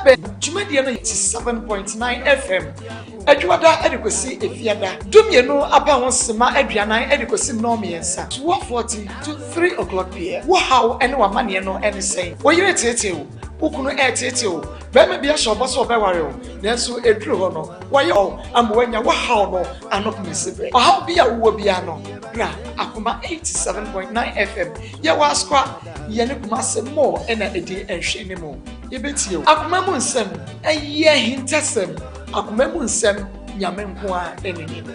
bɛ. Dwumadie no yɛ 7.9 FM, Adwuada de kɔsi Efiada, dumienu apa ho sema aduanan de kɔsi nnɔnmiɛnsa, 12:40 to 3 o'clock pm. Wo haw ne w'amaneɛ no ne sɛn? Wo yere teetee wo? Wo kunu reteetee wo? Barima bi ahyɛ wo bɔ sɛ ɔbɛware wo, nanso ɛduru hɔ no, wayɛ wo ama woanya wo haw no ano pomasiberɛ. Ɔhaw bi a wowɔ biara no, bra Akoma 87.9 FM. Yɛwɔ Asoa, yɛne Kumase Mall na ɛdi nhwɛanimu. Yɛbɛtie wo. Akoma mu nsɛm, ɛyɛ ahintasɛm. Akoma mu nsɛm, Nyame nko ara na nim.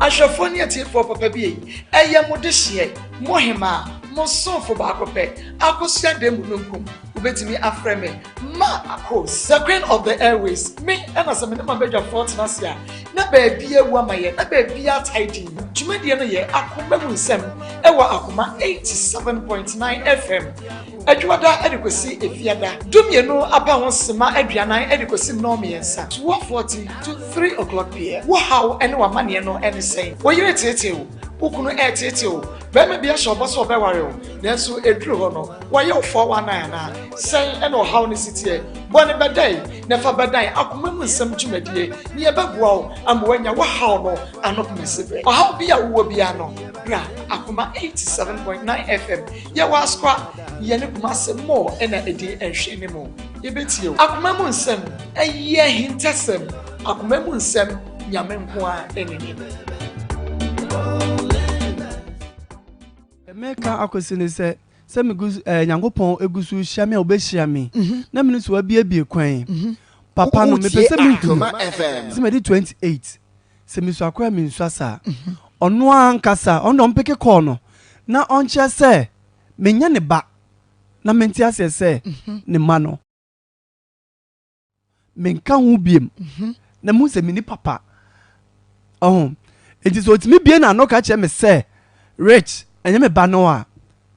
Ahwɛfoɔ ne atiefoɔ papa bi ei, ɛyɛ mo dehyeɛ, mo hemaa, mo somfo baako pɛ, Akosua Damununkum. Wobɛtumi afrɛ me Ma Akos, the queen of the airways. Me ɛna sɛ me ne m'abadwafoɔ tena ase a, na baabi awu ama yɛn, na baabi atae din. Dwumadie no yɛ Akoma mu nsɛm ɛwɔ Akoma 87.9 FM. Adwuada de kɔsi Efiada, dumienu apa ho sema aduanan de kɔsi nnɔnmiɛnsa, 12:40 to 3 o'clock pm. Wo haw ne w'amaneɛ no ne sɛn? Wo yere teetee wo? Wo kunu reteetee wo? Barima bi ahyɛ wo bɔ sɛ ɔbɛware wo, nanso ɛduru hɔ no, wayɛ wo 419 anaa? Sɛn na ɔhaw no si teɛ? Bɔ no bɛdɛe na fa bɛdan akoma mu nsɛm dwumadie na yɛbɛboa wo ama woanya wo haw no ano pomasiberɛ. Ɔhaw bi a wowɔ biara no, bra Akoma 87.9 FM. Yɛwɔ Asoa, yɛne Kumase Mall na ɛdi nhwɛanimu. Yɛbɛtie wo. Akoma mu nsɛm, ɛyɛ ahintasɛm. Akoma mu nsɛm, Nyame nko ara na nim. Deɛ meka akɔsi ne sɛ, sɛ megu so ɛɛ Nyankopɔn gu so rehyia me a ɔbɛhyia me na me nso wabiebie kwan papa no mepɛ sɛ mehunu sɛ madi 28 sɛ mesua koraa mensua saa ɔno ara ankasa ɔno deɛ ɔmpeke kɔɔ no na ɔnkyerɛ sɛ menyɛ ne ba na mente aseɛ sɛ ne mma no menka ho biem na mehu sɛ menni papa ɔho nti sɛ ɔtumi bie n'ano ka kyerɛ me sɛ Rich ɛnyɛ me ba no a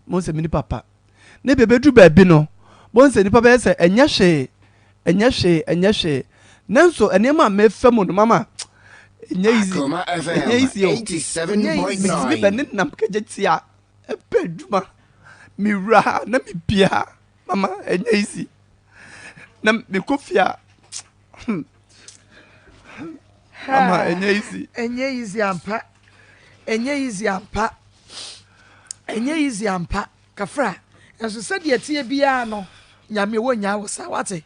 mehu sɛ menni papa na ebi ɛbɛduru baabi no bohu sɛ nipa bɛyɛ sɛ ɛnyɛ hwee ɛnyɛ hwee ɛnyɛ hwee nanso nneɛma a mefa mu no mama ɛnyɛ easy ɛnyɛ easy o metumi bɛ ne nam kagye tia ɛpɛ adwuma mewura ha na mepie ha mama ɛnyɛ easy na mekɔ fie a mama ɛnyɛ easy ɛnyɛ easy ampa ɛnyɛ easy ampa ɛnyɛ easy ampa kafra ɛnso sɛdeɛ ɛteɛ biara no nyame wɔ nyaa wo saa wate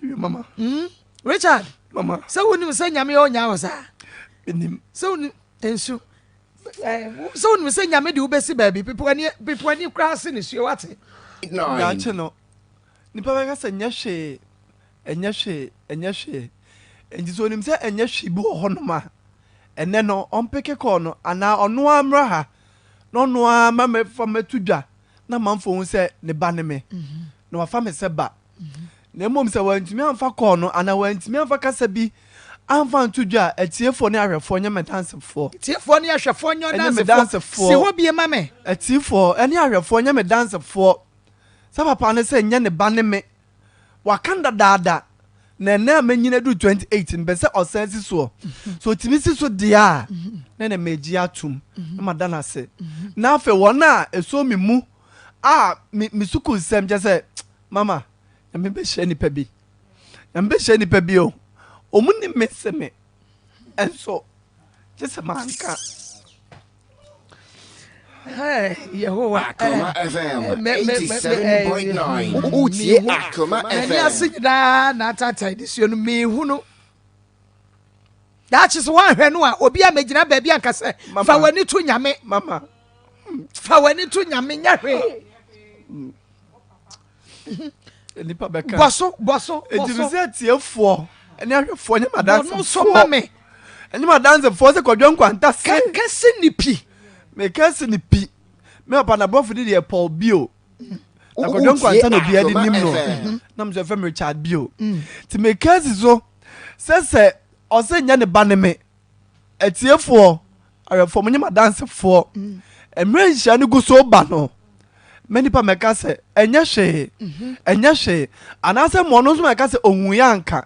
mama mm? Richard mama sɛ wonim sɛ nyame wɔ nyaa wo saa menim sɛ wonim nsu sɛ wonim sɛ nyame de wobɛsi baabi pepo ani koraa se ne suo wate daakye no nipa bɛka sɛ nyɛ hwee ɛnyɛ hwee ɛnyɛ hwee nti sɛ onim sɛ ɛnyɛ hwee bi wɔ hɔnom a ɛnɛ no ɔmpeke kɔɔ no anaa ɔno ara mmra ha na ɔno ara ma mɛfa mɛto dwa na amanfoɔ hu sɛ ne ba ne me na wafa me sɛ ba na mmom sɛ wantumi amfa kɔɔ no anaa wantumi amfa kasa bi amfa anto dwa a, atiefoɔ ne ahwɛfoɔ nyɛ me dansefoɔ. Atiefoɔ ne ahwɛfoɔ nyɛ Ɛnyɛ me ɔdansefoɔ. dansefoɔ. Si hɔ bie ma me. Atiefoɔ ne ahwɛfoɔ nyɛ me dansefoɔ sɛ papa no sɛ nyɛ ne ba ne me. Waka no dadaada na ɛnnɛ a manyin aduru 28 no mepɛ sɛ ɔsan si soɔ. Sɛ ɔtumi si so deɛ a, na ɛnɛ magye atom na mada no ase. Na afei wɔn a ɛsɔ me mu a me me sukuu nsɛm kyɛ sɛ mama Nyame bɛhyira nipa bi. Nyame bɛhyira nipa bi o. Ɔmu nim me se me ɛnso gye sɛ manka. Yehowa Akoma FM 87.9 Wotie Akoma FM. M'ani ase nyinaa na ataataa nisuo no mehu no. Daakye sɛ woanhwɛ no a obi a mɛgyina baabi anka sɛ fa w'ani to Nyame. Mama. Fa w'ani to Nyame nyɛ hwee. Nipa bɛka. Bɔ so bɔ so bɔ so. Eti mi sɛ tiefoɔ ɛne ahwɛfoɔ nyɛ madansefoɔ. Bɔ no so ma me. Ɛnyɛ madansefoɔ sɛ kɔdwa nkwanta se. Kɛse ne pi. Meka se ne pi. Me papa na brɔfo de deɛ Paul Bio. Na kɔdwa nkwanta na obiara de nim no. Na mo sɛ fɛm Richard Bio. Ti meka si so sɛ sɛ ɔsɛ nyɛ ne ba ne me. Atiefoɔ, awɛfoɔ, mo nyɛ m'adansefoɔ. Mmerɛ nhyira no gu so ba no, mɛ nipa mɛka sɛ ɛnyɛ hwee, ɛnyɛ hwee. Anaasɛ mo ɔno nso mɛka sɛ ohun yɛ anka.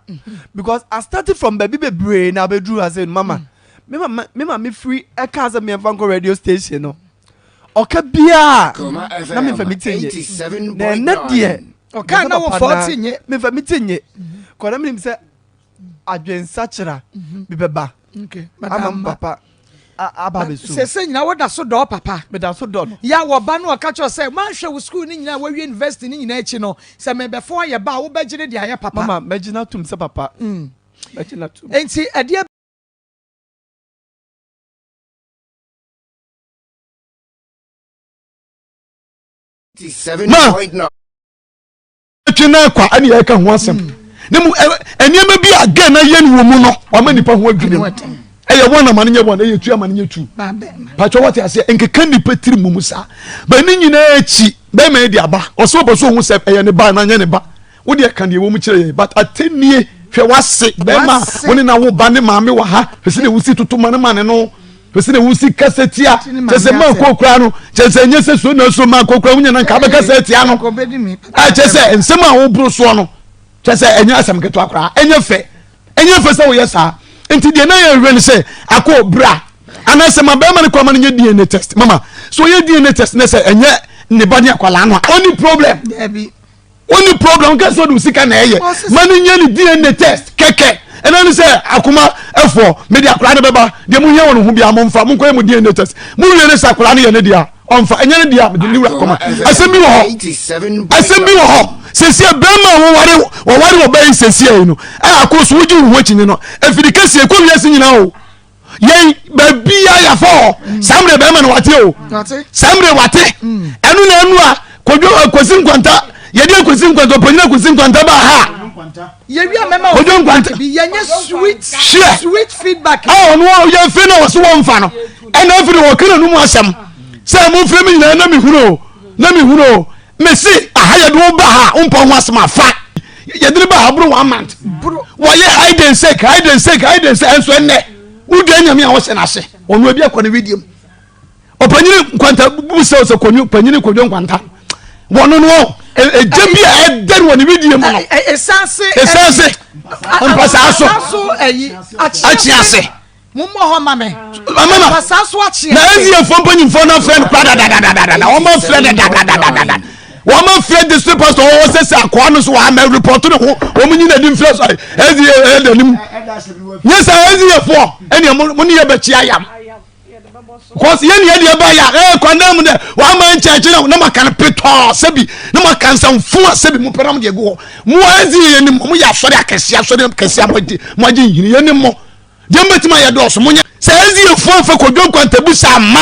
Because I started from baabi bebree na abɛduru ha sɛ mama. Me mama me maame firi ɛkaa sɛ meɛmfa nkɔ radio station no. Ɔka biara na memfa me ti nye. Na ɛnɛ deɛ ɔka na wɔmfa wo ti nye. Memfa me ti nye. Kɔ na menim sɛ adwensakyera bi bɛba ama me papa aba abɛsu. Sese nyina woda so dɔ papa. Meda so dɔ no. Ya wɔ ba no ɔka kyerɛ sɛ manhwɛ wo sukuu no nyinaa wawie university no nyinaa akyi no sɛ mebɛfo ayɛ ba a wobɛgye ne de ayɛ papa. Mama mɛgye no atom sɛ papa. Mɛgye no atom. Enti ɛdeɛ. Ma twe na kwa ɛne yɛka ho asɛm ne mu nneɛma bi a gɛn na yɛ no wɔ mu no wama nipa ho adwiri no ɛyɛ wɔn ama no nyɛ wɔn ɛyɛ tu ama no nyɛ tu patwa wɔte aseɛ nkeka nipa tiri mu mu saa bɛn ne nyinaa akyi bɛrima yi de aba ɔsɛ ɔbɔ so ohun sɛ ɛyɛ ne ba na nyɛ ne ba Wo deɛ ka deɛ ɛwɔ mu kyerɛ yɛn but atɛnnie hwɛ wase bɛrima wo ne na wo ba ne maame wɔ ha hwɛ sɛ na wosi toto ma ne ma ne no hwɛ sɛ na wosi kasa tia kyɛ sɛ maa kɔ kura no kyɛ sɛ nyɛ sɛ so na so maa kɔ kura wonya na nka bɛkasa tia no ɛkyɛ sɛ nsɛm a woboro soɔ no kyɛ sɛ ɛnyɛ asɛm ketewa koraa ɛnyɛ fɛ ɛnyɛ fɛ sɛ woyɛ saa nti deɛ na yɛhwɛ no sɛ akɔ bra anaasɛ ma bɛrima no kɔ ama no nyɛ dna test mama so ɔyɛ dna test ne sɛ ɛnyɛ ne ba ne akwadaa no a ɔni problem wonni problem nka sɛ ɔde wo sika na ɛyɛ ma no nyɛ ne dna test kɛkɛ ɛna ne sɛ akoma ɛfoɔ mede akwadaa no bɛba deɛ mohia wɔ no ho biara momfa monkɔyɛ mo dna test mowie ne sɛ akwadaa no yɛ ne deɛ ɔmfa ɛnyɛ ne deɛ mede ne wura kɔma asɛm bi wɔ hɔ asɛm bi wɔ hɔ sɛsie bɛrima a wɔware wɔware wɔ bɛyi sɛsie yi no ɛ akɔ so wogye wo ho akyinnye no afiri kɛseɛ kɔ wiase nyinaa o yɛn baabi a yɛafɔ hɔ mm. saa mmerɛ bɛrima no wate o saa mmerɛ wate mm. ɛno na ɛnu a kodwo akwasi eh, nkwanta yɛde akwasi nkwanta ɔpanyin akwasi nkwanta ba ha kodwo nkwanta hwɛ sweet feedback a ɔno yɛn fi na wɔso wɔn fa no ɛna afiri wɔ kena no mu asɛm sɛ mo firi mi nyinaa na mi hunu o na mi hunu o mesi aha yɛde wo ba ha wompɔ ho asɛm afa yɛde ne ba ha boro one month wɔyɛ hide and seek hide and seek hide and seek ɛnso ɛnnɛ wodua nyame a wɔhyɛ n'ase ɔno ebi akɔ ne wedeɛ mu ɔpanyini nkwanta bu sɛ sɛ kɔnyu panyini kɔdwo nkwanta wɔno no ɛgya bi a ɛdɛre wɔ ne wedeɛ mu no ɛsanse ɛsanse mpasaa so akyi ase Mommɔ hɔ ma me. Mama. Mpasaa so akye Na SDA mpanyinfoɔ no afrɛ no kora dadadadada. Wɔn afrɛ dadadadada. Wɔn afrɛ district pastor wɔn sɛ sɛ akoa no so wɔn ama report ne ho. Wɔn nyina di nfrɛ so SDA ɛda nim. Nyɛ sɛ SDA foɔ ɛnea mo ne yɛ bɛkyi ayam. Because yɛn ni ɛdeɛ ba yɛ a ɛɛ kwan mu dɛ wɔn ama nkyɛnkyɛn na na mo aka no petɔɔ sɛbi na mo aka nsɛmfo a sɛbi mo pɛ na mo deɛ gu hɔ. Mo SDA yɛ nim mo yɛ asɔre akɛseɛ asɔre akɛseɛ mo agye mo agye nhini yɛ nim mo. Deɛ mobɛtumi ayɛ dɔɔso monyɛ. Sɛ SDA foɔ mfa Kwadwo Nkwantabusa amma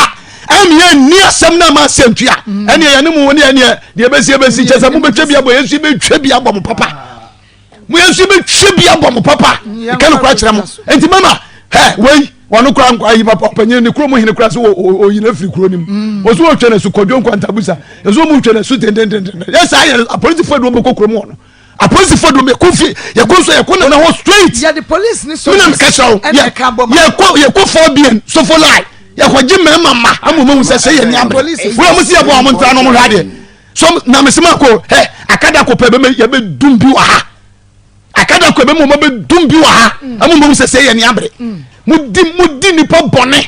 ɛne yɛn nni asɛm no ama asɛntua mm. ɛne yɛne mo ne ɛneɛ deɛ ɛbɛsi ɛbɛsi kyɛ sɛ mobɛtwa bi abɔ yɛn nso yɛbɛtwa bi abɔ mo papa mo yɛn nso yɛbɛtwa bi abɔ mo papa ɛka no kora kyerɛ mo nti mama hɛ wei wɔn kora nkwa ayi papa ɔpanyin ne kurom hene kora so oyi na firi kuro nim mm. wɔso wɔtwa na su Kwadwo Nkwantabusa ɛso wɔn twa na su tentententen yɛ saa yɛ apolisifoɔ de wɔn bɛkɔ kurom hɔ no apolisifoɔ dum yɛkɔ fie yɛkɔ nso yɛkɔ nana hɔ straight. yɛde police ni so minam kɛsɛ o yɛkɔ yɛkɔ fɔ bien sofo line yɛkɔ gye mmarima ma ama wɔn sɛ sɛ yɛ ni abere wọ́n mo si yɛ bɔ wɔn ntra na wɔn hwɛ adeɛ so na mesi ma ko hɛ akada ko pɛ bɛ yɛ bɛ dum bi wɔ ha akada ko bɛ mo bɛ dum bi wɔ ha ama wɔn sɛ sɛ yɛ ni abere mo di mo di nipa bɔne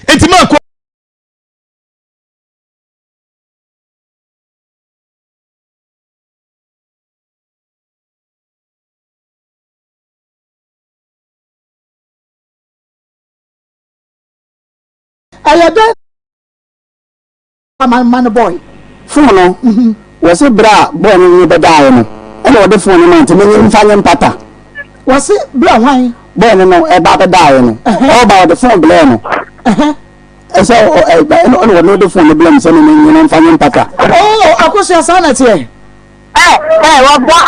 eti ma ko. Ɛyɛ dɛn na ma no bɔe? Fon no, wɔse berɛ a bɔɔ no ne bɛdaeɛ no, ɛna ɔde fon no maa nti menye mfa nye mpata. Wɔse berɛ a hwan? Bɔɔ no no ɛba bɛdaeɛ no, ɔba ɔde fon blɛɛ no. Ɛsɛ ɛna ɔno ɔde fon no blɛɛ me sɛ menye no mfa nye mpata. Oh, Akosua saa na ɛteɛ? Ɛ ɛ wɔboa.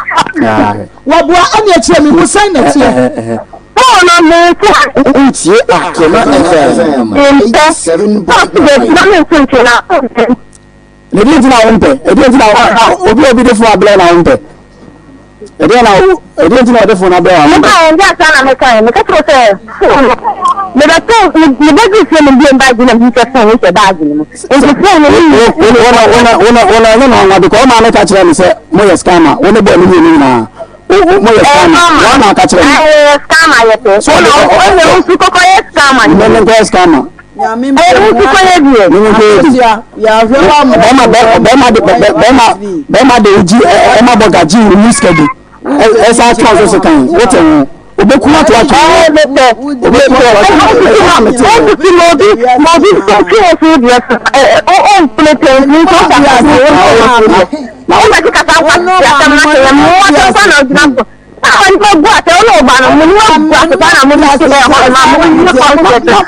Wɔboa ɛne ɛkyerɛ me mu sɛn na ɛteɛ. Paul no me nso. Wotie Akema FM. Mpɛ. Na me nso nti na mpɛ. Na ɛdeɛ nti na wompɛ? Ɛdeɛ nti na obi a obi de fon abrɛ na wompɛ? Ɛdeɛ na ɛdeɛ nti na ɔde fon abrɛ na wompɛ? Meka yɛn deɛ asa na meka yɛn meka kyerɛ sɛ fon no mebɛto mebɛduru fie no mbie baage na mehu sɛ fon no hyɛ baage no mu. Nti phone no ne wona wona wona ɛnyɛ no nwanwa because ɔmaa no ka kyerɛ me sɛ moyɛ scammer wo ne bɔɔ ne mmienu nyinaa moyɛ scammer wɔn na aka kyerɛ me. Ɛyɛ scammer yɛ pɛ. So ɔde ɔna nso kɔkɔ yɛ scammer. Ne ne nkɔyɛ scammer. Ɛyɛ wo ti kɔyɛ deɛ. Bɛrima bɛrima de bɛrima bɛrima de gyi ɛma bɔ gagye mu sika bi ɛsɛ atwa so so kan wote ho obeku ato ato ho obeku ato ato ho ɛna mete ho. Ɛsisi ma obi ma obi nso twe ofi deɛ so ɛ ɛ o mpene tɛnti nso ɔka kasa wo deɛ na wo bɛte kasa nkwa te asɛm na sɛ yɛ mmoa sɛ nkwa na ogyina so na wɔn nipa gu asɛ wo ne ɔba no mo nipa gu asɛ pa na mo de te hɔ ma mo ne kɔnsɛt kɔnsɛt na mo te hɔ ma mo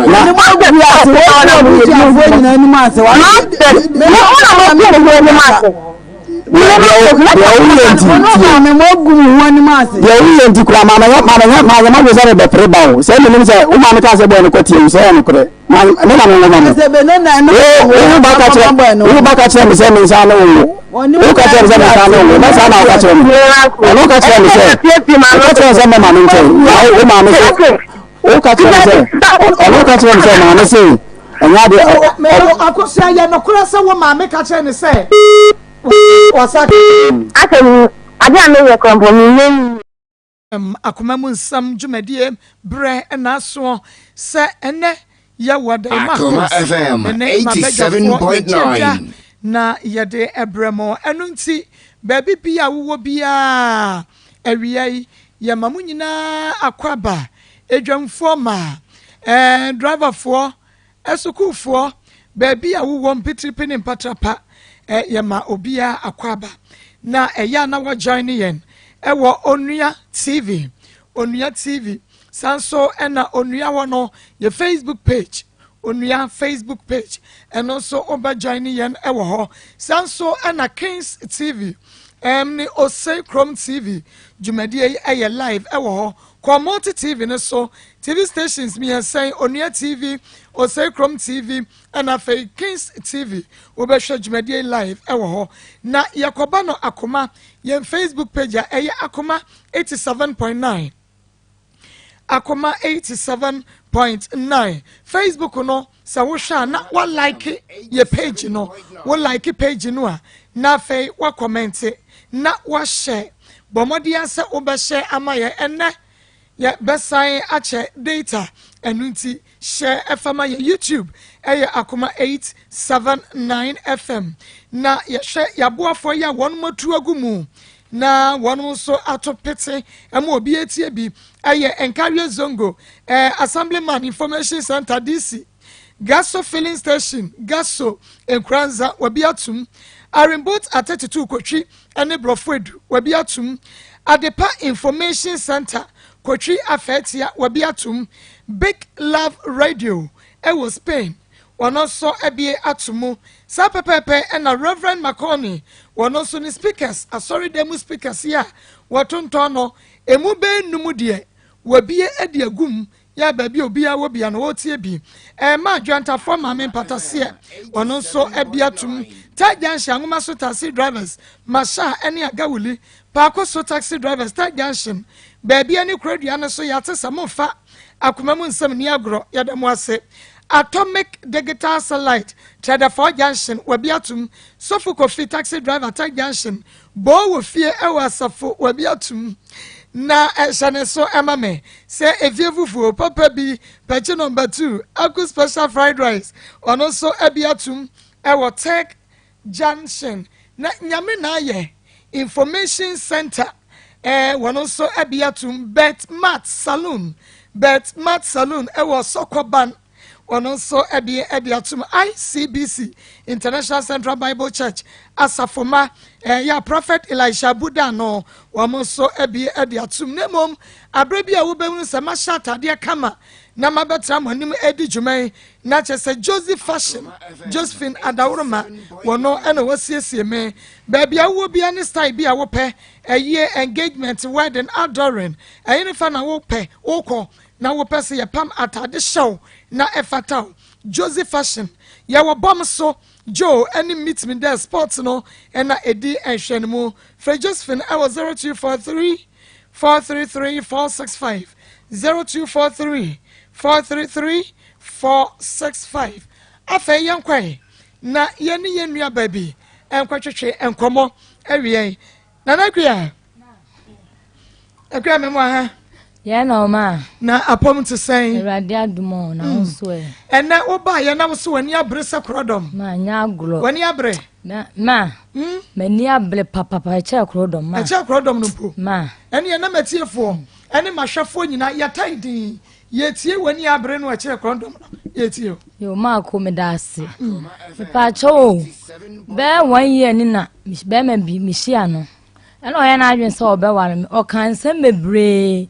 na kɔnsɛt na mo te hɔ na mo nonsense mo na mo te mo anim ase. Deɛ woyɛ nti deɛ woyɛ nti kura maame yɛ maame yɛ maame ma sɛ mebɛpere ba o sɛ menim sɛ wo maame ka sɛ bɔɔ no kɔtie wo sɛ ɛyɛ nokorɛ me na me nwoma no wo ba ka kyerɛ wo ba ka kyerɛ me sɛ me nsa ne wo wo ka kyerɛ me sɛ me nsa ne wo na saa na wo ka kyerɛ me ɔno ka kyerɛ me sɛ wo ka kyerɛ me sɛ mɛma me nkyɛn na wo maame sɛ wo ka kyerɛ me sɛ ɔno ka kyerɛ me sɛ maame sɛ ɛnyɛ adeɛ Akosua yɛ nokorɛ sɛ wo maame ka kyerɛ ne sɛ wɔsa Asɛ ade a meyɛ kora mpo menyɛ yie. Akoma mu nsɛm dwumadie berɛ na asoɔ sɛ ɛnɛ yɛwɔ da yi Akoma Marcos FM ne m'abadwafoɔ yɛgye adwa 87.9. na yɛde brɛ mo. Ɛno nti baabi bi a wowɔ biara awia yi yɛma mo nyinaa akwaaba, adwamfoɔ mmaa, ɛɛ driverfoɔ, asukuufoɔ, baabi a wowɔ mpitiripi ne mpatrapa, ɛ yɛma obiara akwaaba. Na ɛyɛ a na wɔjoin yɛn ɛwɔ Onua TV, Onua TV. Saa nso ɛna Onua hɔ no yɛ Facebook page, Onua Facebook page, ɛno nso wobɛjoin yɛn ɛwɔ hɔ. Saa nso ɛna Kings TV ne Osei Krom TV dwumadie yi ɛyɛ live ɛwɔ hɔ. Kɔ Multi TV no so, TV stations mmiɛnsa yi, Onua TV, Osei Krom TV, ɛna afei Kings TV, wobɛhwɛ dwumadie yi live ɛwɔ hɔ. Na yɛkɔba no Akoma, yɛn Facebook page a ɛyɛ Akoma 87.9. Akoma 87.9 Facebook no sɛ wohwɛ a na walike yɛ page no, wo like page no a na afei wakɔmɛnte na wahyɛ. Bɔ mmɔden sɛ wobɛhyɛ ama yɛ ɛnɛ yɛ bɛsan akyɛ data, ɛno nti hyɛ ɛfa ma yɛ. YouTube ɛyɛ Akoma 879 FM na yɛhwɛ yɛaboafoɔ yi a wɔn atu agu mu na wɔn nso ato pete ɛma obi etie bi ɛyɛ Nkawie Zongo Assemblyman Information Center DC, Gaso Filling Station, Gaso Nkuranza, wabi atum Arimbot Atetetu Kotwi ɛne Borɔfo Edu, wabi atum Adepa Information Center, Kotwi Afɛɛtia, wabi atum Big Love Radio ɛwɔ Spain, wɔn nso abie ato mu saa pɛpɛɛpɛ. Ɛna Reverend McConney, wɔn nso ne speakers, asɔredan mu speakers yi a wɔtontɔn no emu bɛyɛ num deɛ wɔabie de agum yɛ baabi a obiara wɔ bia no wɔretie bi. Ɛma adwantafoɔ maame mpataseɛ, wɔn nso abi atum Tai Junction anwoma so taxi drivers, Masha ne Agawuli Paako so taxi drivers, Tai Junction baabi ne kurodua no so. Yɛate sɛ momfa akoma mu nsɛm ni agorɔ, yɛda mo ase. Atomic Digital Satellite, Trɛdɛfoɔ Junction, wabi atum Sɔfo Kofi taxi driver, Tai Junction bɔɔ wɔ fie ɛwɔ asafo, wabi atum na ɛhyɛ ne so ɛma me sɛ efie fufuo papa bi pɛkye number 2 aku special fried rice, ɔno nso abi atum ɛwɔ Tech Junction. Na Nyame na ayɛ Information Center, wɔn nso abi atum Bet Mat Saloon, Bet Mat Saloon ɛwɔ Sɔkɔban, wɔn nso ɛde atum ICBC, International Central Bible Church asafoma ɛyɛ Prophet Elisha Buda no, wɔn nso ɛde atum. Na mmom abere bi a wobɛhunu sɛ mahyɛ atadeɛ kama na mabɛtena mo anim adi dwuma yi na kyerɛ sɛ Josie Fashion, Josephine Adaworoma, wɔn ɛna wɔsiesie me. Baabi a wowɔ bia ne style bi a wopɛ, ɛyɛ engagement, wedding, outdooring, ɛyɛ ne fa na wopɛ wokɔ na wopɛ sɛ yɛpam atade hyɛw na ɛfata wo, Josie Fashion yɛwɔ bɔm so Joe ɛne Meet Me There Sports no ɛna ɛdi nhwɛ no mu. Frɛ Josephine ɛwɔ 0243 433 465, 0243 433 465. Afei yɛnkɔe na yɛne yɛn nua baabi nkɔtwetwe nkɔmmɔ awie. Nana Akua, Akua, mɛmo aha. Yɛn na ɔma. Na apɔm te sɛn? Awurade adom o, na wo nso ɛ. Ɛnɛ wobaeɛ na wo so w'ani abere sɛ korɔdɔm. Ma nyɛ agorɔ. W'ani abere? Ma, ma. M'ani abere papapa ɛkyɛɛ korɔdɔm ma. Ɛkyɛɛ korɔdɔm no mpo. Ma. Ɛneɛ na m'atiefoɔ ɛne m'ahwɛfoɔ nyinaa yɛtae din yɛtie w'ani abere no ɛkyɛɛ korɔdɔm no yɛtie o. Yo Maako meda ase. Mepaakyɛw o, bɛyɛ one year ni na bɛrima bi mehyia no. Ɛna ɔyɛ n'adwene sɛ ɔbɛware me. Ɔka nsɛm bebree.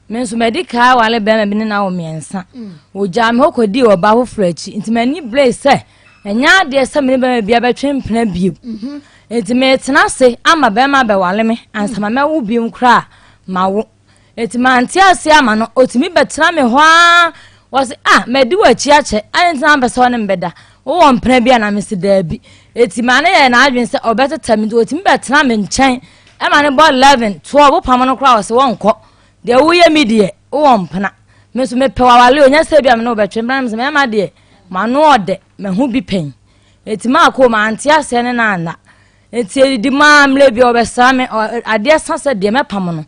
Me nso madi kan aware bɛrima bi ne no awo mmiɛnsa. Ɔgyaa me hɔ kɔdii ɔbaa foforɔ akyi. Nti m'ani beree sɛ ɛnyɛ adeɛ sɛ me ne bɛrima biara bɛtwe mpena bio. Nti metena ase ama bɛrima abɛware me ansa ma mɛwo bio koraa a mawo. Enti mante aseɛ ama no, ɔtumi bɛtena me hɔ ara. Wɔse, ah, madi w'akyi akyɛ, adɛn nti na wompɛ sɛ wo ne me bɛda? Wowɔ mpena bi anaa? Mese, daabi. Enti maa no yɛɛ n'adwene sɛ ɔbɛteta me, nti ɔtumi bɛtena me nkyɛn ma no bɔ 11, 12, wopam no koraa ɔse wɔnkɔ. Deɛ woyɛ mi deɛ, wowɔ mpena. Me nso mepɛ w'awale o, nyɛ sɛ ebia me ne wo bɛtwe mpena. Mese, mmarima deɛ, m'ano ɔdɛ, mahu bi pɛn. Enti maakɔ o, mante aseɛ ne no anna. Enti edidi mu ara mmerɛ bi ɔbɛsra me, adeɛ sa sɛ deɛ mɛpam no.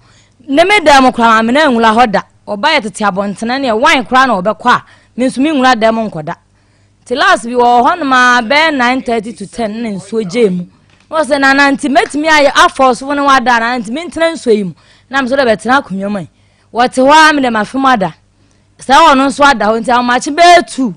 Ne me dan mu koraa maame no anwura hɔ da. Ɔba yɛ tete abɔntene neɛ wan koraa na ɔbɛkɔ a, me nso menwura dan mu nkɔda. Nti last bi wɔwɔ hɔnom ara bɛyɛ 9:30 to 10 na nsuo gyee mu. Na ɔsɛ nana nti mɛtumi ayɛ afɔ so ne wada anaa nti mentena nsuo yi mu. Na me nso dɛ bɛtena akonnwa mu yi. Wɔte hɔ ara me dɛ mafe mu ada. Sɛ ɔno nso ada hɔ nti ahomakye bɛyɛ 2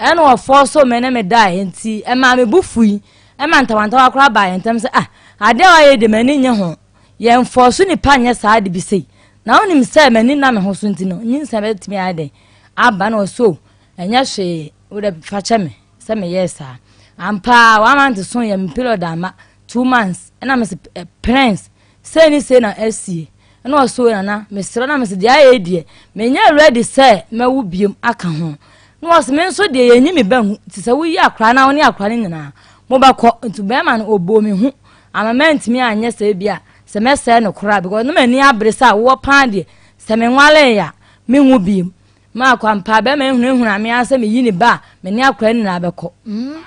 Ɛna ɔfɔɔsoo me ne me daeɛ nti ɛmaa me bo fui ɛma ntawantawa koraa baa yɛn ntam sɛ ah adeɛ a wayɛ yi deɛ m'ani nnye ho yɛnfɔɔso nipa nyɛ saa ade bi sei na wonim sɛ m'ani nna me ho so nti no nyinsɛn bɛtumi ayɛ dɛn aba na ɔsɛ o ɛnyɛ hwee wodɛ fa kyɛ me sɛ meyɛɛ saa ampa a one month so yɛ me period ama 2 months ɛna mese eh, prince Sei ne sei na asie. Ɛna ɔsoo Nana, mesrɛ na mese deɛ ayɛ yi deɛ, menyɛ ready sɛ mɛwo biom aka ho. Na ɔse me nso deɛ yɛnyi me ba ngu, nti sɛ woyi akora na wo ne akora no nyinaa mobɛkɔ. Nti bɛrima no ɔbɔɔ me hu ama mantumi anyɛ sɛ ebi a sɛ mɛsɛe no koraa because na m'ani abere sɛ awoɔ paa deɛ sɛ menwalee a menwo biom. Ma akwampa bɛrima yi hunahuna me ara sɛ meyi ne ba a, me ne akwadaa nyinaa bɛkɔ.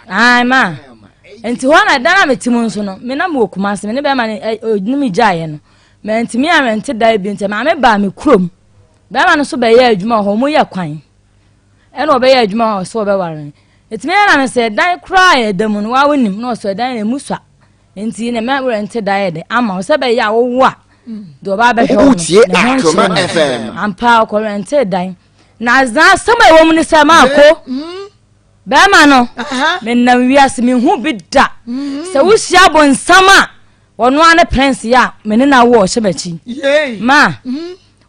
Ae ma. Nti hɔ na dan a mete mu nso no, me na mewɔ Kumasi, me ne bɛrima no ne me gyaeɛ no. Mantumi anrɛnte dan bi nti maame baa me kurom. Bɛrima no nso bɛyɛɛ adwuma wɔ hɔ, wɔn yɛ kwan. Ɛna ɔbɛyɛ adwuma wɔ sɛ ɔbɛware no. Nti me na me sɛ dan koraa a yɛda mu no, waa wonim na ɔsɛ dan na emu sua. Nti na mɛ rɛnte dan yɛ de ama wo sɛ bɛyɛ a wowo a deɛ ɔba abɛhwɛ wo no ne ho nkyerɛ no. Ampa ɔkɔ rɛnte dan. Na azan asɛm a ɛwɔ mu ne sɛ maako bɛrima no menam wiase mehu bi da sɛ wohyia bonsam a ɔno ara ne prince yɛ a me ne no awo ɔhyɛ m'akyi ma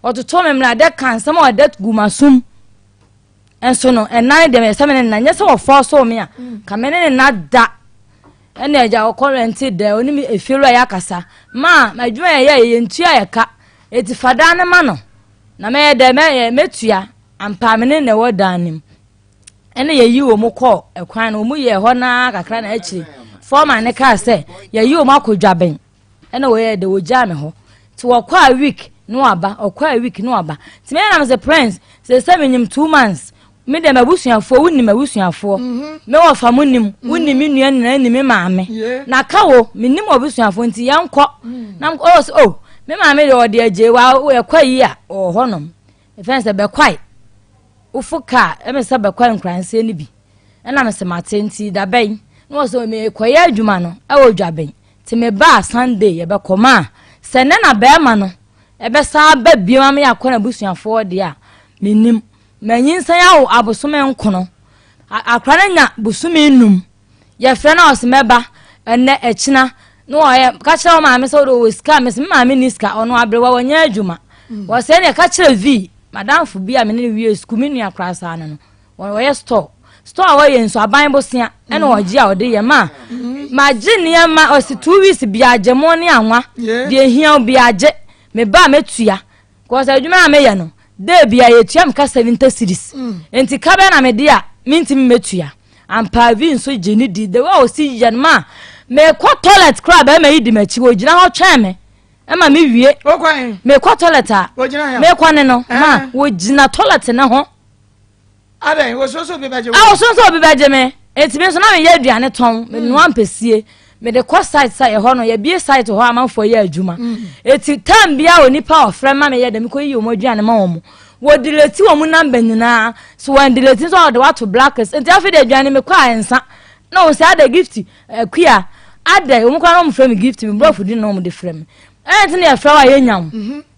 ɔtoto me mmara dɛ ka nsɛm a ɔdɛ gu m'asom nso no ɛnan deɛ meyɛ sɛ me ne nna nyɛ sɛ wɔfɔɔ so me a ka me ne ne nna da ɛna agya ɔkɔ rɛnte dɛ ɔne me efiewura yɛ akasa ma adwuma yɛ yɛ yɛ ntua yɛ ka eti fa dan no ma no na mɛyɛ dɛ mɛyɛ mɛtua ampa me ne na ɛwɔ dan no mu ɛna yɛyi wɔn kɔɔ ɛkwan no wɔn yɛ hɔ naa kakra na akyire fɔɔma ne kaa sɛ yɛyi wɔn akɔ dwaben. Ɛna wɔyɛɛ dɛ wɔgyaa me hɔ nti wɔkɔ a week na waba ɔkɔ a week na waba nti meyɛ na mesɛ prince sɛ sɛ menyim 2 months me deɛ m'abusuafoɔ wonim m'abusuafoɔ mhm. me wɔfa mo nim mhm. wonim me nua nyinaa nim me maame na ka wo menim w'abusuafoɔ nti yɛnkɔ mm. na ɔwɔ sɛ oh me maame deɛ ɔde agye wa ɛkɔ yi a ɔwɔ hɔnom ɛfɛn sɛ bɛkwae wofo kaa ɛmɛ sɛ bɛkwae nkuranseɛ no bi ɛna mesɛ mate nti dabɛn na wɔ sɛ mekɔyɛ adwuma no ɛwɔ dwabɛn Nti me ba a Sunday yɛbɛkɔ ma sɛ nnɛ na bɛɛma no ɛbɛsan aba bio ama yɛakɔ n'abusuafoɔ deɛ a mennim. Manyinsɛn awo abosome nkono. Akora no anya bosome num. Yɛfrɛ no a ɔse mɛba ɛnnɛ ɛkyena na ɔyɛ ka kyerɛ wo maame sɛ wode ɔwɔ sika a mese me maame nni sika ɔno aberewa wanya adwuma. Wɔsɛ ɛneɛ ka kyerɛ V madamfo bi a me ne no wie sukuu me nua koraa saa no no Wɔyɛ store store a wɔyɛ nso aban bosea ɛna mm. ɔgye a ɔde yɛ ma ma gye nneɛma ɔsi 2 weeks bia agye mo ne anwa deɛ ehia bi agye me ba metua kɔsɛ adwuma a meyɛ no dee bia yɛtua me ka 70 cedis mm. nti ka bɛn na mede a mentumi mɛtua ampa vi nso gye ne di the way a ɔsi yɛ no ma mekɔ toilet koraa bɛrima yi di m'akyi wɔgyina hɔ twɛn me ɛma me wie mekɔ toilet a mekɔ ne no ma wɔgyina toilet ne ho. Adɛn, wosuro sɛ obi bɛgye wo? Ah, wosuro sɛ obi bɛgye me. Enti me nso na meyɛ aduane tɔn, menoa mpɛsie. Mede kɔ site sɛ ɛhɔ no yɛbie site hɔ amanfoɔ yɛ adwuma. Eti time biara onipa a ɔfrɛ ma meyɛ dɛ mekɔ yiyi wɔn aduane ma wɔn. Wɔ delete wɔn number nyinaa. So wɔn delete nso a wɔde wato blacklist. Nti afei de aduane mekɔ a nsa. Na wɔn sɛ ada gift akua ada wɔn koraa na wɔn frɛ me gift me brɔfo din na wɔn de frɛ me. Ɛna nti na yɛfrɛ wo a yɛnya wo.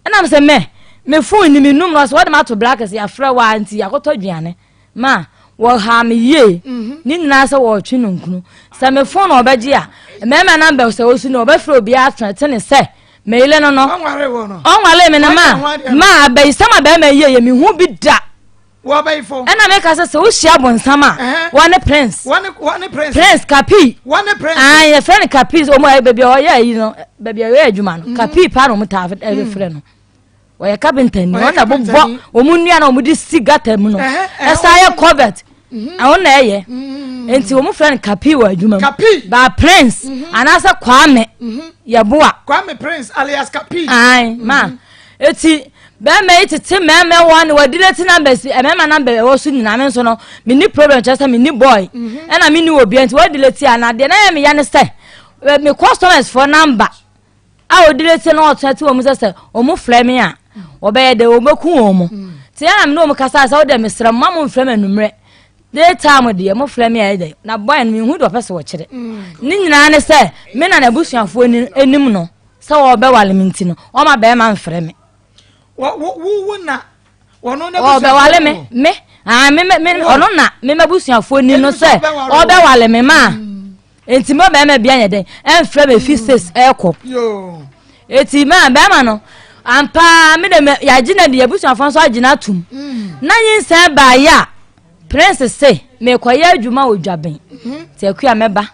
Ɛna me sɛ mɛ me phone ni me num na ɔsɛ wɔde ma ato blacklist yɛafrɛ wo a nti yɛakɔtɔ aduane. Ma wɔhaa me yie mhm. ne nyinaa sɛ wɔretwe no nkunu sɛ me fon na ɔbɛgye a mmarima namba sɛ ɔsu no ɔbɛfrɛ obiara atena ne sɛ meyere no no ɔnwale me no ma ma abayisɛm a bɛrima yie yɛ mehu bi da ɛna meka sɛ sɛ wohyia bonsam a wɔne prince prince kapi yɛfrɛ no kapi ɔmu baabi a ɔyɛ ayi no baabi a ɔyɛ adwuma no mhm. kapi paa na ɔmu taa frɛ no wɔyɛ carpenter ni wɔn na bobɔ wɔn nnua na wɔn de si gata mu no ɛsan yɛ covert mhm. ɛho na ɛyɛ mhm. nti wɔn fɛ no kapi wɔ adwuma mu ba prince mhm. anaasɛ kwame yɛboa kwame prince alias kapi ayi ma eti bɛrima yi tete mmarima wɔ ne wɔde leti numbers mmarima number ɛwɔ so nyinaa mi nso no mi ni problem kyerɛ sɛ mi ni boy ɛna mi ni obi nti wɔde leti anadeɛ na yɛ mi ya ne sɛ mi customers fo number. A odire se na ɔtena te wɔn sɛ sɛ wɔn frɛ me a wɔbɛyɛ dɛ wɔbɛku wɔn mo te yɛn na me ne wɔn kasa sɛ wode mesrɛ mo ma mo mfrɛ me anummerɛ day time deɛ mo frɛ me a ɛyɛ dɛ na bɔyɛ no mehu deɛ ɔpɛ sɛ wɔkyerɛ ne nyinaa ne sɛ me na n'abusuafoɔ anim no sɛ wɔbɛwale me nti no ɔma bɛrima mfrɛ me wo na ɔbɛwale me me ah me me ɔno na me m'abusuafoɔ ni no sɛ ɔbɛwale me maa mm. nti mo bɛrima bi anyɛ dɛn ɛnfrɛ me fi six ɛkɔ eti maa bɛrima no ampa me de yagye na de abusuafoɔ nso agye na atum mm. na nyinsɛn baayɛ a prince se mekɔyɛ adwuma wɔ dwaben mm-hmm. te akua mɛba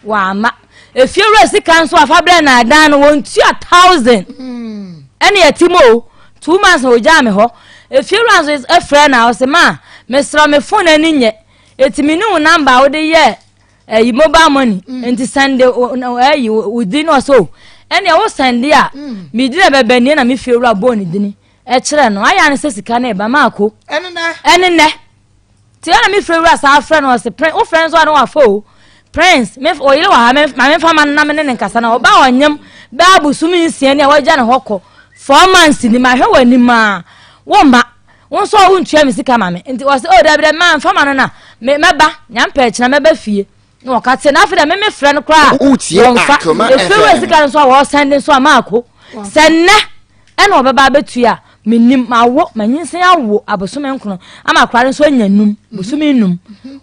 Wamma. Efiewura sika nso afa brɛ na adan no wɔntua thousand. Hmm. Ɛne ɛte mu o. 2 months na ogyaa me hɔ. Efiewura nso efrɛ na ɔsɛ ma mesrɛ me phone ani nyɛ. Eti me ne wo number a wode yɛ ɛyi mobile money. Hmm. Nti sɛnde ɛyi wo din na ɔsɛ o. Ɛne wo sɛnde a hmm. me din na bɛbɛ nie na me fiewura bɔɔ ne dini ɛkyerɛ no. Ayɛ ne sɛ sika no ɛba maako. Ɛne nɛ. Ɛne nɛ. Nti ɛna me fie wura saa frɛ no ɔse prince wo frɛ nso a na wafa o prince me ɔyere wɔ ha me ma memfa ma no na me ne ne nkasa na ɔba ɔnyem bɛɛ abosome nsia ni a wagya ne hɔ kɔ 4 months ni mahwɛ wɔ anim a wo mma wo nso a wontua me sika ma me nti ɔse oh dabi dabi ma mfa ma no na me mɛba nyampɛ akyina mɛba fie na ɔka te na afei dɛ me me frɛ no koraa wɔmfa efie wura sika no nso a wɔsɛn de nso a maako sɛ nnɛ ɛna ɔbɛba abɛtua menim mawo manyinsen awo abosome nkono ama akora no nso anya num bosome num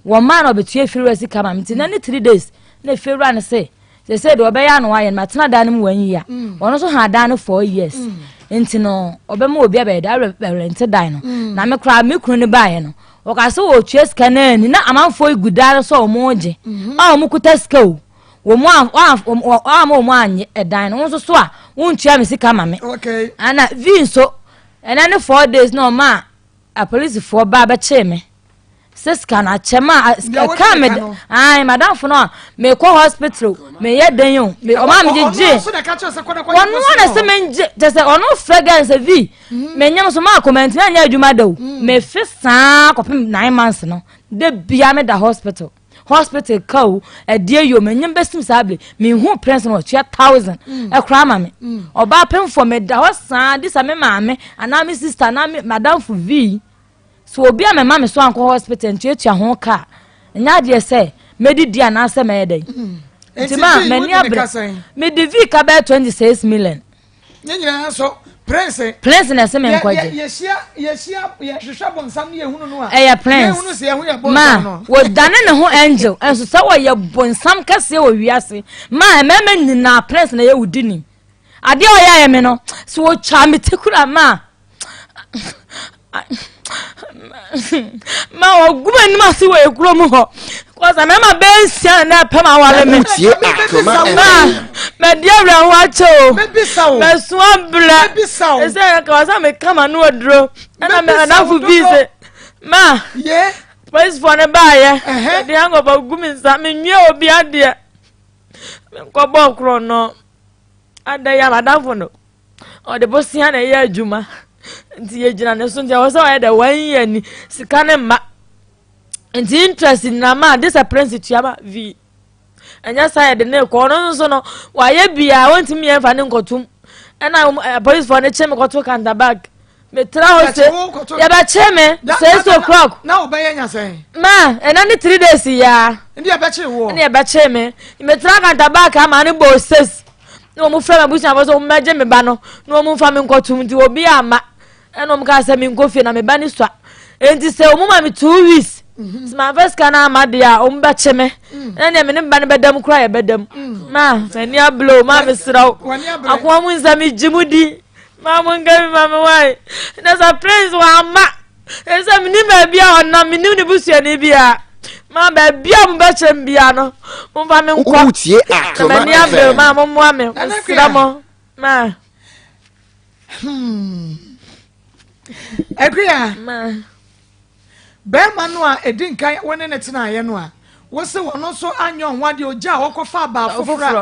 wɔn maa na ɔbɛtua efie wura sika ma me nti na ne 3 days na efie wura no se sese deɛ ɔbɛyɛ ano ayɛ no matena dan no mu wɔn yia mm. ɔno nso ha dan no 4 years mm. nti no ɔbɛma obi abɛyɛ dɛ abɛrɛnte dan no mm. na me koraa me kunu no baeɛ no Wɔka sɛ wɔtua sika no anni na amanfoɔ yi gu daa sɛ wɔn regye mhm. a wɔn kuta sika o wɔn a wɔn wɔn anye ɛdan no wɔn nso so a wɔntua me sika ma me ana vi nso ɛnɛ ne 4 days na ɔma apolisifoɔ ba bɛkyee me sɛ sika no akyɛ ma ɛka me ayi madamfo no a mekɔ hospital meyɛ den o ɔma me gyegye wɔn na sɛ mengye kyɛ sɛ ɔno frɛ gɛn sɛ vi Mm. Menyam so maakɔ mantumi anyɛ adwuma da o. Mm. Mefe saa kɔpem 9 months no. Da bia meda hospital. Hospital ka o, ɛdeɛ yo, menyam bɛsim saa bere. Mehu prince no ɔtua thousand. Mm. Ɛkora ama me. Ɔbaa pemfoɔ meda hɔ saa de sa me maame anaa me sister anaa me madamfo vi. So obi a mɛma me so ankɔ hospital ntuatua ho ka a, ɛnyɛ adeɛ sɛ mɛdidi anaasɛ mɛyɛ dɛn. Nti ma m'ani abere. Mede vi ka bɛyɛ 26 million. Ne nyinaa nso prince. Prince na ɛsɛ me nkɔgye. Yɛhyia yɛhyia yɛhwehwɛ bonsam ne yɛhunu no a. Ɛyɛ prince. Yɛhunu sɛ yɛho yɛ bonsam no. Ma wɔdane ne ho angel nso sɛ wɔyɛ bonsam kɛseɛ wɔ wiase. Ma mmarima nyinaa prince na yɛ wo dini. Adeɛ a ɔyɛ ayɛ me no so wɔtwa me ti kura ma ma ɔgu m'anim ase wɔ ekuro mu hɔ kɔsa mɛma bɛyɛ nsia na ɛpɛm awale me ma mɛdi awerɛho akyɛ o mɛso abrɛ ɛsɛ kɔsa meka ma no aduro ɛna mɛnafo bi sɛ ma polisifoɔ no baayɛ ɛde ankɔfa gu me nsa menwie obi adeɛ menkɔbɔ korɔ no adɛ yɛ madamfo no ɔde bosea na ɛyɛ adwuma nti yɛgyina ne so nti ɛwɔ sɛ ɔyɛ dɛ wɔn yɛ ni sika ne mma nti interest nyinaa ma de sɛ prince tua ma vi. Ɛnyɛ saa yɛde ne kɔ. Ɔno nso no, wayɛ biara, wɔntumi yɛn fa ne nkɔtum. Ɛna apolisifoɔ no kye me kɔto counter bag. Metra hɔ se yɛbɛkye me 6 o'clock. Na wobɛyɛ nya sɛn? Ma ɛna ne 3 days yaa. Ɛne yɛbɛkye woɔ? Ɛne yɛbɛkye me. Metra counter bag ama ne bɔ 6. Na wɔn frɛ me abusuafoɔ sɛ wɔn mmɛgye me ba no na wɔn mfa me nkɔtum nti obi ama. Ɛna wɔn kaa sɛ menkɔ fie na me ba ne sua. Nti sɛ wɔn ma me 2 weeks. Sɛ manfa sika no ama deɛ a wɔn bɛkye me. Ɛna nea me ne me ba no bɛda mu koraa yɛbɛda mu. Ma m'ani abere o, ma mesrɛ wo. Akoa mu nsa megye mu di. Ma mo nka bi ma me wae. Na sɛ Prince wamma, ɛsɛ menim baabi a ɔnam, menim ne busuani biara. Ma baabi a mobɛkyerɛ me biara no, momfa me nkɔ. Wotie Na Akoma m'ani abere, FM. ma mommoa me, mesrɛ mo. Ma. Akua. Ma. Barima no a ɛdi nkan wo ne no tenaeɛ no a, wo se ɔno nso anyɛ ɔho adeɛ, ɔgya a ɔkɔfa abaa foforɔ a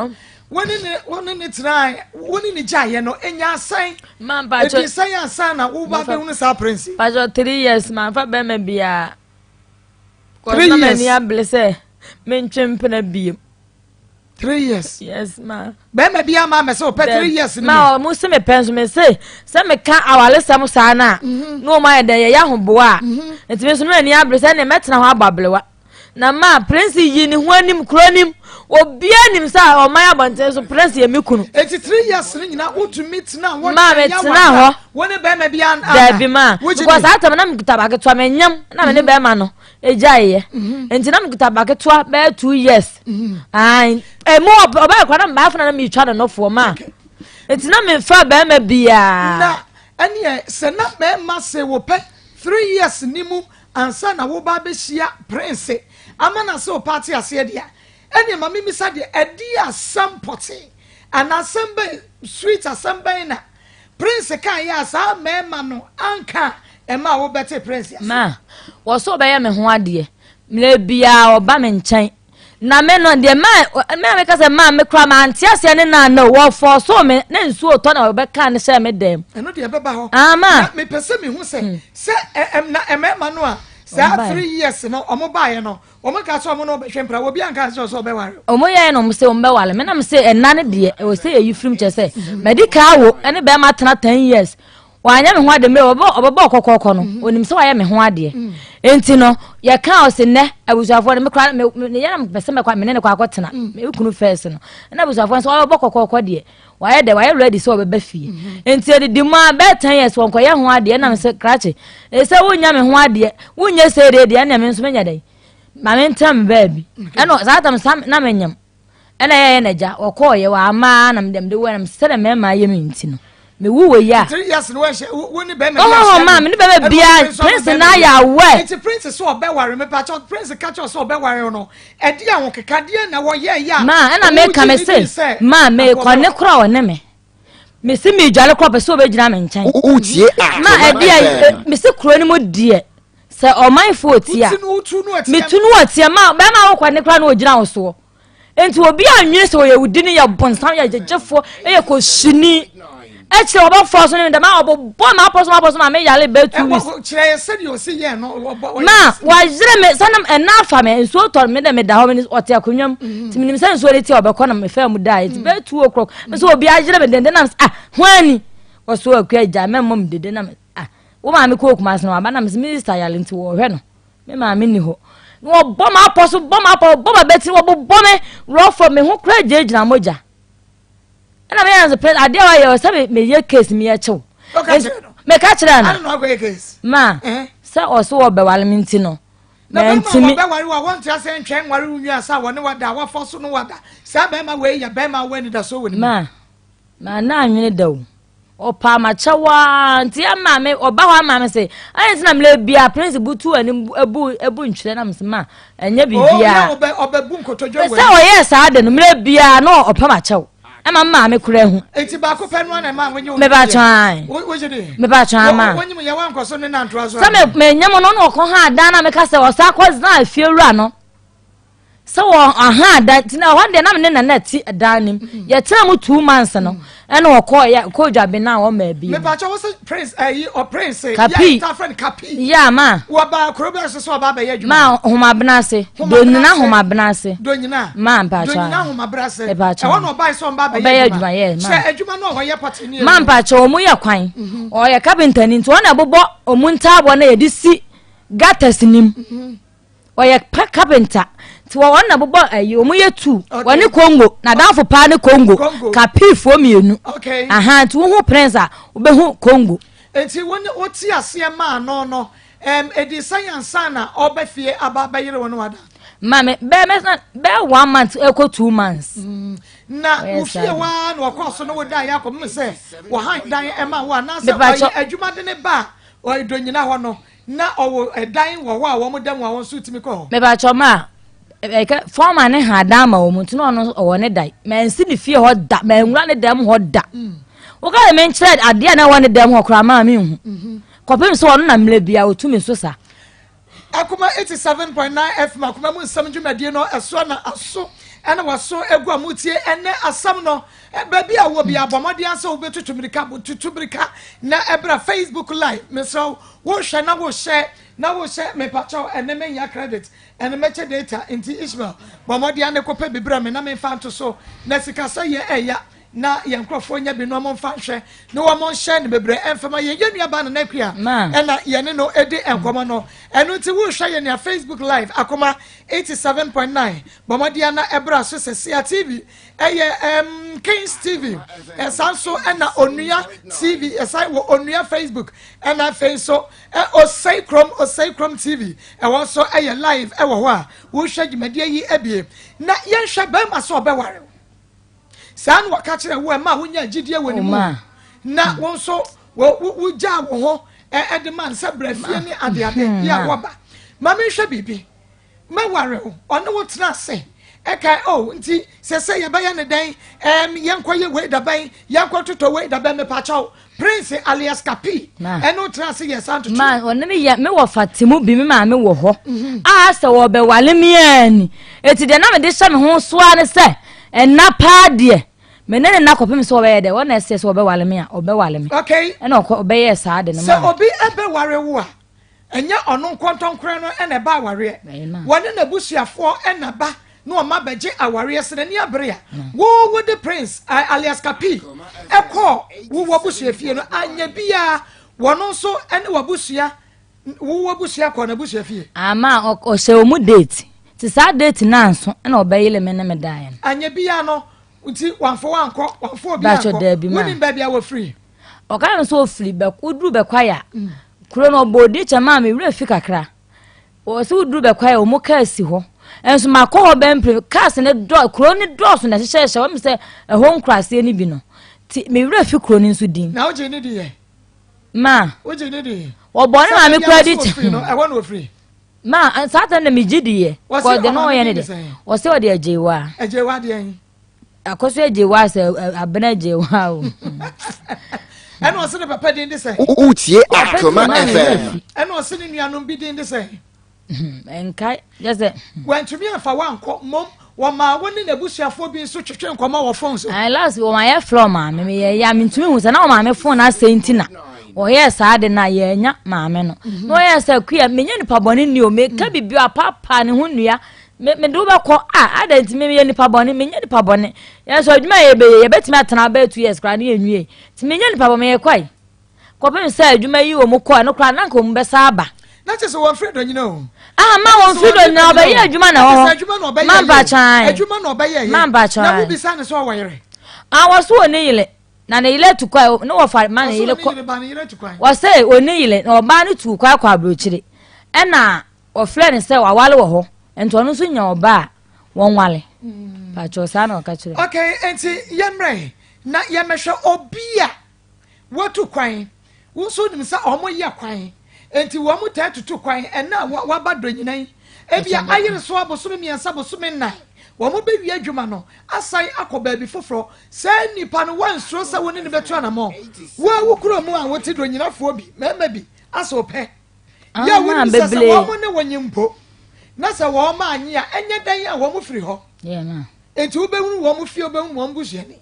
wo ne ne wo ne ne tenaeɛ, wo ne ne gyaeɛ no, ɛnya asɛn? Ɛdi sɛn ansa na woba bɛhunu saa prince yi? Pakyɛ 3 years manfa bɛrima biara. 3 years. Na m'ani abere sɛ mentwe mpena biem. 3 years. Yes ma. Bɛrima bi ama mɛ sɛ ɔpɛ 3 years ni. Ma ɔmo se mepɛ nso me se sɛ meka awalesɛm saa no a na ɔmo ayɛ dɛ yɛyɛ ahoboa a nti me nso no ani abere sɛ ɛnna mɛtena hɔ abɔ abelewa na ma prince yi ne ho anim kuro nim obiara nim sɛ ɔman abɔnten so prince yɛ me kunu. Eti 3 years ni nyinaa wotumi tena hɔ. Ma me tena hɔ. Wo ne bɛrima bi an. Daabi ma because saa tam na mekuta baketewa me nyam na me ne bɛrima no. Egyaeɛ. Nti na mekuta ba ketewa bɛyɛ 2 years. Emu ɔbɛyɛ kora na mbaafo na na metwa ne nofoɔ ma. Nti na memfa bɛrima biara. Na ɛneɛ sɛ na mmarima se wopɛ 3 years ni mu ansa na woba abɛhyia prince ama na sɛ wopɛ ate aseɛ deɛ a, ɛneɛ ma memisa deɛ ɛdeɛ asɛm pɔtee anaa asɛm bɛn sweet asɛm bɛn na Prince kaeɛ a saa mmarima no anka a ɛmaa wobɛtee Prince ase? Ma, wɔ sɛ ɔbɛyɛ me ho adeɛ. Mmerɛ biara ɔba me nkyɛn. Na me no, deɛ ma, me a meka sɛ maa me koraa mante aseɛ ne naa no, wɔfɔɔsoo me na nsuo retɔ na wɔbɛkaa no hyɛɛ me dan mu. Ɛno deɛ ɛbɛba hɔ. Ah, ma. Na mepɛ sɛ mehu sɛ, sɛ ɛ, ɛ, na mmarima no a saa 3 years no wɔn baeɛ no, Wɔn kaa sɛ wɔn ne wo bɛhwɛ mpira, obi anka sɛ ɔsɛ ɔbɛware. Wɔn yɛɛ na wɔn sɛ wɔn bɛware me na me sɛ ɛna no deɛ ɛwɔ sɛ yɛyi firim kyɛ sɛ mɛdi kaa wo ɛne bɛrima atena 10 years wanyɛ me ho adeɛ mmerɛ ɔbɛbɔ ɔbɛbɔ ɔkɔkɔɔkɔ no onim sɛ wayɛ me ho adeɛ nti no yɛka ɔsɛ nnɛ abusuafoɔ no me kora me me yɛ na mepɛ sɛ mɛkɔ me ne ne kɔ akɔtena me kunu fɛs no ɛna abusuafoɔ no sɛ ɔbɛbɔ kɔkɔɔkɔ deɛ wayɛ dɛ wayɛ ready sɛ ɔbɛba fie nti ɛdidi mu a bɛyɛ 10 years wɔnkɔyɛ ho adeɛ ɛnam sɛ krakye ɛsɛ wonya me ho adeɛ wonyɛ sɛ deɛ deɛ ɛnna me nso menyɛ dɛn ma mentena me baabi ɛna saa tam sa na menyam ɛna yɛyɛ n'agya wɔkɔɔyɛ wɔama na mede mede wɔ nam sɛdeɛ mmarima ayɛ me nti no mewu wɔ yi a ɔhɔhɔ ma me ne bɛrima bia prince na ayɛ awɛ nti prince sɛ ɔbɛware me pakyɛ prince ka kyerɛ sɛ ɔbɛware no ɛde ahokekadeɛ na wɔyɛ yɛ a ma ɛna meka me se ma mekɔ ne korɔ ɔne me mesi medwale korɔ pɛ sɛ ɔbɛgyina me nkyɛn Wotie ma Akoma ɛde a FM. mesi kuro no mu deɛ sɛ ɔmanfoɔ tia metu no ɔteɛ ma bɛrima wokɔ ne korɔ na ɔgyina wo soɔ nti obi anwene sɛ ɔyɛ wudi no yɛ bonsam yɛ gyegyefoɔ yɛ kɔsini ɛkyerɛ ɔbɛfoɔ so ne dɛm a ɔbɔbɔ ma apɔ so ma apɔ so ma me yare bɛɛ 2 weeks kyerɛ yɛ sɛdeɛ ɔsi yɛ no ma wayere me sɛ nam ɛna afa me nsuo tɔ me dɛ meda hɔ me ɔte akonnwa mu mhm. nti menim sɛ nsuo no ti a ɔbɛkɔ na mefaa mu daa nti bɛɛ 2 o'clock me sɛ obi ayere me denden nam sɛ ah hwan ni wɔso akua agya mɛmmɔ me dede nam ah wo maame kɔɔ Kumase no waba nam sɛ minista yare nti wɔhwɛ no Me maame nni hɔ. Na wɔbɔ m'apɔ so, bɔ m'apɔ, bɔ m'abati, wɔbobɔ me rɔfɔ, me ho koraa gyinagyina mogya. Ɛna meyɛ no sɛ adeɛ a wayɛ sɛ meyɛ case meyɛ kyew. Meka kyerɛ no. Ma sɛ ɔso wɔbɛware me nti no. Na bɛrima a wɔbɛware wo a wɔnte ase ntwɛn nware wo nwi asa a wɔne wada a wɔafa so no wada. Saa bɛrima wei yɛ bɛrima a wɔ anidasoɔ wɔ ne mu. Ma Ma na anwene da o. Ɔpaa m'akyɛw ara nti ama me ɔba hɔ ama me se ayɛ nti na mmerɛ bia prince butu anim ebu ebu ntwerɛ na me se ma ɛnyɛ biribiara. Oh, ɔbɛ ɔbɛbu nkotodwe wɔ sɛ ɔyɛɛ saa de no mmerɛ bia na ɔpa m'akyɛw ɛma maame kura hu. Eti baako pɛ no na ɛma wonye wo. Meba twɛn. Wogye di. Meba twɛn ama. Wonyim yɛ wankɔ so ne nantoa so. Sɛ me me nyɛ mo no na ɔkɔ ha dan na meka sɛ ɔsa akɔ zan efie wura no. Sɛ wɔ aha da nti na hɔ deɛ na me ne nana ti dan nim mm. yɛtena mu 2 months no ɛna ɔkɔ yɛ kɔ dwabe na ɔma bi. Mepatwa wo sɛ Prince ɛyi ɔ Prince Kapi yɛ ta friend Kapi. Yɛ ma. Wɔba kuro bɛ so sɛ ɔba abɛyɛ adwuma. Ma homabena ase. Donyina homabena ase. Donyina. Ma mpatwa. Donyina homabena ase. Mepatwa. Ɛhɔ na ɔba sɛ ɔba abɛyɛ adwuma yɛ ma. Sɛ adwuma no a ɔyɛ pɔte ne. Ma mpatwa wɔn yɛ kwan. Ɔyɛ kapenta ni nti wɔn na ɛbobɔ wɔn ntaabɔ na yɛde si gutters nim. Ɔyɛ pa carpenter nti wɔ wɔn na bobɔ ayi wɔn yɛ tu wɔne Congo na danfo paa ne Congo kapiifoɔ mmienu aha nti wohu Prince a wobɛhu Congo. Nti wo ne wote aseɛ maa no no ɛm edi sɛn ansa na ɔba fie aba abɛyere wo ne wada? Maame bɛɛ mɛsa bɛɛ 1 month ɛkɔ 2 months. Na wo fie hɔ ara na ɔkɔɔ so ne wo daeɛ akɔpem sɛ wɔhan dan ɛma wo anaasɛ ɔyɛ adwuma de ne ba a ɔdɔ nyina hɔ no Na ɔwɔ ɛdan wɔ hɔ a wɔn da mu a wɔn nso tumi kɔ hɔ. Mepakyɛw ma ɛkɛ fɔma ne ha dan ma wɔn nti na ɔno ɔwɔ ne dan mansi ne fie hɔ da manwura ne dan mu hɔ da mm. Woka sɛ menkyerɛ adeɛ a na ɛwɔ ne dan mu hɔ koraa maa menhu mm-hmm. Kɔpem sɛ ɔno na mmerɛ bia ɔtumi so sa. Akoma 87.9 FM akoma mu nsɛm dwumadie no ɛsoɔ na aso ɛna waso egu a mutie ɛnɛ asɛm no. Baabi a wɔ biara, bɔ mmɔden ara sɛ wobɛtutu mmirika, tutu mmirika na ɛbra Facebook live. Mesrɛ wo, wohwɛ na wohyɛ na wohyɛ mepakyɛw ɛnɛ menya credit, ɛnɛ mɛkyɛ data nti Ishmael bɔ mmɔden ara na kɔpɛ bi brɛ me na memfa nto so na sikasɛ yɛ ɛya na yɛn nkurɔfoɔ nya bi na wɔn mfa nhwɛ na wɔn nhyɛ no bebree ɛmfa ma yɛn. Yɛn nua baa Nana Akua ɛna yɛne no ɛdi nkɔmɔ no. Ɛno nti wohwɛ yɛn nea Facebook live Akoma 87.9 bɔ mmɔden ara na ɛbra so sɛ Sia TV Ɛyɛ ɛɛm Kings TV, ɛsan nso ɛna Onua TV, ɛsan wɔ Onua Facebook, ɛna afei nso ɛ Osei Krom Osei Krom TV, ɛwɔ nso ɛyɛ live ɛwɔ hɔ a wohwɛ dwumadie yi ebie. Na yɛnhwɛ bɛrima sɛ ɔbɛware wo. Saa na wɔka kyerɛ wo ɛma wonya gyidie wɔ ne mu na wo nso wogyaa wo ho ɛde ma no sɛ brɛ fie ne adeade yɛ a wɔba. Ma menhwɛ biribi. Mɛware wo. Ɔne wo tena ase. Ɛkae, oh, nti sɛsɛ yɛbɛyɛ ne dɛn? Ɛɛm, yɛnkɔyɛ wei dabɛn, yɛnkɔtotɔ wei dabɛn, mepakyɛw. Prince alias Kapi, ɛne wo tena ase yɛ saa ntotoeɛ. Ma, ɔne me yɛ, me wɔfa te mu bi, me maame wɔ hɔ. Mhm. A sɛ wɔbɛwale me a ni. Eti deɛ na mede hyɛ me ho so ara ne sɛ, ɛnna paa deɛ, me ne ne nna kɔpem sɛ ɔbɛyɛ dɛ, ɔna ɛsɛ sɛ ɔbɛwale me a, ɔbɛwale me. Okay. Ɛna ɔkɔ, ɔbɛyɛɛ saa de no maa me. Sɛ obi ɛbɛware wo a, Ɛnyɛ ɔno nkɔntɔnkorɛ no na ɛba awareɛ. Wɔne n'abusuafoɔ na ba na wɔn abɛgye awareɛ. Sɛ n'ani abere a, wo wode Prince alias Kapi kɔɔ wo w'abusua fie no, anyɛ biara wɔn nso ne w'abusua wo w'abusua kɔɔ n'abusua fie. Ama ɔhyɛ wɔn date. Nti saa date no anso na ɔbɛyere me ne me daeɛ no. Anyɛ biara no, nti wamfa wo ankɔ, wamfa obi ankɔ. Wonim baabi a wɔfiri? Ɔka no sɛ ɔfiri bɛ woduru Bɛkwae a mm. kuro no ɔbɔ odi kyɛ maa me werɛ fi kakra. Ɔsɛ woduru Bɛkwae a wɔn kaa si hɔ. Nso makɔ hɔ bɛn pere cars ne dɔ kuro ne dɔɔso na ɛhyehyɛhyɛ wɔn sɛ ɛhɔ nkuraseɛ no bi no. Ti me werɛ fi kuro no nso din. Na wogye ne di yɛ? Ma. Wogye ne di yɛ? Ɔbɔ ne maame kura di kyɛ. Ɛhɔ na ofiri. Ma saa ta na megye di yɛ. Kɔ de no ɔyɛ ne de. Ɔsɛ ɔde agyewa. Agyewa deɛ. Akɔso agyewa sɛ abena agyewa o. Ɛna ɔsɛ ne papa din de sɛ. Wotie Akoma FM. Ɛna ɔsɛ ne nuanom bi din de sɛ. Nkae yɛ sɛ. Wantumi amfa wankɔ mmom wɔmaa wo ne n'abusuafoɔ bi nso twetwe nkɔmmɔ wɔ fon so. Ayi last wɔn ayɛ frɛ maame mi yɛ ya mintumi hu sɛ na maame fon asɛ nti na wɔyɛɛ saa de na yɛnya maame no. Mhm. Na wɔyɛ sɛ kuya menyɛ nipa bɔne ni o meka mm. biribi apaapaa ne ho nnua Me mede wo bɛkɔ a adɛn nti meyɛ nipa bɔne menyɛ nipa bɔne yɛn nso adwuma a yɛbɛyɛ yɛbɛtumi atena bɛyɛ 2 years koraa ne yɛnwie nti menyɛ nipa bɔne meyɛ kɔe kɔpem sɛ adwuma yi wɔ mu kɔe no koraa na nka wɔn bɛsa aba. Na kyerɛ sɛ wɔn firi dɔ nyina o. Ah ma wɔn firi dɔ nyina ɔbɛyɛ adwuma na wɔ hɔ ma mpa kyan adwuma na ɔbɛyɛ yɛ ma mpa kyan na wobisa ne sɛ ɔwɔ yere. Ah wɔ so wɔ ne yere na ne yere tu kwan ne wɔfa ma ne yere kɔ wɔsɛ ɔne yere na ɔbaa no tu kwan kɔ aburokyire ɛna Wɔfrɛɛ no sɛ waware wɔ hɔ nti ɔno nso nya ɔba a wɔnware. Mm. Pakyɛw saa na ɔka kyerɛ. Okay, nti yɛmmerɛ na yɛmmɛhwɛ obi a watu kwan. Wo nso nim sɛ wɔn yɛ kwan. Nti wɔn taa tutu kwan ɛna a waba dɔ nyina yi. Ebia ayere so abosome 3 bosome 4. Wɔn bɛwie adwuma no asan akɔ baabi foforɔ. Saa nipa no wansuro sɛ wo ne no bɛtu anamɔ. Wo a wo kuro mu a wote dɔ nyinafoɔ bi, mmarima bi asɛ ɔpɛ. Yɛ a wonim sɛ sɛ wɔn ne wo nye mpo. Na sɛ wɔn annye a, ɛnyɛ dɛn a wɔn firi hɔ. Enti wobɛhunu wɔn fie, wobɛhunu wɔn busuani.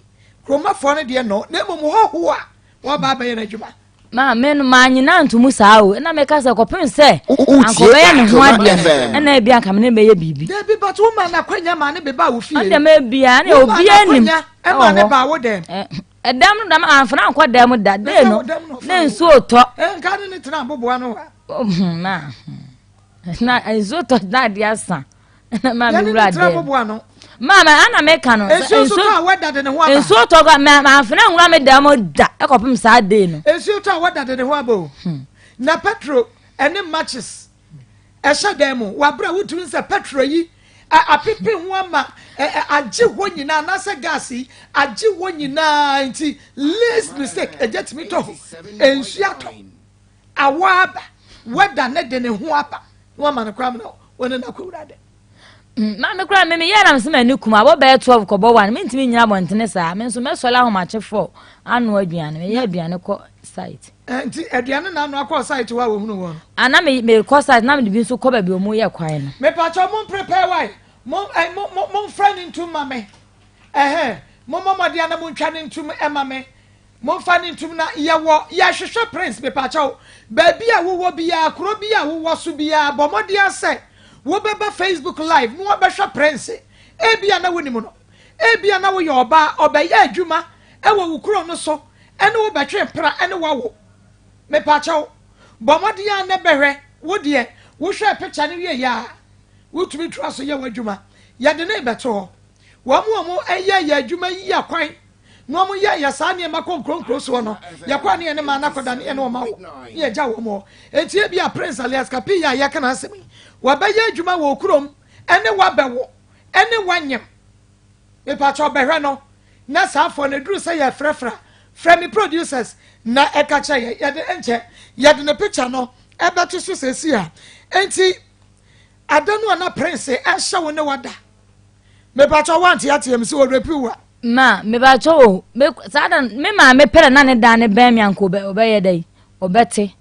Kuromafoɔ no deɛ no, na mmom hɔhoɔ a wɔaba abɛyɛ no adwuma. Ma me no mannye no anto mu saa o. Ɛna meka sɛ kɔpem sɛ anka ɔbɛyɛ ne ho adeɛ no, ɛna ebi anka me ne bɛyɛ biribi. Dabi, but wo ma no akwanya ma ne beba wo fie. Ɔno deɛ ebia ne obiara nim. Ɛma ne ba wo dɛm. Ɛdɛm no dɛm amfana ankɔ dɛm da. Dee no ne nsuo tɔ. Nka ne ne tena aboboa no wa. Na na nsuo tɔ na adeɛ asa. Na maa mi wura dɛm. Maa ma ana meka no. Nsuo tɔ a wɛda de ne ho aba. Nsuo tɔ kɔ mɛ amfana nwura mi dɛm da ɛkɔpem saa dee no. Nsuo tɔ a wɛda de ne ho aba o. Na petro ɛne matches. Ɛhyɛ dan mu wɔ abere a wotumi sɛ petrol yi apepe ho ama agye hɔ nyinaa anaasɛ gas yi agye hɔ nyinaa nti least mistake egya tumi tɔ hɔ, nsuo atɔ, awɔ aba, weather ne de ne ho aba na wama no koraa mena wɔne no akɔwura dɛ. Mm, maame koraa me meyɛɛ na mesɛ m'ani kum abɔ bɛyɛ 12 kɔbɔ 1 mentumi nnyina abɔntene saa me nso mɛsɔre ahomakye 4 anoa aduane meyɛ aduane kɔ site. Eh, nti aduane na anoa kɔɔ site hɔ a wɔhunu wɔn no? Ana me mekɔ site na mede bi nso kɔ baabi wɔn yɛ kwan no. Mepakyɛw mo prepare why mo eh, mo mo momfrɛ no ntum ma me ɛhɛn mommɔ mmɔden ana montwa no ntum ɛma me Momfa no ntom na yɛwɔ yɛhwehwɛ Prince mepakyɛw baabi a wowɔ biara kuro bi a wowɔ so biara bɔ mmɔden ara sɛ wobɛba Facebook live na wabɛhwɛ Prince ebia na wonim no ebia na woyɛ ɔbaa ɔbɛyɛ adwuma ɛwɔ wo kuro no so ɛne wo bɛtwe mpra ɛne wawo mepakyɛw bɔ mmɔden ara na bɛhwɛ wo deɛ wohwɛ picture no wie yɛ a wotumi tura so yɛ w'adwuma yɛde ne bɛto hɔ wɔn a wɔn yɛ yɛ adwuma yi akwan na wɔn yɛ yɛ saa nneɛma kɔ nkuro nkuro soɔ no, yɛkɔ a ne yɛne maa no akɔda ne yɛne wɔn awo ne yɛgya wɔn hɔ. Enti ebi a Prince alias Kapi yi a yɛka n'asɛm yi, wabɛyɛ adwuma wɔ okurom ɛne wabɛwo ɛne wanyem. Mepakyɛ ɔbɛhwɛ no na saa afɔ no eduru sɛ yɛfrɛfrɛ a, frɛ me producers na ɛka kyerɛ yɛ yɛde nkyɛ yɛde ne picture no ɛbɛto so sɛsi a. Enti ada no a na Prince ɛhyɛ wo ne wada. Mepakyɛ wante ateɛ m sɛ ɔrepi wo a. Ma mepakyɛ o me saa da me maame pɛrɛ na ne dan ne bɛn me anka ɔbɛ ɔbɛyɛ dɛ ɔbɛte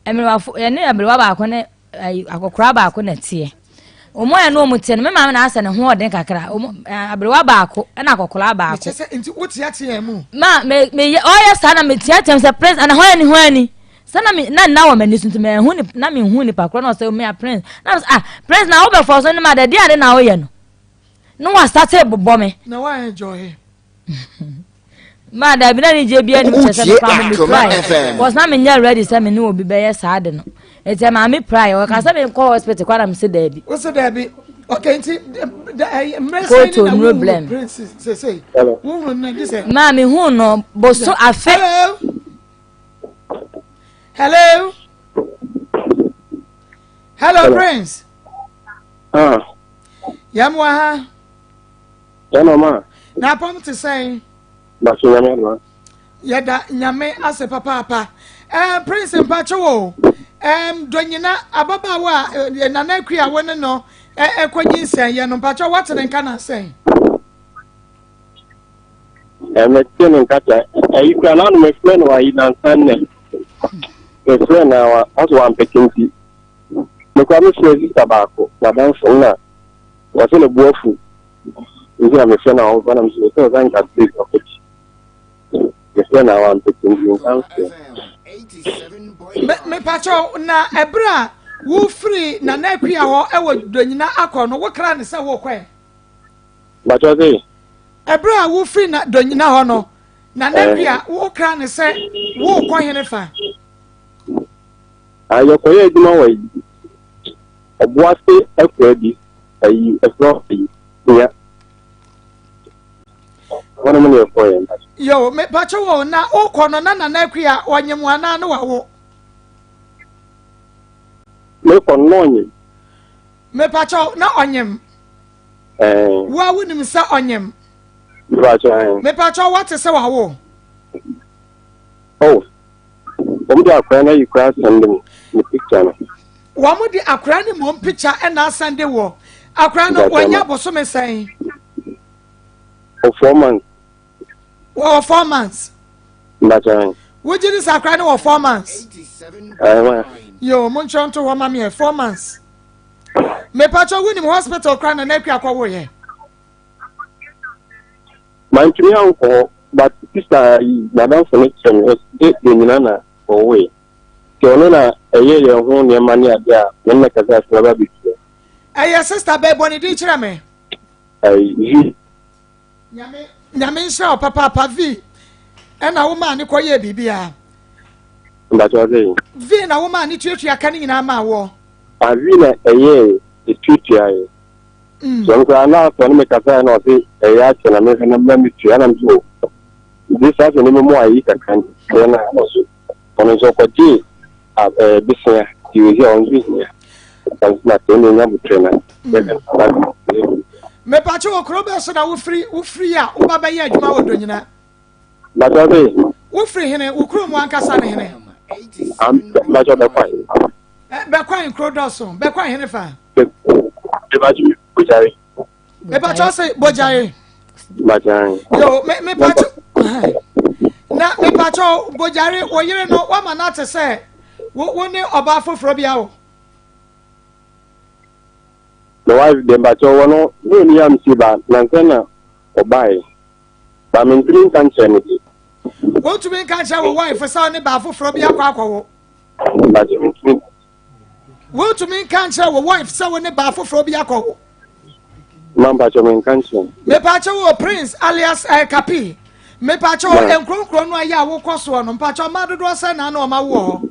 mmerewafo yɛne aberewa baako ne ayi akɔkora baako na ɛteɛ wɔn a ɛne wɔn teɛ no me maame na asɛ ne ho ɔden kakra wɔn aberewa baako ɛna akɔkora baako. Mekyɛ sɛ nti wo teateɛ mu. Ma me me yɛ ɔyɛ saa na me teateɛ mu sɛ prince ana hɔn ani hɔn ani sɛ na me na nna wɔ m'ani so nti mɛ ɛho ne na me hu nipa korɔ na ɔsɛ me a prince na me sɛ ah prince na wobɛ fɔ so ne ma dɛ deɛ ade na woyɛ no. na wasate bobɔ me. Na wa enjoy. maa dabi na ne gye bi anim kyerɛ sɛ mepa me pray because na menyɛ ready sɛ me ne obi bɛyɛ saa de no nti ɛmaa me pray ɔka sɛ menkɔ hospital kɔ na me se daabi. wo se daabi okay nti mmerɛ sɛ ne na wohu prince sese wohu no di sɛ. maa me hu no boso afe. Hello hello hello prince. Ah. Yɛn wɔ ha. Yɛn ɔma. Na apam te sɛn. Baso nyame adoma. Yɛda nyame ase papaapa. Ɛɛ Prince mpakyɛ wo. Ɛɛm dɔnyina ababaawa a eh, Nana Akua a wo ne no ɛkɔ nyinsɛn yɛ no mpakyɛ wate ne nka na sɛn. Ɛmɛte ne nka kyɛ ɛyi kura n'ano mefrɛ no ayi nansa nnɛ. Mefrɛ na wa ɔsɛ wampɛkɛ nti. Mekora me frɛ sista baako, n'adamfo no na wɔsɛ ne bo afu nti na mefrɛ na ɔmfa na mesɛ sɛ ɔsan nka plate ɔkɔgye. Mefrɛ na wampɛkyɛ nti nka mfrɛ. Mepakyɛw na ɛberɛ a wofiri Nana Akua hɔ ɛwɔ Donyina akɔ no wokra ne sɛ wokɔ ɛ? Mepakyɛw se? Ɛberɛ a wofiri na Donyina hɔ no Nana Akua wokra ne sɛ wokɔ hene fa? Ah, yɛkɔyɛ adwuma wɔ ayi, ɔboase akuraa bi, ayi, ɛfrɛ ayi, nya. Hɔnom ne yɛkɔyɛ mpa. Yo, mepatwe wo na wokɔ no na Nana Akua ɔnyem wo anaa ne wawo? Mekɔ no na ɔnyem. Mepatwe na ɔnyem. Ɛɛ. Wo a wonim sɛ ɔnyem. Mepatwe ɛɛ. Mepatwe wate sɛ wawo? Oh. Wɔn de akora no ayi koraa sɛnde me ne picture no. Wɔn de akora no mmom picture ɛna asɛnde wɔ. Akora no wɔnya bosome sɛn? O 4 months. Wɔ 4 months. Mbakyɛn. Wogye di sɛ akora no wɔ 4 months? Ɛɛ Yo, mo nkyerɛ nto hɔ ma me ɛ 4 months. Mepakyɛ wonim hospital koraa Nana Akua kɔwoeɛ? Mantumi ankɔ hɔ but sister yi n'adamfo no kyerɛ me ɔse Donyina na ɔwoe. Nti ɔno na ɛyɛ yɛn ho nneɛma ne adeɛ a me ne no kasa sɛ mɛba abɛtua. Ɛyɛ sister bɛn? Bɔ ne din kyerɛ me. Ɛyi V. Nyame Nyame nhyira wo papaapa V. Ɛna wo maa ne kɔ yɛɛ biribiara. Mpakyɛ ɔse. V na wo maa ne tuatua ka ne nyinaa maa woɔ. Ah V na ɛyɛɛ ɛtuatua yɛ. Mm. So nkura na afɔ ne me kasa na ɔse ɛyɛ akyɛ na mehwɛ na mma metua na mso de saa sɛ nneɛma mu ayi kakra nti na ɔso ɔno nso ɔkɔgyee ɛɛ besea nti ɔsi a ɔno nso hia na sɛ ɛna nya botrɛ na mepakye wɔ kuro bɛɛ so na wofiri wofiri a woba bɛyɛ adwuma wɔ donyina Bàtchɔ sɛ. Wofiri hene wo kuro mu ankasa ne hene. Bàtchɔ bɛkwan. Bɛkwan kuro dɔso bɛkwan hene fa. Bàtchɔ bojare. Mepatwɔ se bojare. Bojare. Yo me mepatwɔ na mepatwɔ bojare wo yere no wama no ate sɛ wo wo ne ɔbaa foforɔ bi awo. My wife de mpatwɔ wɔ no ne oni am si ba nansa na ɔbae ba mentumi nka nkyerɛ no de. Wontumi nka nkyerɛ wo wife sɛ ɔne baa foforɔ bi akɔ akɔwo. Mpatwɔ mentumi. Wontumi nka nkyerɛ wo wife sɛ wo ne baa foforɔ bi akɔwo. Ma mpakyɛ me nka nkyerɛ no. Mepakyɛ wo Prince alias eh, Kapi. Mepakyɛ wo nkuronkuro no ayɛ a wokɔ soɔ no mpakyɛ ɔma dodoɔ sɛ na na ɔma woɔ hɔ.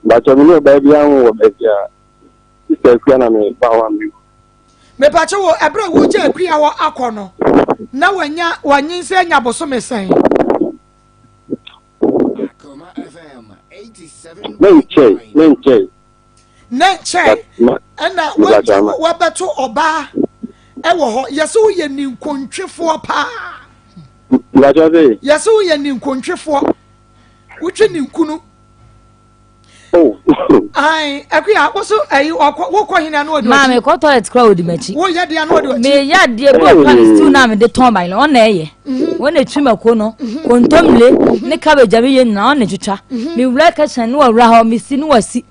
Mpakyɛ me ne ɔbaa bi anwo wɔ baabi a sista akua na me ba hɔ a me. Mepakyɛ wo ɛberɛ a wogya akua hɔ akɔ no na wanya wanyinsɛ anya bosome sɛn. Ne nkyɛe, ne nkyɛe. Ne nkyɛe ɛna wabɛto ɔbaa ɛwɔ hɔ yɛsɛ woyɛ ninkontwefoɔ paa. Yɛsɛ woyɛ ninkontwefoɔ wotwe ninkunu. Oh. Ayi, akuya, woso ayi ɔkɔ wokɔ hene ano ɔdi Maame kɔ toilet kura odi m'akyi. Woyɛ deɛ ano ɔdi ɔkyi. Meyɛ adeɛ bi ɔkura me stew na mede tɔn ban no ɔna ɛyɛ. Mhm. Wɔn na etwi mako no, mhm. kontomire mhm. ne cabbage a meyɛ nyinaa ɔna etwitwa. Mewura kitchen ne wɔwura hɔ, mesi ne wɔsi.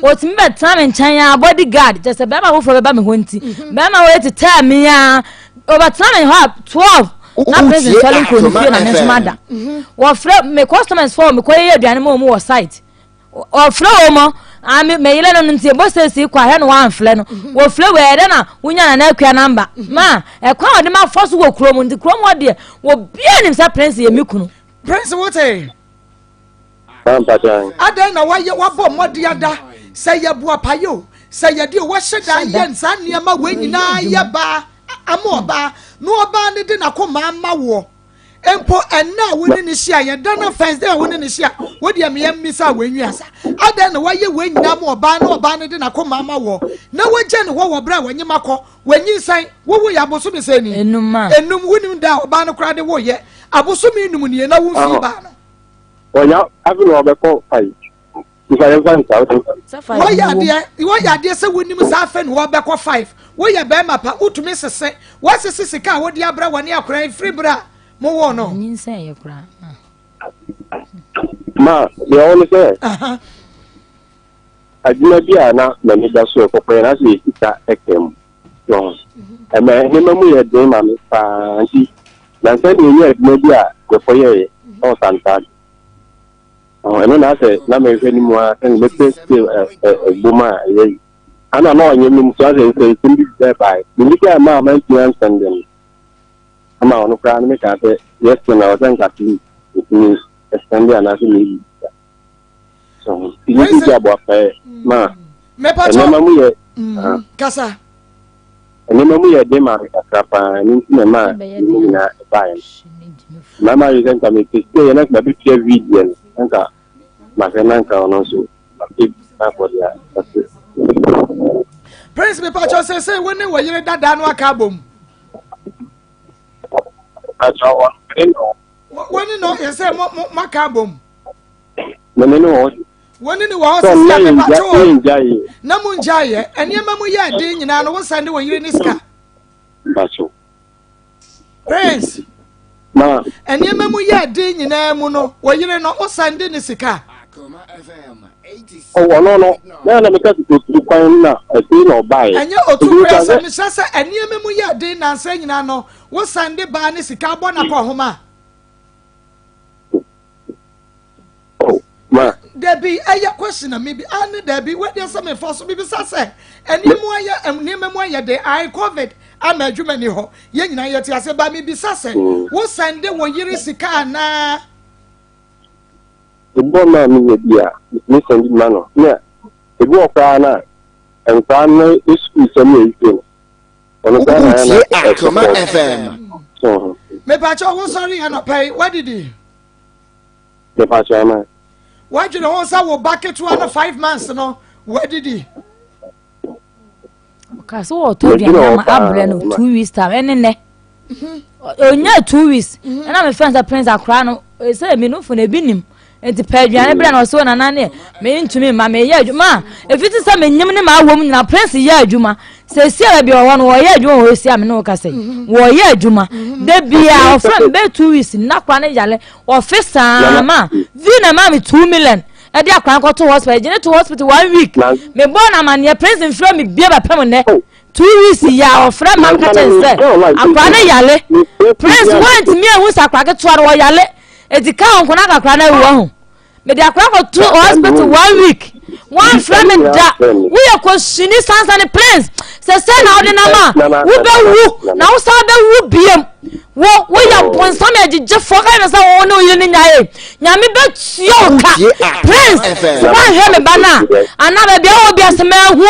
Otumi bɛtena me nkyɛn a body guard kyɛ sɛ bɛrima foforɔ bɛba me hɔ nti. Bɛrima wɔ etetɛ me a ɔbɛtena me hɔ a 12 na prison sɔre nkɔ ne fie na me nso mada. Wɔfrɛ me customers fɔ mekɔ yɛ aduane ma wɔn wɔ site. Ɔfrɛ wɔn mɔ ah me me yere no no nti ebo sɛsi kɔ ahwɛ no wɔamfrɛ no mhm. wɔfrɛ wɔ ɛdɛ na wonya nana akua namba mhm. ma ɛkwan a wɔde ma fɔ so wɔ kurom nti kurom hɔ deɛ wɔbia nim sɛ prince yɛ me kunu. Prince wote adɛn na wayɛ wabɔ mmɔde ada sɛ yɛ boapayɛ o sɛ yɛde o wahyɛ da yɛ saa nneɛma wei nyinaa yɛ baa ama ɔbaa na ɔbaa no de n'akoma ama woɔ Mpo ɛnnɛ a wo ne no hyia, yɛ da no first day a wo ne no hyia, wo deɛ meyɛ mmisa a wɔnwi asa. Adɛn na wayɛ wei nyinaa ma ɔbaa na ɔbaa no de n'akoma ama woɔ na wagya ne hɔ wɔ berɛ a wanyem akɔ, wanyinsɛn, wowoeɛ abosome sɛn ni? Enum a. Enum, wonim da a ɔbaa no koraa de woeɛ, abosome enum nie na womfii baa no. Ɔnya afe na ɔbɛkɔ fae. Woyɛ adeɛ woyɛ adeɛ sɛ wonim saa afei na wɔbɛkɔ five woyɛ bɛrima pa wotumi sese wɔasese sika a wode abrɛ wɔne akora yi firi berɛ a mowoo no. Ma deɛ ɔwɔ ne sɛ adwuma bi a na m'ani da so ɛkɔkɔ yɛ na sɛ sika ɛka mu so ɛmɛ nneɛma mu yɛ den ma me paa nti nansa deɛ ɛnyɛ adwuma bi a yɛkɔyɛeɛ ɛwɔ santaase Ɛno na asɛ na mehwɛ no mu ara sɛ mɛpɛ scale ɛbom a ɛyɛ yi. Ana na ɔnyɛ me mu so asɛ sɛ nsɛm bi bɛɛ bae. Biribi koraa mmaa a mantumi ansɛnde no. Ama ɔno koraa no mekaa sɛ yes na ɔsɛ nka at least metumi ɛsɛnde anaasɛ meyɛ biribi sa. So nti ne bi aboafɛɛ ma nneɛma mu yɛ kasa. Nneɛma mu yɛ den maa me kakra paa, ɛno nti na ɛmaa ne mu nyinaa ɛbaeɛ no. Maa m'adwene sɛ nka mepɛ sika yɛ na nka mabɛtua wii deɛ no, na nka mahwɛ na nka ɔno nso mapɛ bi na akɔ deɛ ɔte. Prince mepakyɛw sɛsɛ wo ne wɔ yere dadaa no aka abom. Mepakyɛw ɔno ne no. Wo ne no yɛ sɛ mo mo aka abom. Me ne no wɔ hɔ. Wo ne no wɔ hɔ sisi a mepakyɛw o. Na mo ngyaeɛ nneɛma mu yɛ den nyinaa no wo san ne wɔ yere ne sika. Mepakyɛw. Prince. Ma. Nneɛma mu yɛ den nyinaa mu no wɔ yere no wo san de ne sika. Ɔno no, na na meka sɛ otu kwan na ɛsei na ɔbaeɛ. Ɛnyɛ otu kwan sɛ mehyɛ sɛ nneɛma mu yɛ den nansa nyinaa no, wosan de baa ne sika abɔ no akɔnhoma. Oh, ma. Dabi, ɛyɛ question na mebi ane dabi, wadeɛ sɛ mefa so bibisa sɛ nneɛma mu ayɛ nneɛma mu ayɛ den, ae covid ama adwuma ni hɔ, yɛn nyinaa yɛte ase ba mebisa sɛ wosan de wo yere sika anaa? Ebi wɔ maa menya bi a metumi sɛnde ma no na ebi wɔ koraa na nkwadaa no sukuu sɛm yɛ esie no ɔno koraa na ayɛ na Akoma FM. So Mepakyɛ wo sɔre anɔpa yi wadidi? Mepakyɛ ama. Wadwene ho sɛ wo ba ketewa no 5 months no wadidi? Ɔka sɛ wɔtɔ aduane ama abrɛ no 2 weeks time ɛne nɛ onya 2 weeks. Ɛna me fɛn sɛ Prince akora no sɛ mi nufo na ebi nim nti pɛ aduane brɛ na ɔsɛ nana ne me ntumi ma me yɛ adwuma a efi ti sɛ me nyim ne ma awɔ mu nyina. Prince yɛ adwuma sɛ esi a baabi ɔwɔ no wɔyɛ adwuma wɔ esi a me ne wo kasa yi wɔyɛ adwuma de bia ɔfrɛ me bɛyɛ 2 weeks nna akora ne yale ɔfe saa ma vi na ma me 2 million ɛde akora nkɔto hospital egyina to hospital one week me bɔ na amaneɛ. Prince nfrɛ me bie bɛpɛm nnɛ 2 weeks yɛ a ɔfrɛ ma nka kyɛn sɛ akora ne yale. Prince wɔntumi ehu sɛ akora ketewa no wɔyale eti kaa nkona kakra na ewu ɔho mede akora kɔto hospital one week wɔnfrɛ me da. Woyɛ kɔsini sansane. Prince, sɛ sɛ na wode nam a wobɛwu na wosan bɛwu biem. Wo woyɛ bonsam agyegyefoɔ ka ne sɛ wo ne wo yere ne nyae Nyame bɛtua wo ka. Prince, sɛ woanhwɛ me ba no a anaa baabi a wɔ bi ase mahu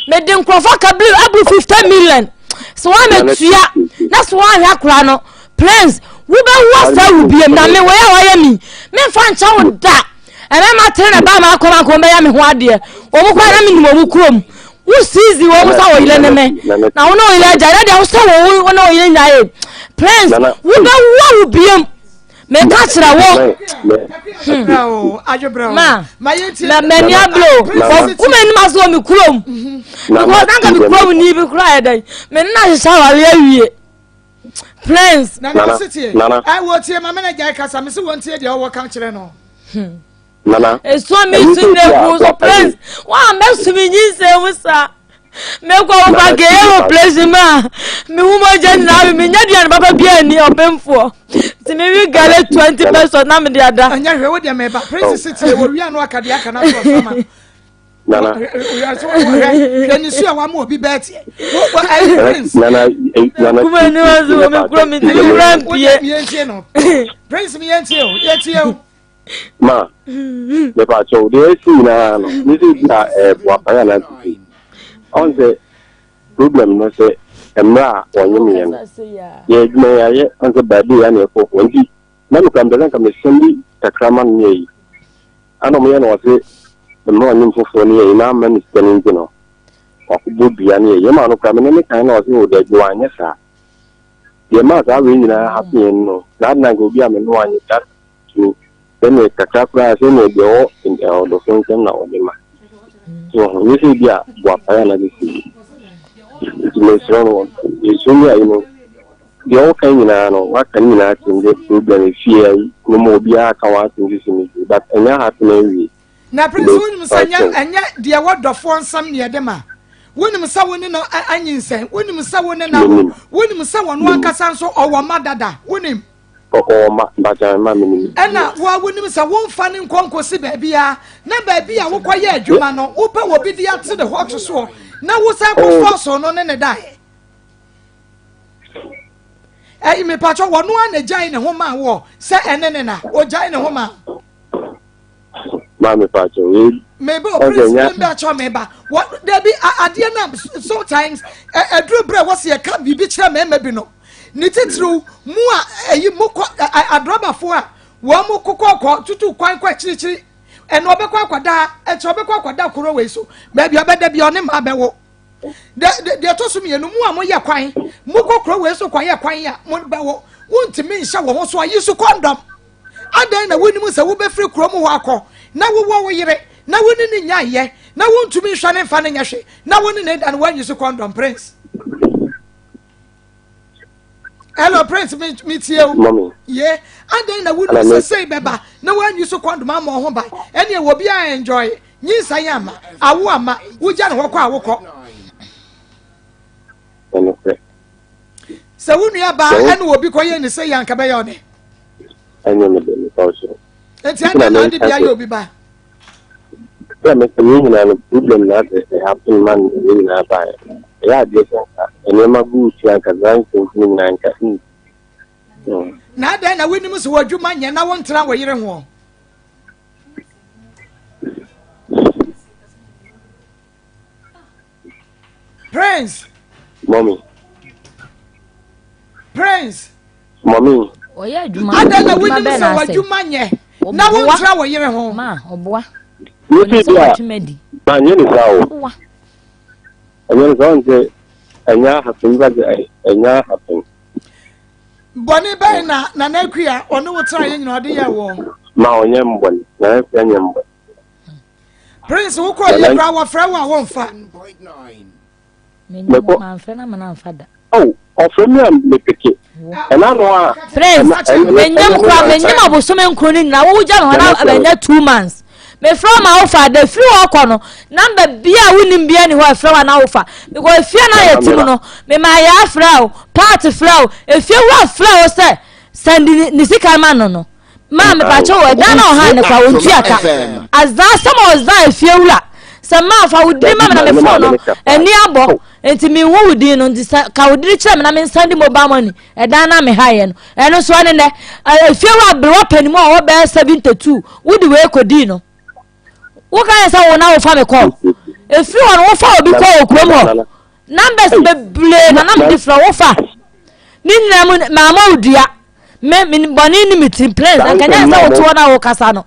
mede nkurɔfoɔ ka bili abu 50 million sɛ woamɛtua na sɛ woanhwɛ akora no, Prince, wobɛwu asa wu biem na me wei a wayɛ mi memfa nkyɛ wo da. Ɛmɛma tere na ba ma akɔm akɔm bɛyɛ me ho adeɛ wɔn kora na menim wɔn kurom wo sizi wɔn sɛ wɔyere ne me na wo ne wo yere agya ɛdɛ deɛ wo sɛ wo ne wo yere nyae. Prince, wobɛwu awu biem, meka kyerɛ wo. Ma m'ani abere o, kuma anim ase wɔ me kurom because nanka me kurom ni bi kora yɛ dɛn me nna hyehyɛ aware awie, Prince. Nana ɔsi tie ɛ wɔ tie maame na gya kasa mi si wɔn tie deɛ ɔwɔ ka kyerɛ no. Nana. Esua mi su ne kun so. Prince, wa mɛ sumi nyinsɛn mu sa mekɔ wo ba kɛ ɛwɔ place mu a mehu mogya nyinaa me menya duane papa bi ani ɔpemfoɔ nti mewe gale 20 pesos na mede ada. Ɛnyɛ hwɛ wo deɛ mɛba. Prince si tie wɔ wia no aka deɛ aka na so ɔsama. Nana. Hwɛ ne su a wama obi bɛɛ teɛ wɔ ɛyɛ Prince. Nana Nana. Kuma ni wa so wɔ me kuro mi ti mi wura mpie. Mi yɛn tie no, Prince, mi yɛn tie o, yɛn tie o. Ma mepa kyɛw, deɛ ɛsi nyinaa no ne sɛ bi a ɛboa pan anaa sisi ɔn sɛ problem no sɛ mmerɛ a wɔnyem yɛ no yɛ adwuma yɛ ayɛ ɔn sɛ baabi yɛ ana ɛkɔ hɔ nti na mekura mpɛ sɛ nka mesɛm bi kakra ma no ne ayi ana ɔmoyɛ no ɔse mmerɛ ɔnyem foforɔ no yɛ yi na ama ne sika no nti no wakɔbɔ dua no yɛ yɛ ma no kora mene ne kan na ɔse o dabi wanyɛ saa deɛ maa saa wei nyinaa happen yɛn no na adena nka obi a me no anyɛ da tumi sɛnea kakra koraa sɛnea deɛ ɔwɔ ɔdɔfo nsɛm na ɔde ma so ho nyɛ sɛ bi a boapae anaa sɛ sɛ nti mesrɛ no yɛsua ni ayi no deɛ ɔka nyinaa no waka ne nyinaa kyerɛ sɛ problem efie ayi no ma obiara ka wɔn asɛm sisi ne bi but ɛnyɛ happen awie. Na Prince, wonim sɛ ɛnyɛ ɛnyɛ deɛ wɔ dɔfoɔ nsɛm ne yɛde ma. Wonim sɛ wo ne no anyinsɛn, wonim sɛ wo ne no awo, wonim sɛ wɔno ankasa nso ɔwɔ ma dada, wonim. Ɔwɔ ma mbagya ma menim. Ɛna wo a wonim sɛ womfa ne nkɔ nkɔsi baabi a na baabi a wokɔyɛ adwuma no wopɛ wɔ bi de ate ne hɔ to soɔ na wosan kɔfɔ so no ne ne daeɛ. Ɛyi mepatwɔ wɔno a na gyae ne ho maa woɔ sɛ ɛne ne na ɔgyae ne ho maa. Maa mepatwɔ wei. Meba o, Prince, mi bɛ kyɛw meba wɔ dabi adeɛ na sometimes ɛduru berɛ wɔ sɛ yɛka biribi kyerɛ mmarima bi no ne titiriw mu a ɛyi mu kɔ adrɔbafoɔ a wɔn mu kokɔkɔ tutu kwan kɔ akyirikyiri ɛna ɔbɛkɔ akɔda ɛkyɛ ɔbɛkɔ akɔda koro wei so baabi ɔbɛda bi ɔne mmaa bɛwo de de deɛ ɛtɔ so mmienu mu a moyɛ kwan mokɔ kuro wei so kɔyɛ kwan a mo bɛwo wontumi nhyɛ wɔn ho so ayi so kɔndɔm adan na wonim sɛ wobɛfiri kurom hɔ akɔ na wowɔ wo yere na wo ne ne nyaayɛ na wontumi nhwɛ ne mfa ne nyɛ hwe na wo ne ne da no woanyi so kɔndɔm. Prince. Hello Prince, me me tie o. Mami. Ye, adɛn na wonim sɛ sei bɛba na woanyi so kɔndom ama ɔho ban. Ɛne wɔ bi a enjoy. Nyinsa yɛ ama, awo ama, wogya ne hɔ kɔ a wokɔ. Ɛnokorɛ. Sɛ wo nua baa ɛne obi kɔ yɛ ne sɛ yɛ anka bɛyɛ ɔdɛ. Ɛnyɛ me dɛ mepa wo kyɛw. Nti adɛn na ade bi ayɛ obi ba? Sɛ meka yɛn nyinaa no problem na ade ɛhappen ma no yɛn nyinaa baeɛ. Ɛyɛ adeɛ sɛ nka nneɛma gu ti anka saa nsɛmfunu nyinaa nka nsi. Na adɛn na wonim sɛ w'adwuma nyɛ na wontena wo yere ho? Prince. Mommy. Prince. Mommy. Ɔyɛ adwuma. Adɛn na wonim sɛ w'adwuma nyɛ na wontra wo yere ho? Ma ɔboa. Wosi bi a ma nyɛ ne saa o. Ɛnyɛ ne saa ɔn sɛ ɛnyɛ ahapen ba sɛ ɛnyɛ ahapen. Bɔne bɛn na Nana Akua ɔne wo tra yɛ nyina ɔde yɛ wɔ? Ma ɔnyɛ mbɔne. Nana Akua nyɛ mbɔne. Prince wokɔ yɛ kora wɔfrɛ wo a wɔmfa. Mekɔ. Mamfrɛ na mana mfa da. Oh, ɔfrɛ mi a mepeke. Ɛna no a. Prince, menyam kora menyam abosome nkron ne nyinaa wowo gya me hɔ na abɛnya 2 months. Mefrɛ ma wofa da firi hɔ kɔ no namba bia a wonim bia ni hɔ ɛfrɛ wa na wofa because efie na yɛ tim no mema yɛ afrɛ wo paati frɛ wo efie wura frɛ wo sɛ sɛndi ne sika ma no no maa mepakyɛ wɔ ɛdan na ɔhan ne kwa wɔntua ka azan asɛm a ɔzan efie wura sɛ maa fa wo din ma me na me fon no ani abɔ nti menhu wo din no nti sɛ ka wo din kyerɛ me na mensan di mobile money ɛdan na mehaeɛ no ɛno nso ɛne nɛ efie wura aberewa panimu a ɔwɔ bɛyɛ 72 wode wei kɔdii no woka yɛ sɛ wo na wofa me kɔ efiri hɔ no wofa obi kɔ wɔ kurom hɔ numbers bebree na nam de frɛ wofa ne nyinaa mu maama wo dua me me bɔne ni me tirim plans anka nyɛ sɛ wote hɔ na wokasa no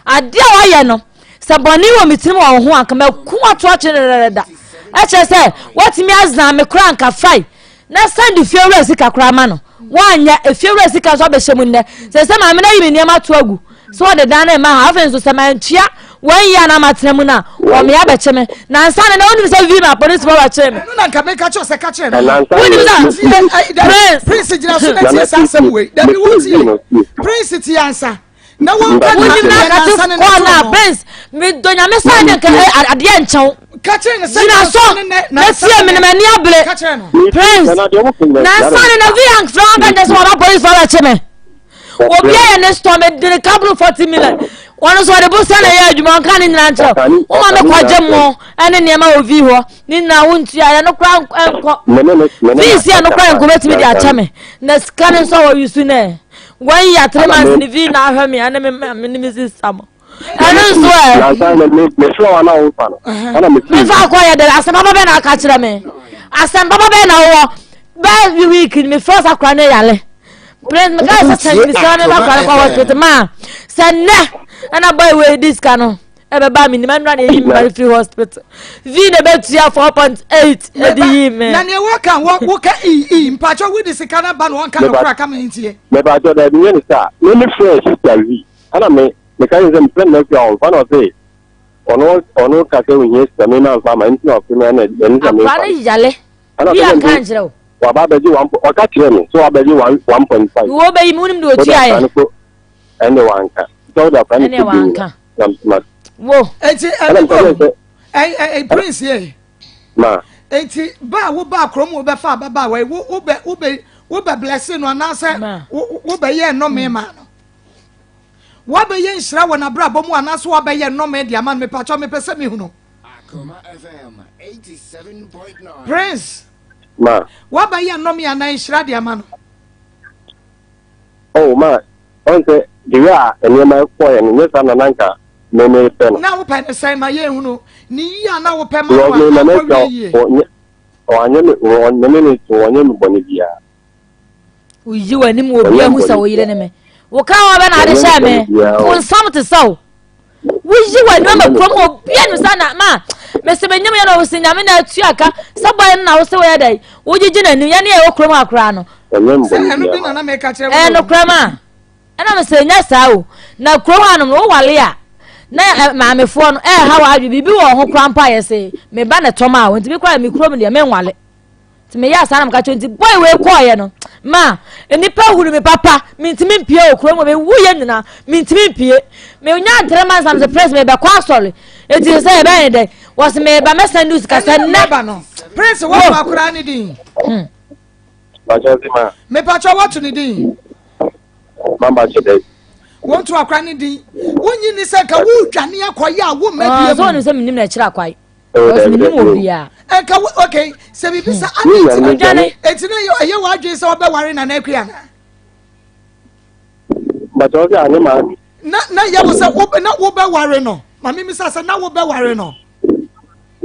adeɛ a wayɛ no sɛ bɔne wɔ me tirim wɔ wo ho anka maku ato akyere dɛdɛdɛda ɛkyerɛ sɛ woatumi azan me koraa anka fae na san de fie wura sika koraa ma no woanyɛ efie wura sika nso abɛhyɛ mu nnɛ sɛ sɛ maame no ayi me nneɛma ato agu sɛ wɔde dan no ma ha afei nso sɛ mantua wɔn yi a na matena mu no a wɔmea bɛkye me na ansa no na wonim sɛ vi ma polisi bɔ bɛkye me ɛno na nka meka kyerɛ sɛ ka kyerɛ no wonim sɛ prince prince gyina so na tie saa asɛm wei dabi wotie prince tie ansa na wɔnka wonim na akate kɔɔ no a prince medɔ nyame sɛ ne nka adeɛ nkyɛw gyina so na tie me na m'ani abere prince nansa ne na vi anfrɛ wɔn ka nkyɛn sɛ wɔba polisi fɔ bɛkye me obi ayɛ ne store me de ne kaburu 40 million wɔn nso wɔde bosa na ɛyɛ adwuma wɔn ka ne nyinaa nkyerɛ wɔn ma me kɔgye mo ɛne nneɛma wɔ vi hɔ ne nyinaa wo ntua yɛ no kora nkɔ vi si yɛ no kora nkɔ bɛtumi de akyɛ me na sika ne nso a wɔyi su nɛ wɔn yɛ three months ne vi na ahwɛ me ɛne me me ne me sista mo ɛno nso ɛ mefa akɔ yɛ dɛ asɛm papa bɛn na aka kyerɛ me asɛm papa bɛn na wowɔ bɛɛ week me first akora ne yale prince meka sɛ sɛ mesɛ me ba kora ne kɔ hospital ma sɛ nnɛ ɛna boy wei di sika no ɛbɛba me nim ɛnura na ɛyi me ba firi hospital vi na ɛbɛtua 4.8 ɛde yi me na neɛ wɔka woka ii mpakyɛ wode sika no ba na wɔnka no kora ka ma ntiɛ mɛbakyɛ daabi nyɛ ne saa me me frɛ sister vi ɛna me meka yɛ sɛ mefrɛ no afiri a ɔmfa na ɔse ɔno ɔno ka sɛ ohia sika me ma mfa ma nti na ɔfe me ɛna ɛne sɛ mefa akora no yale bi anka nkyerɛ wo waba abɛgye one ɔka kyerɛ me sɛ wabɛgye 1.5 wo bɛyi me wonim de ɔtua yɛ ɛne wanka sɛ wode akora no ɛne wanka wo enti ɛne ɛ prince yɛ ma enti ba a wo ba kurom wo bɛfa ababaawa yi wo wo bɛ wo bɛ wo bɛ blessing no anaasɛ wo wo bɛyɛ nnɔme ma no wabɛyɛ nhyira wɔ n'abrabɔ mu anaasɛ wabɛyɛ nnɔme de ama no mepakyɛ mepɛ sɛ mehunu prince ma wabɛyɛ nnɔme anaa nhyira de ama no oh ma ɔn sɛ the way a nneɛma kɔɛ no nyɛ saa na nanka me me pɛ no na wopɛ ne sɛn ma yɛnhunu ne yie a na wopɛ ma no a akɔwie yie ɔanyɛ me ɔnyɛ me to ɔnyɛ me bɔne biara woyi w'anim wɔ obi ahu sɛ wo yere ne me wo ka wa bɛ na ade hyɛ me bonsam te sɛ wo woyi w'anim ama kurom hɔ obi anim sɛ na ma mese menyem yɛ na wo se nyame na atua ka sɛ bɔyɛ no na wo se woyɛ dɛ wogyegye n'anim yɛne yɛwɔ kurom ha koraa no ɛyɛ nokorɛ ma ɛna me sɛ nyɛ saa o na kurom hanom no wowale a na maamefoɔ no ɛɛha w'adwe biribi wɔ ho koraa mpo a yɛse meba ne tɔm a ntumi koraa me kurom deɛ menwale nti meyɛ asa na meka kyerɛ nti boy wei kɔɔyɛ no. Ma nnipa hunu me papa, mentumi mpie wɔ kurom hɔ, mewu yɛ nyinaa, mentumi mpie. Menya ntere ma nsam sɛ prince mebɛkɔ asɔre. Eti sɛ yɛbɛyɛ ne dɛn? Wɔsi meba mɛsɛn de sika sɛ nnɛ. Prince wɔn akora ne din. Mepatwa wɔto ne din. Mama kyɛ dɛ. Wɔn to akora ne din. Wonyi ni sɛ nka wodwane akɔyɛ a womma bie mu. Ɔsɛ wɔn sɛ menim na ɛkyerɛ akwae. Because menim wɔ bia. Nka wo okay sɛ biribi sɛ adi nti na eti na ɛyɛ w'adwene sɛ wɔbɛware Nana Akua ana. Bàtà ɔsɛ ane maa. Na na yɛ wo sɛ wo na wobɛware no. Maame mi sɛ sɛ na wobɛware no.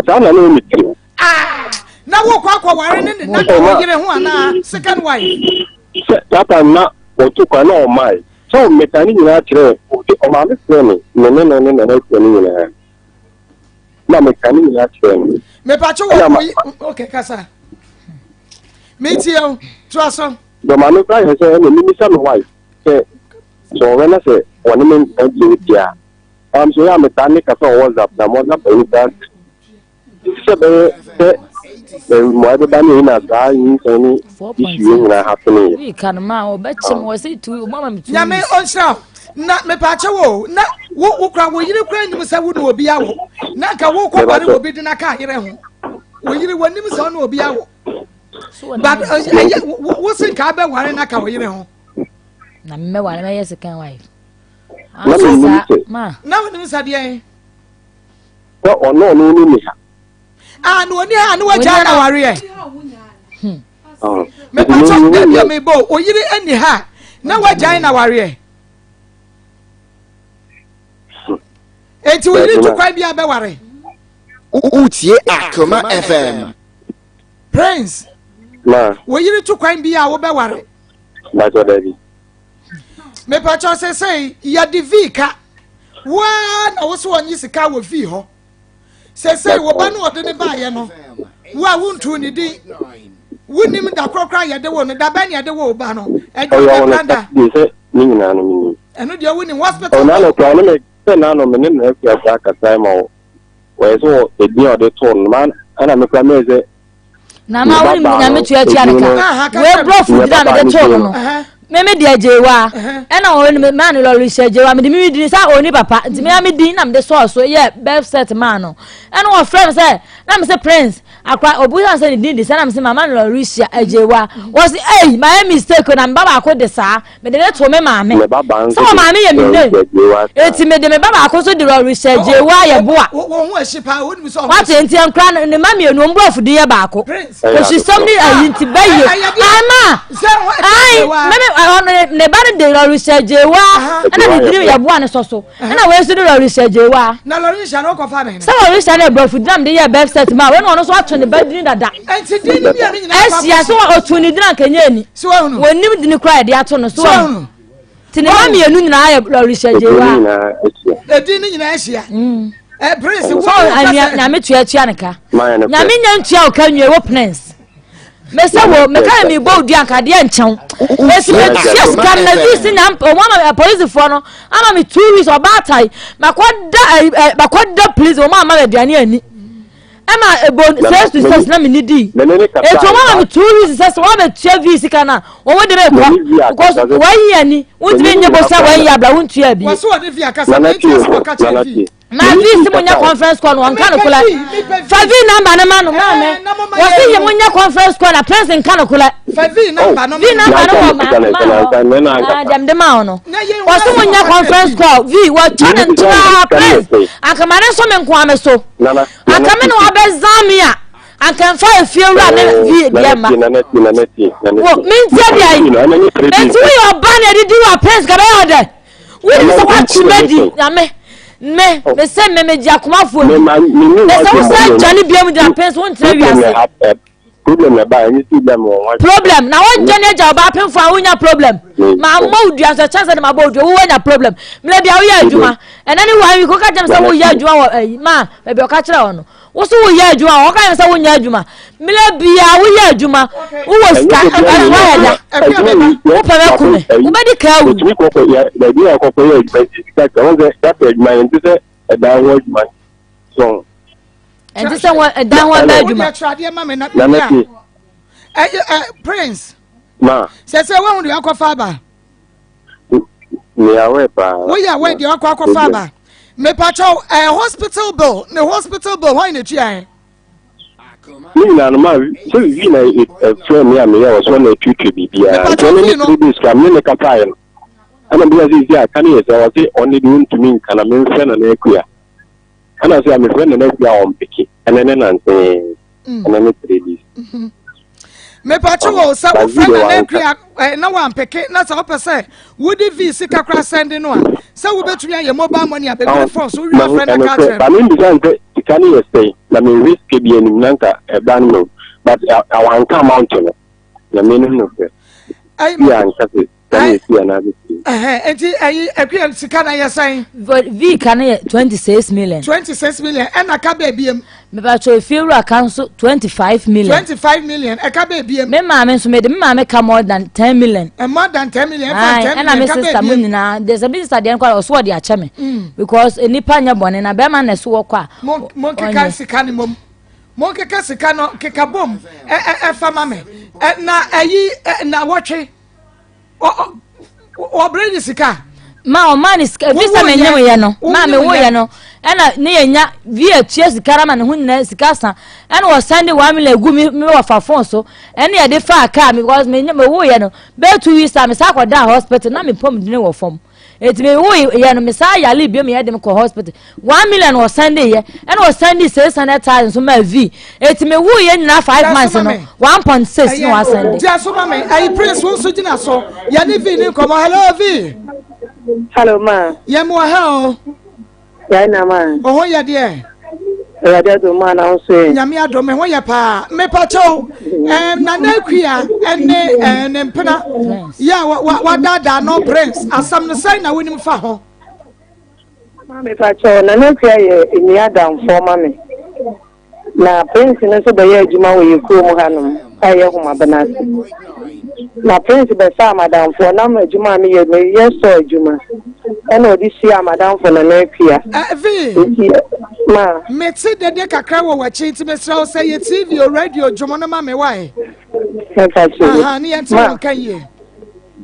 Saa na ne wɔ mi tirim. Ah, na wokɔ akɔware ne ne na na ɔyere ho anaa second wife. Sɛ that time na wɔto kwan na ɔmae sɛ ɔmmɛka ne nyinaa kyerɛ ɔmaame frɛ me me ne no ne nana akua no nyinaa na meka ne nyinaa kyerɛ no. Mepatwo wɔ okay kasa. Metie o to aso. Dɔmaame kora yɛ sɛ ɛna mimisa me wife sɛ sɛ ɔwɛ na sɛ wɔne me ntena bio deɛ a ɔam so yɛ a metaa ne kasa wɔ WhatsApp na WhatsApp ayi koraa sɛ bɛyɛ sɛ mmuae bɛba ne na saa nyinsɛn ne issue yɛ nyinaa happen yɛ. Nyame ɔnhyira wo na mepaakyɛ wo na wo wo kora wo yere kora nim sɛ wo ne obi awo na nka wo kɔ ware obi de na ka yere ho wo yere wɔnim sɛ ɔne obi awo but ɛyɛ wo se nka abɛware na ka wo yere ho. Na mmɛware mɛyɛ second wife. Na menim sɛ. Na wonim sɛ deɛn. Sɛ ɔno ɔno no ni ha. Ah, na ɔni ha na wagya na wareɛ. Hmm. Mepatɔ dabi a mebɔ oyiri ani ha na wagya na wareɛ. Enti oyiri tu kwan bi abɛware. Wotie Akoma FM. Prince. Ma. Oyiri tu kwan bi a wobɛware. Mepatɔ dabi. Mepatɔ sesei yɛde vi ka. Woa na wo so ɔnye sika wɔ vi hɔ. Sesei wo ba no ɔde ne baayɛ no, wo a wontuu ne din. Wonim da korɔ koraa yɛde wo no, da bɛn na yɛde wo ba no? Ɛdwo Ɔyɛ bɛ wɔn branda. sɛ ne nyinaa no menim. Ɛno deɛ wonim hospital. Ɔna no koraa ne me sɛ n'ano me ne no akua koraa kasae ma wɔ wɔyɛ sɛ wɔ edin a ɔde too no ma ɛna me koraa meyɛ sɛ na ma wo nim nyame tuatua ne ka wei brɔfo dina mede too no no me me deɛ gyewa ɛna wɔn me maa no lɔri hyɛ gyewa mede me din sɛ ɔni papa nti me me din na mede sɔɔ so yɛ birth set maa no ɛna wɔfrɛ me sɛ na me sɛ prince akora obu sɛ sɛ ne din de sɛ na me sɛ mama no lɔri hyɛ gyewa wɔsi ɛyi ma yɛ mistake na me ba baako de saa mede ne to me maame sɛ wɔ maame yɛ me name eti mede me ba baako nso de ɔrehyɛ gyewa yɛ boa wate nti nkora no ne ma mmienu wɔn borɔfo din yɛ baako osisɛm ne ayi nti bɛyɛ ama ayi mɛmɛ ɔno ne ba no de ɔrehyɛ gyewa ɛna ne diri yɛ boa ne sɔ so ɛna wei nso de lɔrisha gyewa. Na lɔrisha no kɔfa ne. Sɛ lɔrisha no aborɔfo din na mede yɛ birth cert ma wei na ɔno nso ato ne ba din dada. Nti din no mmienu nyinaa kɔ akɔhyia. Ɛhyia so ɔto ne din anka nyɛ ani. So ahunu. Wɔnim din koraa yɛde ato no so ahunu. Ti ne ma mmienu nyinaa yɛ lɔrisha gyewa. Edin no nyinaa ahyia. Mm. Eh, prince wo so nyame tua tua ne ka. Nyame nya ntua wo ka nwie wo prince. mese wo meka yɛ mebɔ wo dua nka adeɛ nkyɛw esi metua sika no na bi si na wɔn ama apolisifoɔ no ama me two weeks ɔbaatan makɔda ɛ ɛ makɔda prison wɔn ama me aduane ani ɛma ebo six to six na me ni di etu wɔn ama me two weeks sɛ sɛ wɔn abɛtua vi sika na wɔn de me kɔ because wɔn yi ani wɔn ti mi nye bosa wɔn yi abira wɔn tua bi. wɔn so wɔde vi akasa na eti esi wɔka kyerɛ vi. Ma vi si mo nyɛ conference call no wɔnka no korɛ fa vi number no ma no maame wɔsi yɛ mo nyɛ conference call na prince nka no korɛ vi number no vi number no wɔ ma ma hɔ dɛm de ma hɔ no wɔsi mo nyɛ conference call vi wɔtwa ne ntura prince ankama ne nso me nkoa me so anka me na wabɛ zan mi a anka nfa efie wura ne vi deɛ ma wɔ mi ntia deɛ yi nti woyɛ ɔba na edidi wa prince kabɛyɛ ɔdɛ. Wonim sɛ woakye madi nyame me me sɛ me megye akomafoɔ di na sɛ wo sɛ dwane biam gyina pɛn so wontena wiase problem na ba ɛnyɛ sɛ bia mewɔ ho problem na wodwane agya ɔbaa pemfo a wonya problem ma mmɔ wo dua nso ɛkyɛn sɛ de ma bɔ wo dua wowɔ nya problem mmerɛ bia woyɛ adwuma ɛnɛ ne one week woka kyerɛ me sɛ woyɛ adwuma wɔ ayi ma baabi ɔka kyerɛ wɔ no Wo so woyɛ adwuma a wɔka yɛn sɛ wonyɛ adwuma mmerɛ biara woyɛ adwuma wowɔ sika ɛso ayɛ da wopɛ bɛku me wobɛdi kaa wu. Otumi kɔkɔ yɛ baabi a kɔkɔ yɛ adwuma nti sika ka wɔn sɛ data adwuma yɛn ti sɛ ɛdan ho adwuma so. Ɛnti sɛ wɔn ɛdan ho ɛbɛ adwuma. Nana tie. Prince. Ma. Sɛ sɛ woahu deɛ akɔfa aba. Meyɛ aware paa. Woyɛ aware deɛ wakɔ akɔfa aba. Mepakyɛw ɛɛ eh, hospital bill ne hospital bill hwan na etua ɛ? Ne nyinaa no ma sɛ vi na ɛfrɛ me a meyɛ wɔ so na ɛtuatua biribiara. Nti ɔno ne 3 days kora me ne kasaeɛ no. Ɛna bi sɛ sɛ aka ne yɛ sɛ ɔse ɔne deɛ ɔntumi nka na memfrɛ Nana Akua. Ɛna sɛ mefrɛ Nana Akua a ɔmpeke ɛnɛ ne nansee. Ɛnɛ ne 3 days. Mepatwo wɔ sɛ wofrɛ Nana Akua eh, na wampeke na sɛ wopɛ sɛ wode vi sika kora sɛnde no a sɛ wobɛtumi ayɛ mobile money a bɛbire fɔn so wowie afrɛ no ka kyerɛ no. Membisa n sɛ sika no yɛ sɛn na menhwɛ sika bi anim na nka ɛba no no but wanka amount no na menim no sɛ bi anka sɛ Nti ɛyi akuya sika na yɛ sɛn. V ka no yɛ 26 million. 26 million ɛna ka bɛɛ biem. Mepatwa efie wura ka nso 25 million. 25 million ɛka bɛɛ biem. Me maame nso mede me maame ka more than 10 million. More than 10 million ɛfa 10 million ɛna me sister mu nyinaa de sɛ me sister deɛ nkɔ ɔso ɔde akyɛ me. Because nipa nyɛ bɔne na bɛrima na ɛso wɔ kɔ a. Mo nkeka sika ne mom. Mo nkeka sika no keka bom ɛfa ma me na ɛyi na wɔtwe. Ɔbrɛ ne sika. Ma ɔma ne sika efi sɛ menyem yɛ no ma me wo yɛ no ɛna ne yɛ nya vi atua sika na ma ne ho nyinaa sika sa ɛna ɔsan de 1 million egu mi mi wɔ fa phone so ɛna yɛde fa kaa mi because me me wo yɛ no bɛyɛ 2 weeks a me sa akɔ da hospital na me pɔm dene wɔ fam. Eti me wo yɛ no me saa yale bio me yɛ de me kɔ hospital 1 million ɔsan de yɛ ɛna ɔsan de 600,000 so ma v eti me wo yɛ nyinaa 5 months no 1.6 na wasan de. Ti aso ma me ɛyi Prince wo nso gyina so yɛ ne v ne nkɔmɔ. Hello, V. Hello, ma. Yɛ mu wɔ ha o. Yɛ na ma. Ɔho yɛ deɛ. Awurade adom ma na nso yɛ. Nyame adom me ho yɛ paa. Mepakyɛw Nana Akua ɛne ne mpena yɛ a wadaadaa no Prince asɛm no sɛn na wonim fa ho? Ma mepakyɛw, Nana Akua yɛ nnua adamfoɔ ma me. Na Prince no nso bɛyɛ adwuma wɔ yɛ kurom hanom a ɛyɛ Homabena ase. Na Prince bɛfaa m'adamfoɔ nam adwuma a meyɛ, meyɛ store adwuma, ɛna ɔde hyiaa m'adamfo Nana Akua. V. Nti ma. Mete dede kakra wɔ w'akyi nti mesrɛ wo sɛ yɛ TV o radio dwom no ma me wae. Mepakyɛw. Aha, ne yɛnte wo nka yie.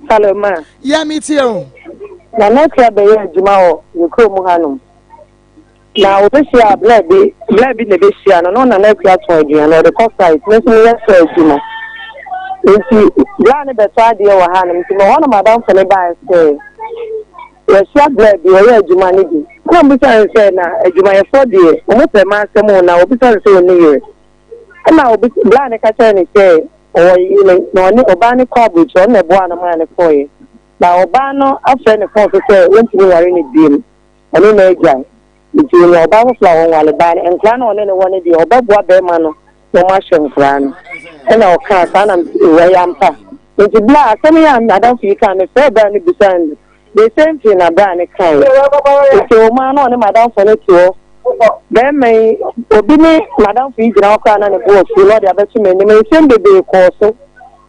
Hello, ma. Yɛ metie o. Nana Akua bɛyɛ adwuma wɔ yɛ kurom hanom. Na obehyia bla bi, bla bi na ebehyia no, na ɔna n'akua tɔn aduane, ɔde kɔ site, me nso meyɛ sɛ adwuma. Nti bla no bɛtɔ adeɛ wɔ hanom, nti mewɔ hɔ na m'adamfo no baeɛ sɛ yɛahyia bla bi, ɔyɛ adwuma no bi. Ɛna mobisa no sɛ na adwumayɛfoɔ deɛ, wɔn pɛ m'asɛm o, na obisa no sɛ ɔnni yere. Ɛna obi, bla no ka kyerɛɛ no sɛ ɔwɔ yere, na ɔne ɔbaa no kɔ aburokyire, ɔno na ɛboaa no maa no kɔeɛ. Na ɔbaa no afrɛ ne phone so sɛ ɔntumi nware no biom. Ɔne no agyae. Nti onya ɔbaa foforɔ a ɔnwale baa no. Nkwadaa no a ɔne no wɔ no deɛ, ɔbɛboa barima no na wɔahwɛ nkwadaa no. Ɛna ɔkaa saa na mese, oh, ɛyɛ ampa. Nti berɛ a asɛm yi a m'adamfo yi kaa, mefrɛɛ braa no bisaa no the same thing na braa no kaeɛ. Nti ɔwɔ mu ara na ɔne m'adamfo no te hɔ. Barima yi, obi ne m'adamfo yi gyina hɔ koraa na ne bo afu na ɔde abɛto m'anim. Nsɛm bebree kɔɔ so.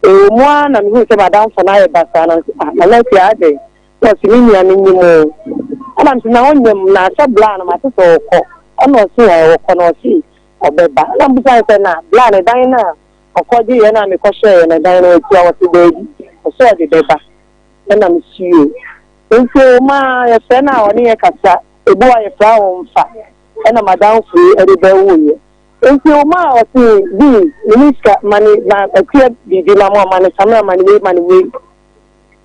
Ɛwɔ mu ara na mehuu sɛ m'adamfo no ayɛ basaa na mese, ah, Nana Akua adɛn? Na ɔse me nua no nyim o. Ɛna mese na ɔnyim na sɛ bla no mate sɛ ɔkɔ. Ɛna ɔse ɛɛ ɔkɔ na ɔse ɔbɛba. Ɛna mebisa no sɛ na bla no dan no a ɔkɔ gye yɛ no a mekɔ hwɛɛ no dan no watua? Ɔse daabi ɔse ɔde bɛba. Ɛna mese yoo. Nti ɔmaa yɛfrɛ no a ɔne yɛ kasa, ebi wɔ a yɛfrɛ a ɔmfa. Ɛna madamfo yi ɛde bɛwoeɛ. Nti ɔmaa ɔse Dee meni sika ma ne ma akua biribi ma mo ma ne samina ma ne wei ma ne wei.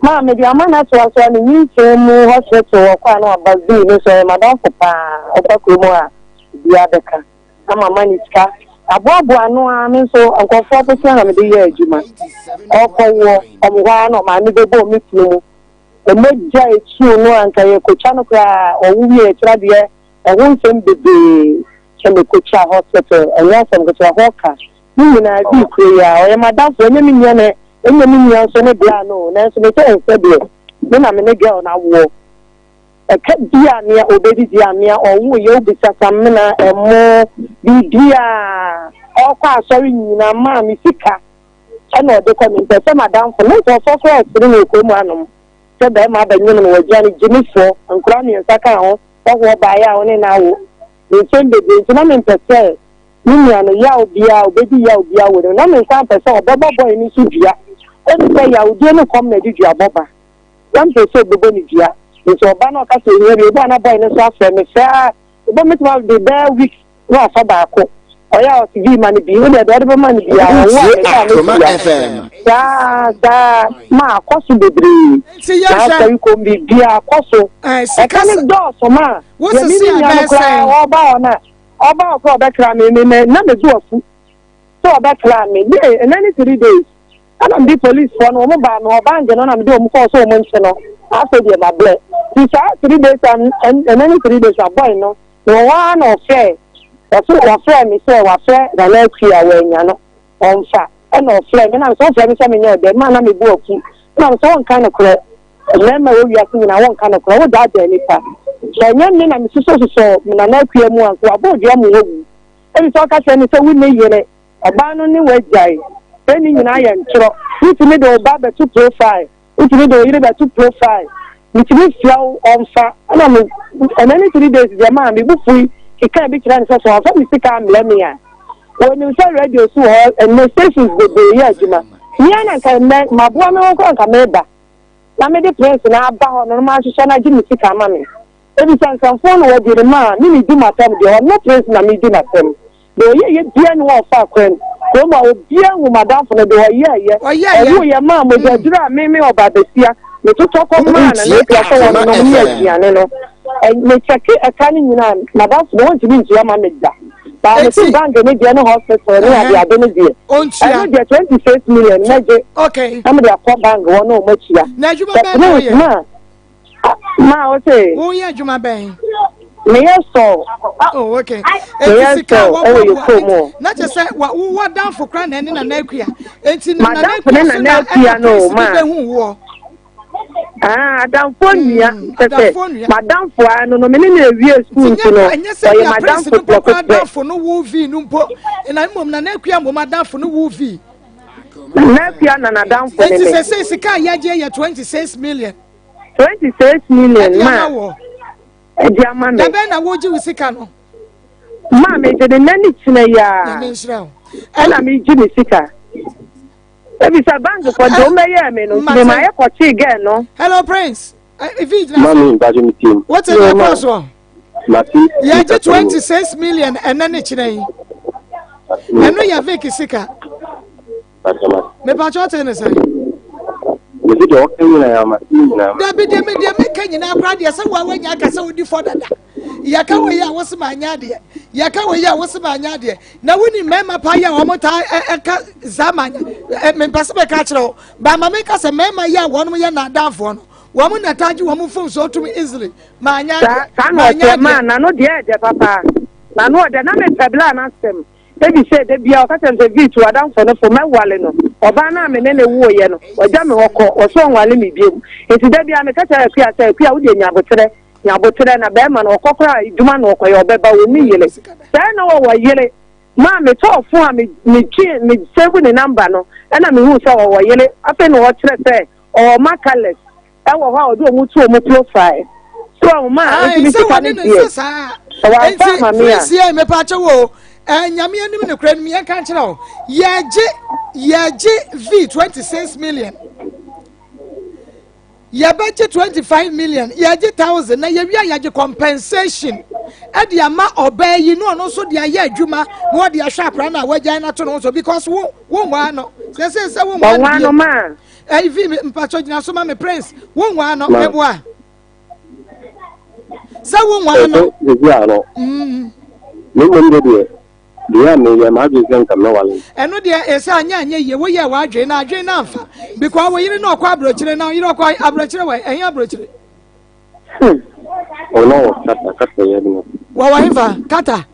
Maa mede ama no atoa so a ne nyinsɛn mu hospital hɔ kɔ a na waba zoo no nso ɔyɛ m'adamfo paa ɔba kurom hɔ a obiara bɛka na mama no sika aboaboa ano ara me nso nkurɔfoɔ abosea na mede yɛ adwuma ɔkɔwoɔ ɔmo hɔ ara na ɔmaame bɛbɔɔ me kunu mu mogya etuu no a nka yɛkɔtwa no koraa ɔwo wie ɛkyerɛ deɛ ɛho nsɛm bebree sɛ mekɔtwa hospital ɛnyɛ asɛm ketewa hɔ ka ne nyinaa dii kuro yi a ɔyɛ m'adamfo ɛnyɛ me nua na ɛnyɛ me nua nso ne bra no o nanso me sɛ nsɛ deɛ me na me ne girl no awoɔ ɛka bi a nea ɔbɛdidi a nea ɔwo yɛ wobisa samena ɛmo biribiaa ɔkɔ asɔre nyinaa maa me sika ɛna ɔde kɔ mempɛ sɛ m'adamfo ne nkurɔfoɔ koraa ɛsere no wɔ kurom hanom sɛ bɛrima abɛnyem no wagyina no gyimifoɔ nkora mmiɛnsa ka ho hɔhoɔ baeɛ a wo ne no awo nsɛm bebree nti na mempɛ sɛ me nua no yaw biara obedi yaw biara wɔ ne mu na me nsa mpɛ sɛ ɔbɛbɔ boy no so dua. Ɛne sɛ yawdie ne kɔm na ɛde duabɔ ba. Wampɛ sɛ ɔbɛbɔ ne dua. Nti ɔba na ɔka sɛ ohia bi, ebi a na boy no nso afrɛ me frɛ a, ɔbɛ mɛtumi ade bɛyɛ week na wafa baako. Ɔyɛ a ɔse vii ma no bi, wodeɛ deɛ ɔde bɛma no biara ɔwo a Wotie mɛsɛ a Akroma mɛtua. FM. Saa saa ma akɔ so bebree. Nti Na yɛhwɛ asɔre kɔm biribiara akɔ so. eh, sika Ɛka ne sɛ dɔɔso ma wo deɛ me sisi me a nua no bɛyɛ koraa sɛn? ɔba hɔ no a ɔba hɔ koraa ɔbɛkra me me me na mebu afu sɛ ɔbɛkra me de ɛnɛ ne 3 days ɛna mede policefoɔ no wɔn baa me hɔ bank no na mede wɔn kɔɔ sɛ wɔn nkye no. Afei deɛ mabrɛ nti saa 3 days and ɛnɛ ne 3 days a boy no na wɔn ara na ɔfrɛ ɔso wɔfrɛ me sɛ wafrɛ Nana Akua a wɔanya no ɔmfa. Ɛna ɔfrɛ me na sɛ ɔfrɛ me sɛ menyɛ ɔdɛ maa na mebu afu na sɛ wɔnka no korɛ. Mmarima wɔ wiase nyinaa wɔnka no korɛ, wodaadaa nipa. Sɛ ɛnyɛ me na mesosɔsosɔ Nana Akua mu a, nka wabɔ odua mu wawu. Ebi sɛ ɔka kyerɛ me sɛ wonni yere, ɔbaa no ne wagyae. Sɛ ne nyinaa yɛ ntorɔ. Wotumi de wo ba bɛto profile, wotumi de wo yere bɛto profile. Metumi frɛ wo ɔmfa. Ɛna me ɛnɛ ne 3 days deɛ maa me bu fui keka bi kyerɛ no sɛ sɛ ɔmfa me sika ammrɛ me a, wɔnim sɛ radio so wɔ hɔ ɛnɛ stations bebree yɛ adwuma. Mea na nka nnɛ maboa me ho koraa nka meba na mede Prince no aba hɔ no na mahwehwɛ no agye me sika ama me. Ebisa nsɛmfoo no wadi no maa me medi m'asɛm deɛ ɔno Prince na medi n'asɛm. Deɛ ɔyɛeɛ biara ni hɔ a ɔfaa kwan kurom a obiara nhu m'adamfo no deɛ ɔyɛeɛ. Ɔyɛeɛ. Ɔwuiɛ maa mogyaduro a me me ɔbaabasia metotɔ kɔ maa Nana Wotie Akua sɛ Akoma wɔnonom ne FM. aduane no. Ɛ mekyɛke ɛka no nyinaa m'adamfo no wɔntumi ntua ma me da. Baa mese Enti bank no deɛ ne hospital ne ɛhɛn adeade no deɛ ɔntua. ɛno deɛ 26 million mɛgye Okay. na mede akɔ bank hɔ na wɔn atua. Na adwuma Sɛ bɛn na Prince woyɛ? ma ma wo se Woyɛ adwuma bɛn? Meyɛ sɔ. Oh, okay. Enti Meyɛ sika a sɔ ɛwɔ yɛ wɔboaboa kurom enti hɔ. na kyerɛ sɛ wa wowɔ adamfo koraa na ɛne Nana Akua. Enti na Nana Madamfo ne Akua so Nana na Akua ɛna no Prince de ma. bɛhu woɔ. Ah, adamfo nua kyɛ sɛ Adamfo nua. madamfo a no no me ne no awie sukuu Nti nti nyɛ no ɛnyɛ sɛ ɔyɛ bia Prince madamfo no mpo prɛko koraa pɛ. adamfo no wo vi no mpo na mmom Nana Akua mmom adamfo no wo vi. Nana Akua na n'adamfo ne Enti me. sɛ sɛ sika a yɛagye yɛ 26 million. 26 million Ɛde ma ama wɔ. ɛde ama me. Da bɛn na wogye wo sika no? Ma megye ne nna ne kyinɛ yi a Nyame nhyira wo. ɛna megye me sika. Ebisa bank fɔ deɛ wɔbɛyɛɛ me no nti Mate. mema yɛ kɔkyee girl no. Hello Prince. Ifi gyina so. Mami mpacho mi tie mu. Wote deɛ ɛkɔɔ soɔ? Mate. Yɛgye 26 million ɛnɛ ne kyerɛ yi. Ɛno yɛ Vic sika. Mepakyɛ wote ne sɛn? Mese deɛ ɔka nyinaa mate nyinaa. Dabi deɛ me deɛ meka nyinaa koraa deɛ sɛ woa woanya aka sɛ wodi fɔ dada. Yɛka wɔ yi a wose maanyɛ adeɛ. Yɛka wɔ yi a wose maanyɛ adeɛ. Na woni mmarima paa yi a wɔn taa ɛka saa maanyɛ. Mempɛ sɛ mɛka akyerɛ wo. Ba ma meka sɛ mmarima yi a wɔn yɛ naadaafoɔ no, wɔn na taa gye wɔn mfomsoɔ tom easily. Maanyɛ Saa adeɛ. saa na Maanyɛ ɔteɛ maa adeɛ. n'ano deɛ ɛdɛ papa. N'ano ɔdɛ na mepɛ bla n'asɛm. Ebi sɛ da bia ɔka kyerɛ me sɛ vi tu adamfo no fo mɛwale no. Ɔbaa no a me ne no woeɛ no, wagya me hɔ kɔ, ɔse ɔnwale me biom. Nti da bia meka kyerɛ Akua sɛ, Akua wo deɛ nya aboterɛ, nya aboterɛ na bɛɛma no ɔkɔ koraa a adwuma na ɔkɔyɛ ɔbɛba, ɔnni yere. Sɛɛ na ɔwɔ yere. Maa metɔɔ fon a me metwe me save ne number no ɛna mehuu sɛ ɔwɔ yere. Afei na ɔkyerɛ sɛ ɔwɔ ma colours ɛwɔ hɔ a ɔde ɔmo to ɔmo profile. So ɔmo maa Ayi, nti me sɛ sika wɔne no ne deɛ nsa saa. sɛ wamfa Enti ama me a. Prince yɛ mepaakyɛ wo eh, nyame anim ne kora no yɛnka nkyerɛ wo yɛgye v 26 million, yɛbɛgye 25 million, yɛgye thousand na yɛwie a yɛgye compensation ɛde ama ɔbaa yi na ɔno nso de ayɛ adwuma na ɔde ahwɛ akora no a wagyae no ato no ho so because wo nwaa no sɛ wo nwaa no Ɔnwa no bio maa. Ɛyi vi mpatsɔ gyina so ma me Prince, wo nwaa no Ma. meboa sɛ wo nwaa no. Ɛsɛ sisi ano. Me mmom de deɛ deɛ a meyɛ m'adwene sɛ nka mɛwale no. Ɛno deɛ ɛsɛ anyɛ anyɛ yie woyɛ w'adwene na adwene no amfa because wo yere na ɔkɔ aburokyire na yere ɔkɔ aburokyire wɔ ɛhe aburokyire? Ɔno wɔ kata kata yɛ no. Wɔwɔ hefa kata?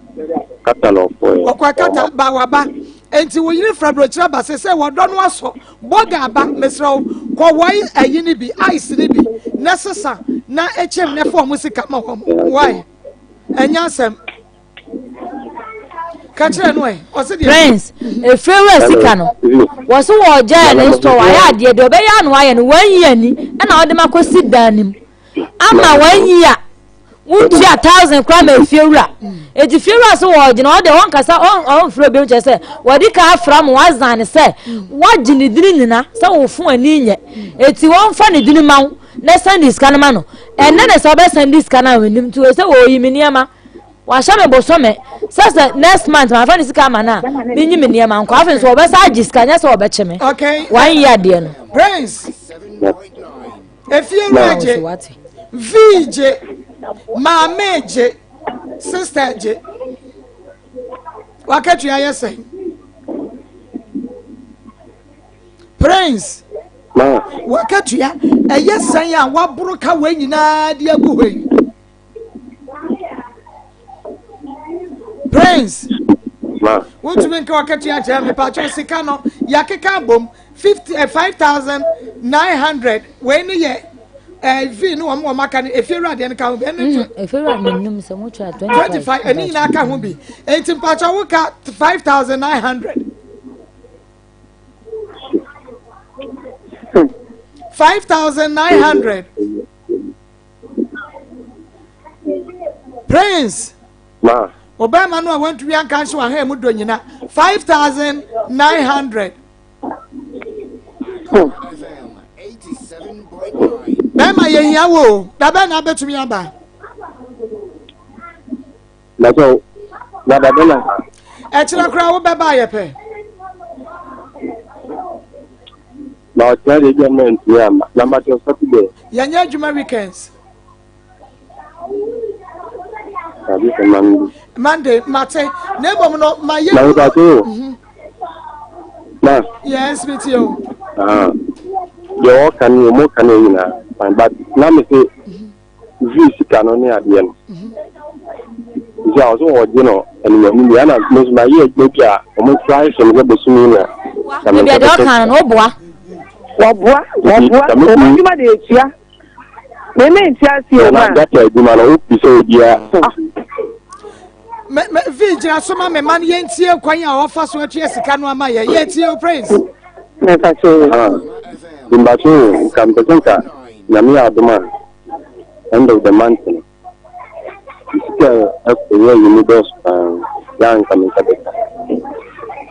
Kata na ɔkɔ yɛ. Ɔkɔ kata ba waba nti wo yere fira aburokyire aba sɛ wɔdɔ no asɔ bɔga aba mesrɛ wo kɔ wɔyi ɛyi ne bi ice ne bi na sesa na ekyim na fa wɔn sika ma wɔn why ɛnyɛ asɛm ka kyerɛ no ɛ ɔsi deɛ. Prince efie wura sika no wɔsi wɔgyae ne store wayɛ adeɛ deɛ ɔbɛyɛ ano ayɛ no wɔn yi ani ɛna ɔde ma kɔsi dan ne mu ama wɔn yi a. Wontua thousand koraa ma efiewura. Eti fiewura so wɔgyina hɔ deɛ wɔnkasa ɔnfrɛ obi kyerɛ sɛ wɔde ka afra mo wazan ne sɛ wagye ne dini nyina sɛ wo fo ani nyɛ. Eti wɔmfa ne dini ma wo na san de sika no ma no. Ɛnɛ na sɛ ɔbɛsan de sika no a menim nti sɛ wɔyi me nneɛma. Wahyɛ me bosome sɛ sɛ next month mafa ne sika ama no a menyi me nneɛma nkɔ. Afei nso wɔbɛsa agye sika nyɛ sɛ wɔbɛkye me. Okay. Wɔanyɛ adeɛ no. Prince. Efiewura gye, Vee gye, Maame gye, Sister gye. Wakatua yɛ sɛn? Prince. Wakatua ɛyɛ sɛn a waboro ka wei nyinaa de agu hɔ yi? Prince. Wontumi nka wakatua kyerɛ me pakyɛ sika no yɛakeka abom 50 eh, 5900 wei ne yɛ eh, v ne wɔn wɔn aka no efie wura deɛ no ka ho bi ɛne mm, efie wura mi num sɛ mo twa 25 ɛne nyinaa ka ho bi eti mpakyɛ wo ka 5900 5900 Prince. Ma. Ɔbarima no a wantumi anka nhyɛ waha mu dɔ nyina 5900. Bɛrima yɛhia wo o, da bɛn na abɛtumi aba? Bàtɛ na da bɛn na. Ɛkyerɛ koraa wobɛba ayɛ pɛ. Na ɔkyerɛ de ebi ama ntumi ama na mbàtɛ Saturday. Yɛnyɛ adwuma weekends. Ade sɛ Monday. Monday mate na mmom no ma yɛ. Na mbàtɛ o. Mhm. Na. Yes mi ti o. Ah. Deɛ ɔka ne ɔmo ka ne nyinaa fine but na mi se. Vii sika no ne adeɛ no. Nti a ɔsɛ ɔgye no animanim yɛ na me nso mayɛ adwuma bi a ɔmo kura ahyɛ me sɛ bosome na na me Ebi nsa deɛ bɛka ɔka no no woboa. Wɔboa, wɔboa, wɔn adwuma de etua. Meme nte ase o na ma. data adwuma no wopi sɛ obiara Me me vi gyina so ma me ma no yɛntie kwan a ɔfa so atua sika no ama yɛ yɛtie o Prince. Mepa kyɛw. Ah, mbakyɛ o nka mpɛ sɛ nka nyame yɛ adom a end of the month no me sika a ɛkɔ yɛ yi mu dɔɔso paa yɛ a nka me nsa bɛka.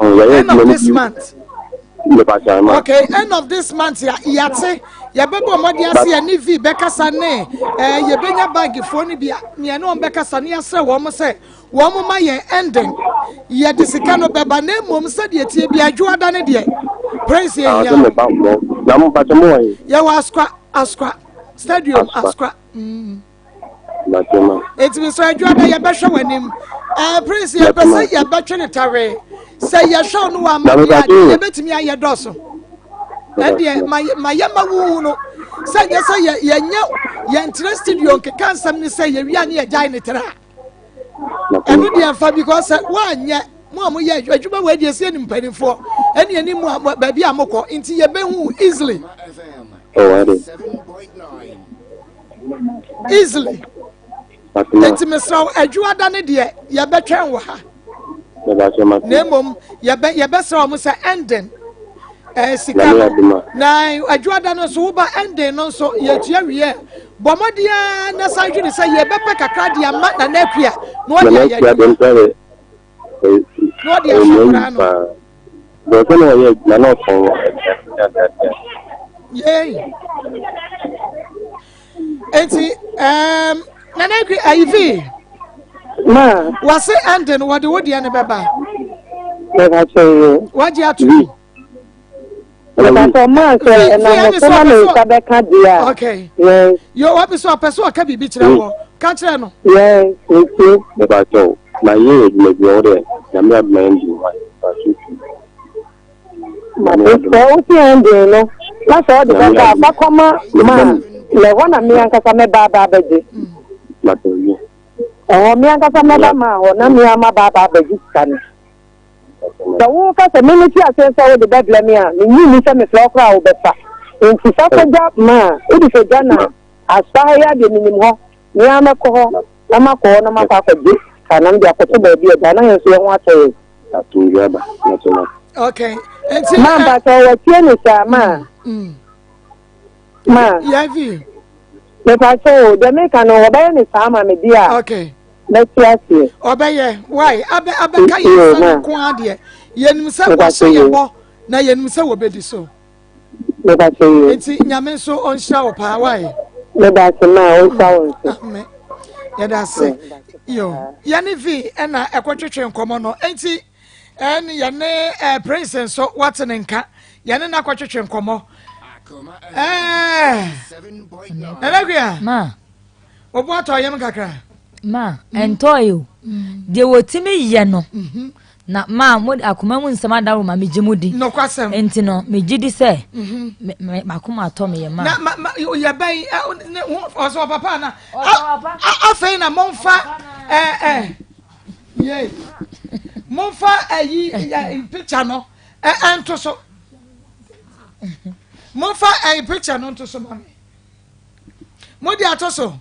Ɔn yɛyɛ End of adwuma no this bi month. mepakyɛ ama. Okay, end of this month ya yate yɛbɛbɔ mmɔden ase But yɛne V bɛkasa ne eh, yɛbɛnya bankfoɔ no bi a ne yɛne wɔn bɛkasa ne yɛasrɛ wɔn sɛ wɔn ma yɛn ending yɛde sika no bɛba na mmom sɛdeɛ tie bi adwoada ne deɛ Prince ah yɛhia sɛ meba hɔ na mo mpakyɛ mo wɔ he? yɛwɔ askwa askwa stadium Aspa. askwa mm. Matema. Enti mesrɛ adwoada yɛbɛhwɛ w'anim eh, Prince yɛpɛ sɛ yɛbɛtwe ne tawee sɛ yɛhwɛ wo no wɔ Na ama deɛ a mepatwe o. yɛbɛtumi ayɛ dɔso ɛdeɛ ma ma yɛma wuhu no sɛ nyɛ sɛ yɛ yɛnyɛ yɛntrɛ studio nkeka nsɛm ne sɛ yɛwia ne yɛgyae ne tra ɛno deɛ mfa because sɛ woanyɛ mo a moyɛ adwuma wɔ adi ɛsɛ ne mpanimfoɔ ɛne ɛne mu a baabi a mokɔ nti yɛbɛhu easily easily nti mesrɛ wo adwuada ne deɛ yɛbɛtwɛn wɔ ha na mmom yɛbɛsrɛ wɔn sɛ ɛnden ɛɛ sika no na adwuada no nso woba ɛnden no nso yɛtua wie bɔ mmɔden ara na san dwene sɛ yɛbɛpɛ kakra de ama nana akua na ɔde ayɛ adwuma na ɔde ahwɛ koraa no. Bɔsɛ na ɔyɛ adwuma na ɔtɔn yei eti ɛɛm nana akua ayivi Ma. wase ɛnden wɔde wo deɛ no bɛba. Mɛka kyerɛ yi. Wagye ato mu. Mepatɔ maa sɛ ɛnam so na me nsa bɛka deɛ a. Okay. Yes. Yo, wabi so ɔpɛ so ɔka biribi kyerɛ wɔ. Ka kyerɛ no. Yes, metie. Mepatɔ, ma yɛ adwuma bi ɔwɔ dɛ, nyame adoma yɛn di wa, mepatɔ fi. Mate sɛ wosi ɛndin no, na sɛ ɔde bɛba a, fa kɔma maa, na ɛhɔ na me ankasa mɛba aba abɛgye. Mate yi. Ɛhɔ me ankasa mɛba maa hɔ na me ama ba aba abɛgye sika no. Sɛ woka sɛ me mete aseɛ sɛ wode bɛbrɛ me a, mennye nni sɛ mefrɛ wo koraa a wobɛfa. Enti fa kɔgya ma a wode kɔgya na aspa ha yi ara deɛ menim hɔ. Me ara mɛkɔ hɔ na makɔ hɔ na makɔ akɔgye sika na mede akɔto baabi a agya na yɛn nso yɛn ho atɔ yɛn. Asomdwoe aba, mɛto no. Okay. Enti, Ma mpakyɛ wɔtie ne saa ma. Ma. Yɛvi. Mepakyɛ o, deɛ meka no wɔbɛyɛ ne saa ama me deɛ a. Okay. Mɛte aseɛ. Ɔbɛyɛ, why? Abɛ abɛka yɛn nsa no nko ara deɛ. Yɛnim sɛ wɔahyɛ yɛn bɔ na yɛnim sɛ wɔbɛdi so. Mepakyɛ yi. Nti nyame nso ɔnhyira wo paa, why? Meda ase ma ɔnhyira wo nso. Amen. Yɛda ase. Yo, yɛne vi ɛna ɛkɔtwetwe nkɔmmɔ no. Nti ɛne yɛne ɛɛ Prince nso wate ne nka. Yɛne no akɔtwetwe nkɔmmɔ. Ɛɛ, Nana Akua. Ma. Obu atɔ yam kakra. Ma, ɛntɔe o. Deɛ wɔtumi yɛ no, na ma mo akoma mu nsɛm adaworo ma megye mo di. Nokwasɛm. Nti no, megye di sɛ m'akoma atɔ me yɛ ma. Na ma ma yɛ bɛn ɔsɛ ɔpapa ana? Afei na momfa ɛɛ ɛ yie momfa ɛyi picture no ɛnto so. Momfa ɛyi picture no nto so ma me. Mo de ato so.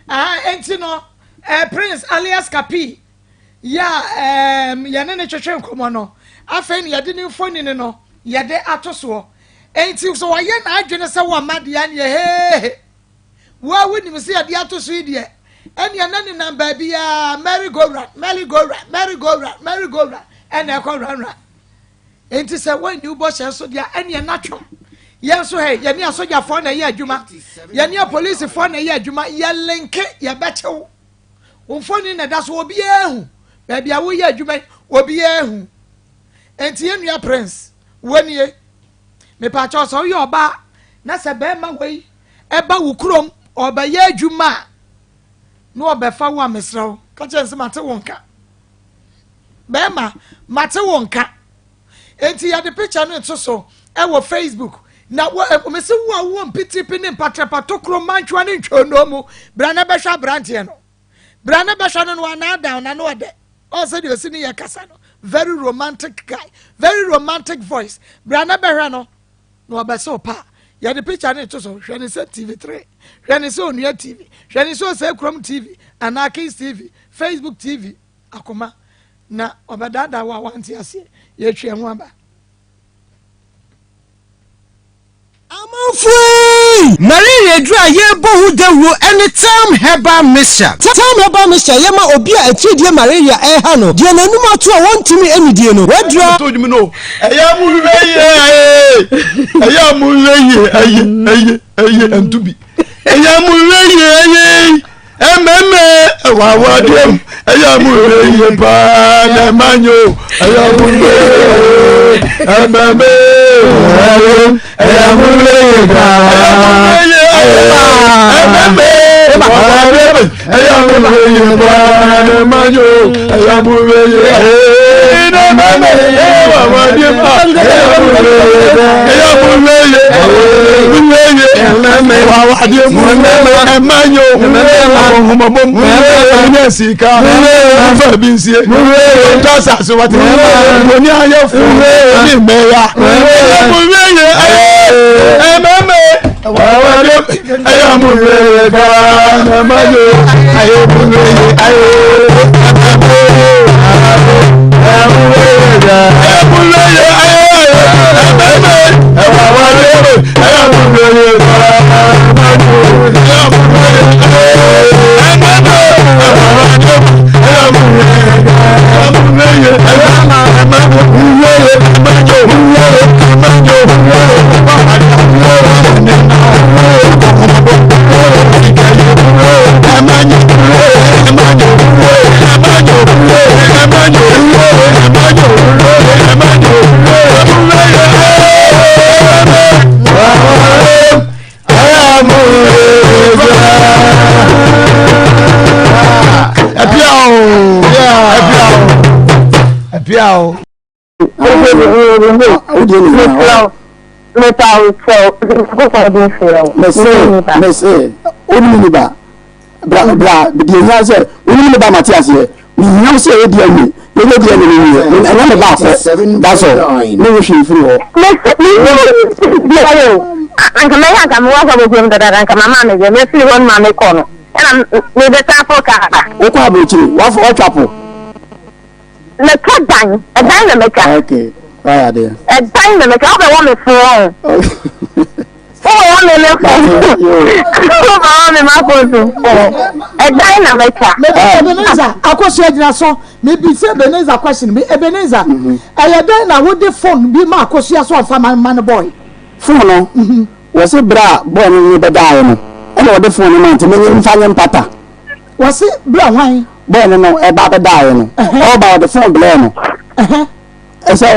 Aha, enti no, eh, Prince alias Kapi, yɛ a eh, yɛne ne twetwe nkɔmmɔ no, afei na yɛde ne mfonini no yɛde ato soɔ. Enti sɛ wɔyɛ n'adwene sɛ wɔmma deɛ ɛneɛ heehe. Wo a wonim sɛ yɛde ato so yi deɛ, ɛneɛ na nenam baabiara merry go round, merry go round, merry go round, merry go round, ɛna ɛkɔ round round. Enti sɛ woanni wo bɔhyɛ so deɛ a, ɛnneɛ na twom. Yɛn nso hɛ, yɛne asogyafoɔ na ɛyɛ adwuma, yɛne apolisifoɔ na ɛyɛ adwuma, yɛlenke, yɛbɛkye wo. Wo mfoni na ɛda so, obiara hu. Baabi a woyɛ adwuma yi, obiara hu. Enti yɛn nua Prince, wonie. Mepaakyɛw sɛ woyɛ ɔbaa na sɛ bɛrima wei ɛba wo kurom ɔbɛyɛ adwuma a, na ɔbɛfa wo a, mesrɛ wo, ka kyerɛ no sɛ mate wo nka. Bɛrima, mate wo nka. Enti yɛde picture no to so ɛwɔ Facebook. Na wo eh, mese wo a wowɔ mpitiripi ne mpatrapa tokuro mantwoa ne ntwonoo mu, bra na bɛhwɛ aberanteɛ no. Bra na bɛhwɛ no no anaadaa na no ɔdɛ. Ɔn sɛ deɛ ɔsi ne yɛ kasa no, very romantic guy, very romantic voice. Bra na bɛhwɛ no na ɔbɛsɛ wo paa. Yɛde picture no to so, hwɛ ne sɛ TV3, hwɛ ne sɛ Onua TV, hwɛ ne sɛ Osei Kurom TV anaa Kings TV, Facebook TV. Akoma, na ɔbɛdaadaa wo a wante aseɛ. Yɛtwe yɛn ho aba. Amanfoɔ ei! Malaria aduru a yɛrebɔ ho dawuro ne Term Herbal Mixture. Term Herbal Mixture yɛ ma obi a atiridie malaria reha no, deɛ n'anum ato a ɔntumi nnidie no. W'aduru a. Ɛyɛ mo hwɛ yie ayé ɛyɛ mo hwɛ yie ayé ɛyɛ ɛyɛ ɛntubi ɛyɛ mo hwɛ yie ayé. Ɛmɛmɛ ɛwɔ awadeɛ mu ɛyɛ mo hwɛ yie paa na ɛma nyɛ o ɛyɛ mo hwɛ yie ɛmɛmɛ ɛyɛ mo hwɛ yie paa ɛmɛmɛ ɛwɔ awadeɛ mu ɛyɛ mo hwɛ yie paa na ɛma nyɛ o ɛyɛ mo hwɛ yie ɛmɛmɛ ɛwɔ awadeɛ mu ɛyɛ mo hwɛ yie ɛyɛ mo hwɛ yie ɛmɛmɛ ɛwɔ awadeɛ mu ɛma nyɛ o. Ahomabom, ɛnyɛ sika, nfa bi nsie, ntɔ asase wate, wɔni ayɛ fo, ne mmɛya, ɛyɛ mo wieɛ, ɛmɛmɛ, ɛyɛ mo wieɛ kaa, ɛmɛ yɛ, ɛyɛ mo wieɛ, ɛyɛ ɛmɛmɛ, ɛyɛ mo wieɛ, ɛyɛ mo wieɛ, ɛmɛmɛ, ɛwɔ awadeɛ, ɛyɛ mo wieɛ kaa, ɛmɛ yɛ. Ɛpia o. Mese, wonim ne ba. Bra, bra, deɛ hia sɛ wonim ne ba mate aseɛ. Mehia wo sɛ ɛyɛ DNA. Yɛnyɛ DNA no nwie. Ɛnyɛ me ba akɔ. That's all. Ne wo hwee mfiri hɔ. Anka mɛyɛ anka mewɔ akɔ abɔkurom dadaada anka mama me deɛ mɛfiri hɔ no ma mekɔ no ɛna mebɛsan aforo kaa aba. Wokɔ aburokyire watwa po. Mɛtwa dan ɛdan na mɛtwa. Okay wayɛ adeɛ. Ɛdan na mɛtwa wobɛwɔ me fo wɔn. Wobɛwɔ me me fo. Wobɛwɔ. Mako so. Ɛdan na mɛtwa. Mebisa Ebenezer akosua gyina so. Mebisa Ebenezer question bi. Ebenezer, ɛyɛ dɛn na wode phone bi ma akosua so ɔmfa ma ma no boy? Phone no, wɔse berɛ a boy no ne bɛdaeɛ no, ɛna ɔde phone no ma nti menye mfa nye mpata. Wɔse berɛ hwan? Boy no no ɛba bɛdaeɛ no, ɔba ɔde phone blɛɛ no. Ɛsɛ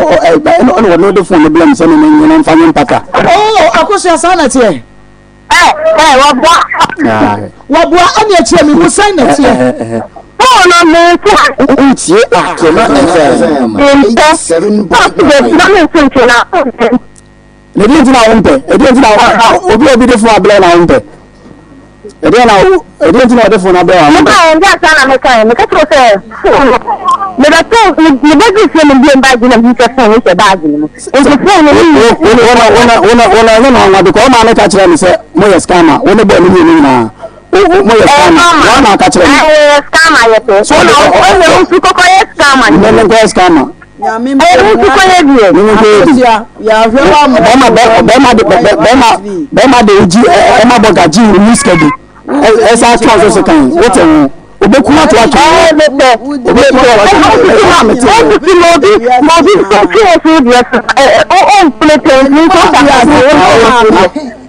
ɛna ɔno de phone no blɛɛ me sɛ menye no mfa nye mpata. Oh, akosua saa na ɛteɛ? Ɛ wɔboa. Wɔboa ɛne ɛkyerɛ me mu sɛn na ɛteɛ. Phone no me nso. Wotie Akoma FM 87.9. Na me nso nti na. Na ɛdeɛ nti na wompɛ? Ɛdeɛ nti na obi a obi de phone abrɛ na wompɛ? Ɛdeɛ na ɛdeɛ nti na ɔde phone abrɛ na wompɛ? Meka yɛn deɛ asa na meka yɛn meka kyerɛ sɛ phone no mebɛto mebɛdu fie no mbie baagi na mehu sɛ phone no hyɛ baagi no mu. Nti phone no wona ɛnyɛ no nwanwa because ɔmaa meka kyerɛ me sɛ moyɛ scammer wo ne bɔɔ ne mmienu nyinaa moyɛ scammer wɔn na aka kyerɛ me. Ɛyɛ scammer yɛ pɛ. So ɔde ɔyɛ nsu kɔkɔ yɛ scammer. Ne ne nkɔyɛ scammer. Ɛyɛ nsu kɔ yɛ deɛ. Ne ne nkɔyɛ bi. Bɛrima bɛrima de bɛrima bɛrima de gyi ɛma bɔ gagye mu sika bi. Ɛsɛ atwa nso so kan wote ho. Obeku ato ato ho. Obeku ato ato ho. Ɛna mete ho. Ɔsisi ma obi ma obi twe ofi deɛ so ɛ o mpene pɛn ni nso ɔsa kasa wɔ wɔ wɔ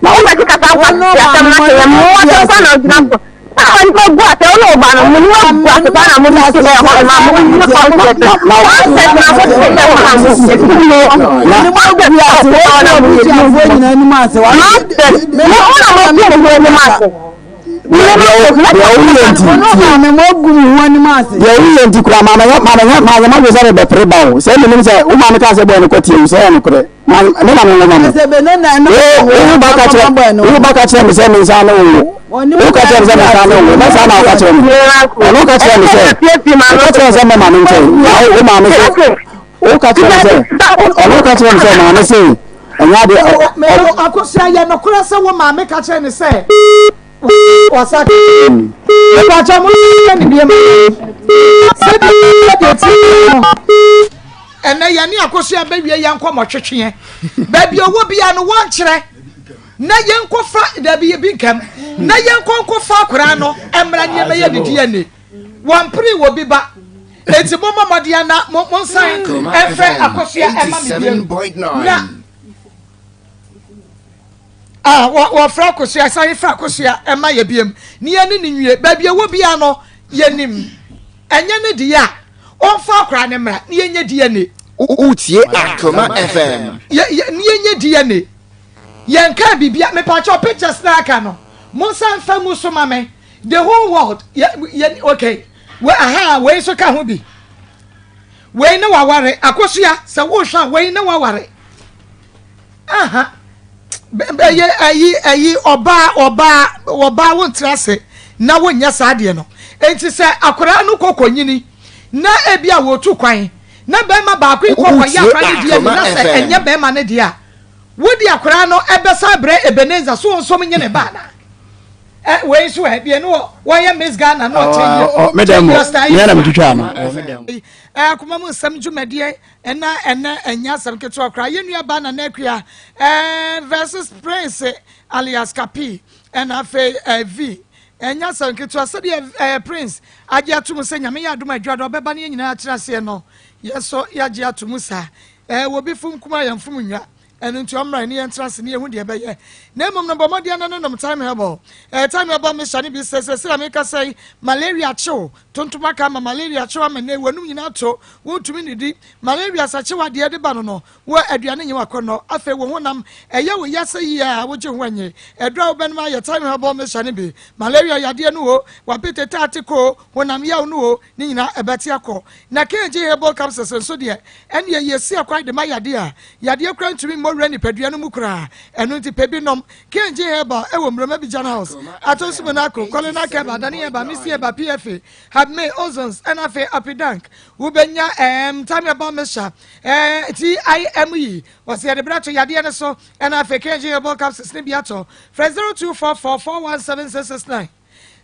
na wɔn bɛti kasa nkwa ti asɛm na kɛyɛ mu wɔn asɛm kwan na ɔgyina so na wɔn nipa gu asɛ ɔno ɔba no mo nipa gu asɛ kwan na mo ti ti ɛ hɔ ma mo ni kɔnsɛt kɔnsɛt na mo ti ɛ hɔ na mo ti mo kɔnsɛt na mo ti ɛ hɔ na mo ti mo kɔnsɛt mo na mo ti mo anim ase. Deɛ woyɛ nti deɛ woyɛ nti kura maame yɛ maame yɛ maame ma sɛ bɛpere ba o sɛ menim sɛ wo maame ka sɛ bɔɔ no kɔtie wo sɛ yɛ nokorɛ me na mewoma no wo ba ka kyerɛ wo ba ka kyerɛ me sɛ me nsa ne wo wo ka kyerɛ me sɛ me nsa ne wo na saa na wo ka kyerɛ me ɔno ka kyerɛ me sɛ ɔka kyerɛ sɛ mɛma me nkyɛn na wo maame sɛ wo ka kyerɛ me sɛ ɔno ka kyerɛ me sɛ maame sɛ ɛnyɛ adeɛ ɔ akosua yɛ nokorɛ sɛ wo maame ka kyerɛ ne sɛ wasa mepakyɛ mo yɛ ne biem sɛdeɛ sɛdeɛ ti no ɛnɛ yɛne akosua bɛwie yɛn nkɔmmɔ twetweɛ baabi ɔwɔ bia no wɔnkyerɛ na yɛnkɔfa dabi ebi nkam na yɛnkɔ nkɔfa akwaraa no mmra nneɛma yɛ ne DNA wɔmpere wɔ bi ba eti mo mmɔ mmɔden na mo nsan ɛfɛ akosua ɛma me biem na a wɔfrɛ akosua san frɛ akosua ɛma yɛ biem ne yɛne ne nwie baabi ɛwɔ bia no yɛnim ɛnyɛ ne deɛ a ɔmfa akora ne mmra ne yɛnyɛ DNA. Wotie Akoma FM. Ne yɛnyɛ DNA. Yɛnka biribia mepakyɛw pictures na aka no monsan mfa ngu so ma me the whole world yɛ yɛ okay we aha wei nso ka ho bi wei ne waware akosua sɛ wohwɛ a wei ne waware aha ɛyɛ ɛyi ɛyi ɔbaa ɔbaa ɔbaa wontra ase na wonyɛ saa adeɛ no nti sɛ akwadaa no kɔkɔ nyini na ebi a wɔtu kwan na bɛrima baako yi kɔkɔ yɛ akwadaa no deɛ bi na sɛ ɛnyɛ bɛrima no deɛ a wode akwadaa no ɛbɛsan brɛ Ebenezer so nso nye ne ba anaa ɛ wei nso ɛ deɛ no wɔyɛ Miss Ghana no ɔkyɛ yi your style yi ɛ akoma mu nsɛm dwumadie ɛna ɛnɛ ɛnyɛ asɛm ketewa koraa yɛn nua ba Nana Akua ɛɛ versus Prince alias Kapi ɛna afei ɛ V ɛnyɛ asɛm ketewa sɛdeɛ ɛɛ Prince agye atum sɛ nyame yɛ adom adwa do ɔbɛba ne yɛn nyinaa akyerɛ aseɛ no yɛ so yɛagye atum saa ɛɛ wɔ bi fom kuma yɛn fom nwa Ɛno nti ɔmmra ne yɛntra ase ne yɛhu deɛ ɛbɛyɛ. Na mmom no bɔ mmɔden na no nom Thyme Herbal. Ɛɛ Thyme Herbal mixture no bi sɛ sɛsɛ a mekasa yi malaria kyew, tontom aka ama malaria kyew ama nnɛ w'anum nyinaa to, wontumi nnidi. Malaria sɛ kyew a deɛ ɛde ba no no, wo aduane nyɛ w'akɔnnɔ. Afei wo honam ɛyɛ wo ya sɛ yie a wogye ho nnye. Aduro a wobɛnom ayɛ Thyme Herbal mixture no bi. Malaria yadeɛ no o, w'apete taate kɔ o, honam yaw no o, ne nyinaa ɛbɛte akɔ. Na KG Herbal Capsules nso deɛ, ɛnneɛ yɛsi akwan de ma yadeɛ a yadeɛ koraa ntumi mmɔ wura nipadua no mu koraa. Ɛno nti pɛ bi nom. KG Herbal ɛwɔ Muroma Bijan House, Atonsu Monaco, Colonel Keba, Adani Herbal, Misty Herbal, PFA, Habme, Ozons, ɛna afei Apidank. Wobɛnya ɛɛm Time Herbal Mixture, ɛɛ TIME, wɔsɛ yɛde berɛ to yadeɛ no so, ɛna afei KG Herbal Capsules ne bi atɔ. Frɛ 0244 417 669.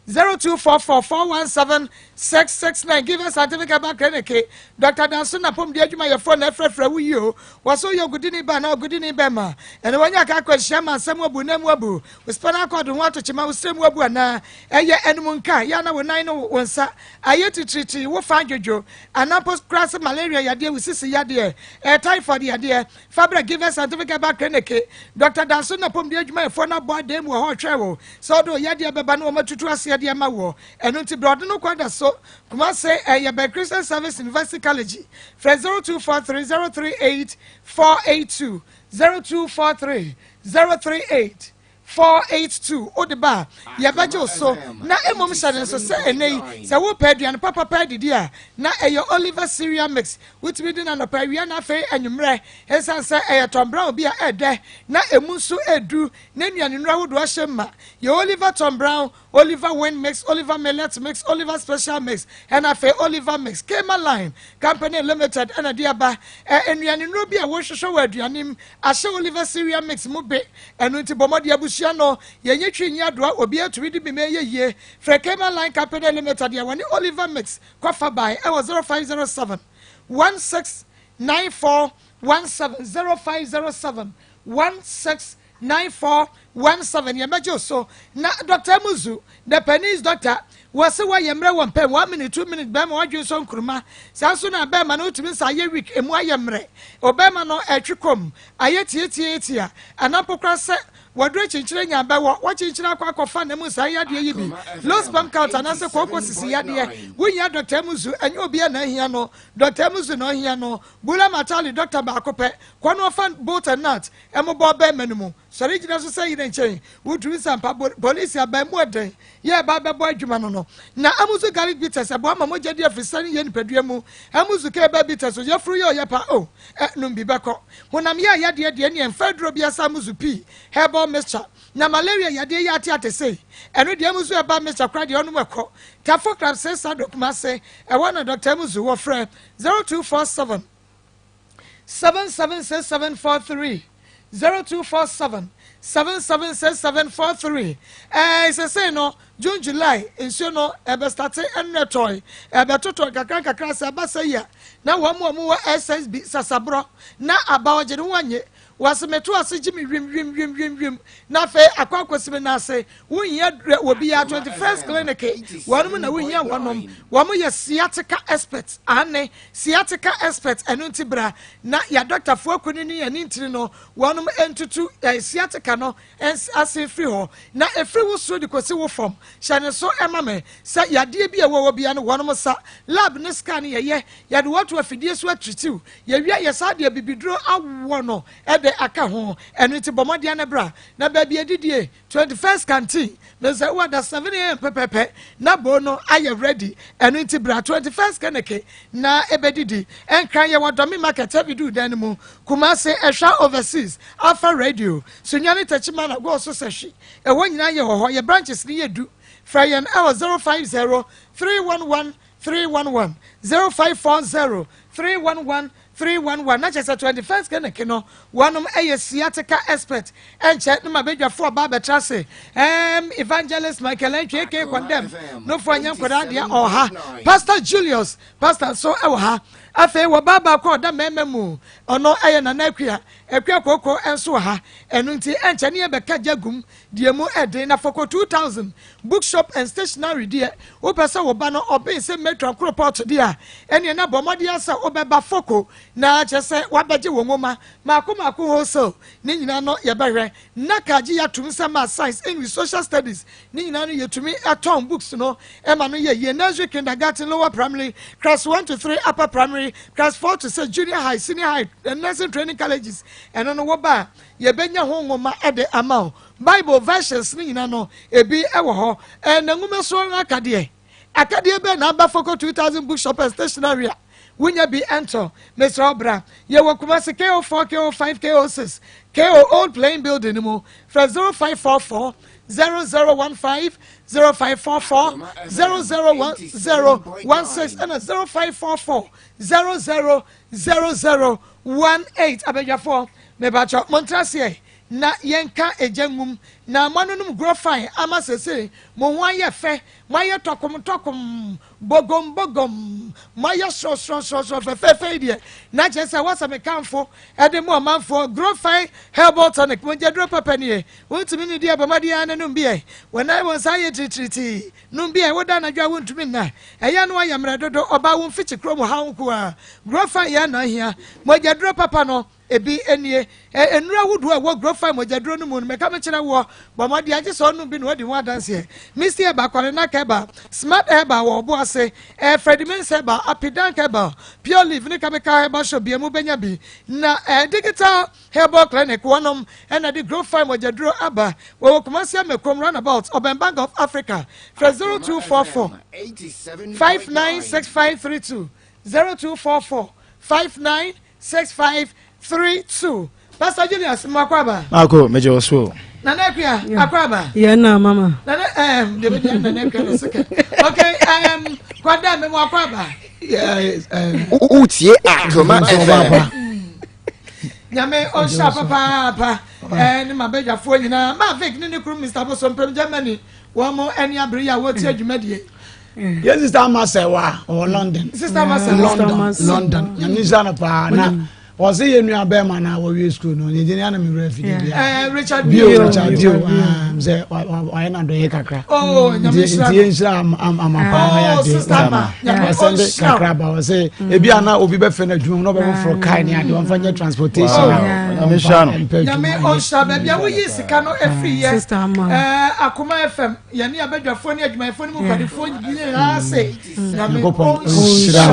0244 417 669 Given Scientific Herbal Clinic Dr. Danso Napɔmuden adwumayɛfoɔ na ɛfrɛfrɛ wo yi o. Wɔ so woyɛ ogudini ba anaa ogudini bɛma ɛne wanya aka akwanhyia ma asɛm abu na mu abu wo spinal cord ho atokyema wo srɛ mu abu anaa ɛyɛ anum nka yɛ ana wo nan ne wo nsa ayɛ titiritii wo fa dwodwo anaa mpo koraa sɛ malaria yadeɛ wo sisi yadeɛ ɛyɛ typhoid yadeɛ Fa bra Giver Scientific Herbal Clinic. Dɔkta Danso ne n'apɔmuden adwumayɛfoɔ no abɔ adan mu wɔ hɔ retwɛn wo sɛ wode wo yadeɛ bɛba na wɔatutu aseɛ de ama woɔ. Ɛno nti bra ɔde no kwan da so, Kumase, ɛyɛ bɛn Christian Service University College. Frɛ 0243 038 482, 0243 038 482 wode ba a, yɛbɛgye wo so. Na mmom hyɛ no nso sɛ ɛnnɛ yi, sɛ worepɛ aduane papapa adidi a, na ɛyɛ Oliver Cereal Mix. Wotumi di no anɔpa, awia na afei anwummerɛ. Esiane sɛ ɛyɛ Tom Brown bi a ɛdɛ na emu nso ɛdu na nnuanennuro ahodoɔ ahyɛ mu ma, yɛ Oliver Tom Brown, Oliver Wind Mix, Oliver Millet Mix, Oliver Special Mix, ɛna afei Oliver Mix. Kema Line Company Limited ɛna de aba. Ɛ nnuanennuro bi a wohwehwɛ wɔ aduane mu ahyɛ Oliver Cereal Mix mu be. Ɛno nti bɔ mmɔden abusua no, yɛnyi twi nyi adoa, obiara tumi di bi ma ɛyɛ yie. Frɛ Kema Line Company Limited a wɔne Oliver Mix kɔfa bae ɛwɔ 0507 1694 17, 0507 16 9417 yɛbɛgye wo so na Doctor Amuzu the Pennies doctor wɔse woayɛ mmerɛ wɔ mpɛn one minute two minute bɛrima wadwen sɔ nkuruma saa nso na bɛrima no wotumi nsa ayɛ weak emu ayɛ mmerɛ obɛrima no ɛtwe kɔm ayɛ tiatiatia anaa mpo koraa sɛ waduru akyinkyini anya bɛwɔ wakyinkyini akɔ akɔfa na mu saa yadeɛ yi bi low sperm count anaasɛ kooko sisi yadeɛ wohia Doctor Amuzu ɛnyɛ obiara na ahia no Doctor Amuzu na ɔhia no Bula Matali doctor baako pɛ kɔ no ɔfa bolt and nut Mmobɔ ɔbarima no mu. Sɔre gyina so sɛ yerɛ nkyɛn. Wotumi sa mpa. Polisi abaamua dɛn yɛ ɛba bɛbɔ adwuma no no. Na Amuzu garlic bitters ɛboa ma mogya di afrisane yɛ nipadua mu. Amuzu keba bitters oyafuru yɛ ɔyɛ pa oh ɛ nom bi bɛkɔ. Honam yɛ yadeɛ deɛ neɛ mfa aduro bia sa Amuzu pii herbal mixture. Na malaria yadeɛ yɛ ate ate sei ɛno deɛ Amuzu herbal mixture koraa deɛ ɔnom ɛkɔ. Tafo club sesa do Kumase ɛhɔ na Doctor Amuzu wɔ frɛ 0247 776743 0247 776743 ɛɛ sɛsɛi no June July nsuo no ɛbɛstate ɛnrɛ tɔe ɛbɛtotɔ nkakra nkakra sɛ ɛba sɛ yi a na wɔn mu a wɔwɔ SSB sasaborɔ na aba ɔgye ne ho anye wɔase meto ase gye me wim wim wim wim wim na afei akɔ akɔsi me nan ase Wohia wɔ biara 21st clinic wɔnom na wohia wɔnom wɔn yɛ sciatica expert aane sciatica expert ɛno nti bra na yɛ dɔktafoɔ akuni ne yɛne ntini no wɔnom ntutu eh, sciatica no ase mfiri hɔ na ɛfiri wo soro de kɔsi wo fam hyɛ ne so ɛma me sɛ yadeɛ bi a ɛwɔ wɔ biara no wɔnom sa lab ne scan yɛyɛ yɛde wɔto afidie so atiritiw yɛwia yɛ saa deɛ bibiduro awɔ no ɛde aka ho ɛno nti bɔ mmɔden no bra na baabi adidie 21st canteen me sɛ wɔ da 7am pɛpɛpɛ na bowl no ayɛ ready ɛno nti bra 21st keneke na ɛbɛdidi ɛnkran yɛwɔ dɔme market ɛbɛdu dan no mu Kumase ɛhwa overseas Alpha radio Sunyani Techiman agɔɔ so sɛhwi ɛhɔ nyinaa yɛ wɔ hɔ yɛ branches no yɛ du frɛ yɛn ɛwɔ 050 311 311 0540 311 311 na kyerɛ sɛ 21st clinic no wɔnom yɛ sciatica expert ɛnkyɛ no ma badwafoɔ ɔba abɛtra ase ɛɛm evangelist Michael Antwi aka condemn nofoɔ nyɛ nkwadaa deɛ ɔha Pastor Julius pastor nso ɛwɔ ha afei wɔbaa baako a ɔda mmarima mu ɔno ɛyɛ Nana Akua Akua Kooko nso wɔ ha ɛno nti ɛnkyɛ ne yɛbɛka gya gum Deɛ mu ɛden na fɔkɔ 2000 bookshop and stationery deɛ wopɛ sɛ wo ba no ɔben sɛ matron koropɔt deɛ a ɛneɛ na bɔ mmɔden ara sɛ wobɛba fɔkɔ na kyerɛ sɛ wabɛgye wo nwoma maako maako wholesale ne nyinaa no yɛbɛhwɛ na ka gye yɛatom sɛ maths science English social studies ne nyinaa no yɛtumi tɔn books no ma no yɛ yie nursery kindergarten lower primary class 1 to 3 upper primary class 4 to 6 junior high senior high nursing training colleges ɛno no woba a Yɛbɛnya ho nwoma de ama wo. Bible versions no nyina no, ebi wɔ hɔ. Ɛɛ, na nwoma so akadeɛ? Akadeɛ bɛn na aba Foko 2000 Bookshop and Stationery a wonya bi ntɔ? Mesrɛ wo bra. Yɛwɔ Kumasi KO4, KO5, KO6, KO Old Plain Building no mu. Frɛ 0544 0015, 0544 001016 ɛna 0544 000018. Abadwafoɔ, mepakyɛ montra aseɛ. na yɛnka egya ngum na moanonom Grofine ama seesei mo ho ayɛ fɛ, moayɛ tɔkom tɔkom, bogom bogom, moayɛ sorɔsorɔ sorɔsorɔ fɛfɛɛfɛ yi deɛ, na kyerɛ sɛ wɔsɛ me kamfo de mo ɔmanfoɔ. Grofine Herbal Tonic, mogyaduro papa nie, wontumi nnidi a bɔ mmɔden ara na nom bi ɛ, wo nan wo nsa ayɛ tiritiritii, nom bi ɛ, woda anadwo a wontumi nna, ɛyɛ a na woayɛ mmerɛ dodo, ɔbaa wo mfikyi kurom haw nko ara, Grofine yɛ na ahia, mogyaduro papa no. Ebi nie, Ɛ, nnuro ahodoɔ a ɛwɔ Grofine mogyaduro no mu no, meka mekyerɛ woɔ, bɔ mmɔden agye sɛ ɔnom bi na wadi ho adanseɛ. Misty Herbal, Kwarenak Herbal, Smart Herbal wɔ ɔbo ase, ɛ, Freddie Mains Herbal, Apidank Herbal, Pure Leaf ne Chemical Herbal Shop bia mu bɛnya bi. Na ɛ, Digital Herbal Clinic wɔnom na de Grofine mogyaduro aba. Wɔwɔ Kumasi Amakom Runabout, ɔbɛn Bank of Africa. Frɛ 0244 596532, 0244 59 6532 Pastor Julius mo akɔ aba. Mako megye wo so. Nana Akua akɔ aba. Yɛn na mama. Nana ɛɛm de bi deɛ Nana Akua na sika. Okay ɛɛm kwada mi mo akɔ aba. Wotie Akoma FM. Nyame ɔnhyira papaapa ɛɛ ne ma bɛdwafoɔ nyinaa ma Vic ne ne kuru Mr. Bosompem Germany wɔn mo ɛne abere yi a wɔtie dwumadie. Yɛ sista ama sɛ wa ɔwɔ London. Sista ama sɛ London London nyame nhyira no paa na ɔsɛ yɛ nua bɛrima na wɔwie sukuu no ne gyina na mewura afidie bia eh, Richard Bio Richard Bio sɛ wayɛ no adɔyɛ kakra oh, nti yɛnhyira ama paa wayɛ oh, adeɛ wasɛnde kakra ba wɔ sɛ ebi a na obi bɛfɛ no adwuma mu na ɔbɛfoforɔ kae ne adeɛ ɔmfa nyɛ transportation nyame ɔnhyira baabi a woyi sika no afiri yɛ akoma fm yɛne abadwafoɔ ne adwumayɛfoɔ ne mu mpanimfoɔ nyinaa se nyame ɔnhyira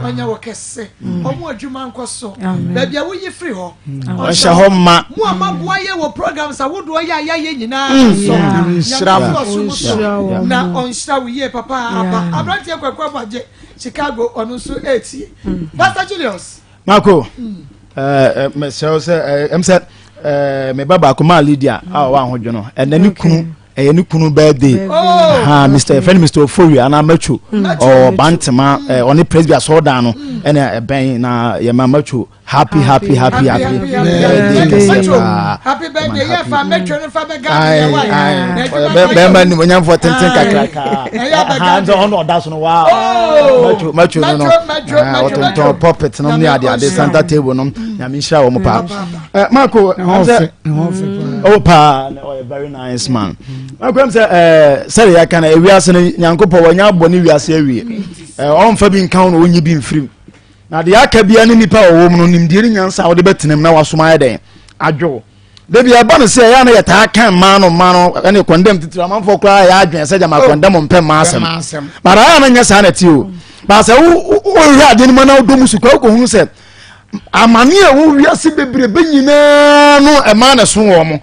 ɔnyɛ wɔ kɛse ɔmo adwuma nkɔ so baabi a woyi firi hɔ ɔnhyɛ hɔ ma mo a moaboa yɛ wɔ programs ahodoɔ yɛ a yɛayɛ nyinaa so nyame firi ɔsom so na ɔnhyira wo yie papaapa. Aberanteɛ Kwaku Aboagye Chicago ɔno nso ɛretie. Pastor Julius. Mako, mesrɛ wo sɛ ɛm sɛ me ba baako maa Lydia a ɔwɔ ahodwo no ɛnɛ ne kunu ɛyɛ ne kunu birthday oh. ha Mr. ɛfɛ no Mr. Ofori anaa Macho ɔwɔ Bantama ɔne Presby asɔrɔdan no ɛna ɛbɛn na yɛma Macho happy happy happy happy birthday kɛseɛ paa happy birthday yɛ fa mɛtwa no fa bɛ gadi yɛ wa bɛrima nim onyamfoɔ tenten kakraka nti ɔno ɔda so no waa macho macho no no ɔtontɔn puppet nom ne ade ade santa table nom nyame nhyira wɔn paa marco sɛ ɔwɔ paa ɔyɛ very nice man marco ɛm sɛ sɛde yɛka no ewiase no nyankopɔn wɔnya abɔ ne wiase awie ɔmfa bi nka wo na ɔnyi bi mfirim Na deɛ aka biara ne nipa a ɔwɔ mu no nimdeɛ ne nyansa a wɔde bɛtena mu na wasom ayɛ dɛn adwo. Da bi ɛba no sɛ ɛyɛ a na yɛtaa ka mmaa no mmaa no ɛne kɔndɛm titiri amanfoɔ koraa yɛ adwene sɛ gyama kɔndɛm mpɛ mmaa asɛm. But ayɛ a na nyɛ saa na ɛte o. But sɛ wohwɛ adeɛ no mu na wodɔ mu su koraa wokɔhunu sɛ amane a ɛwɔ wiase bebrebe nyinaa no ɛmaa na ɛso wɔ mo.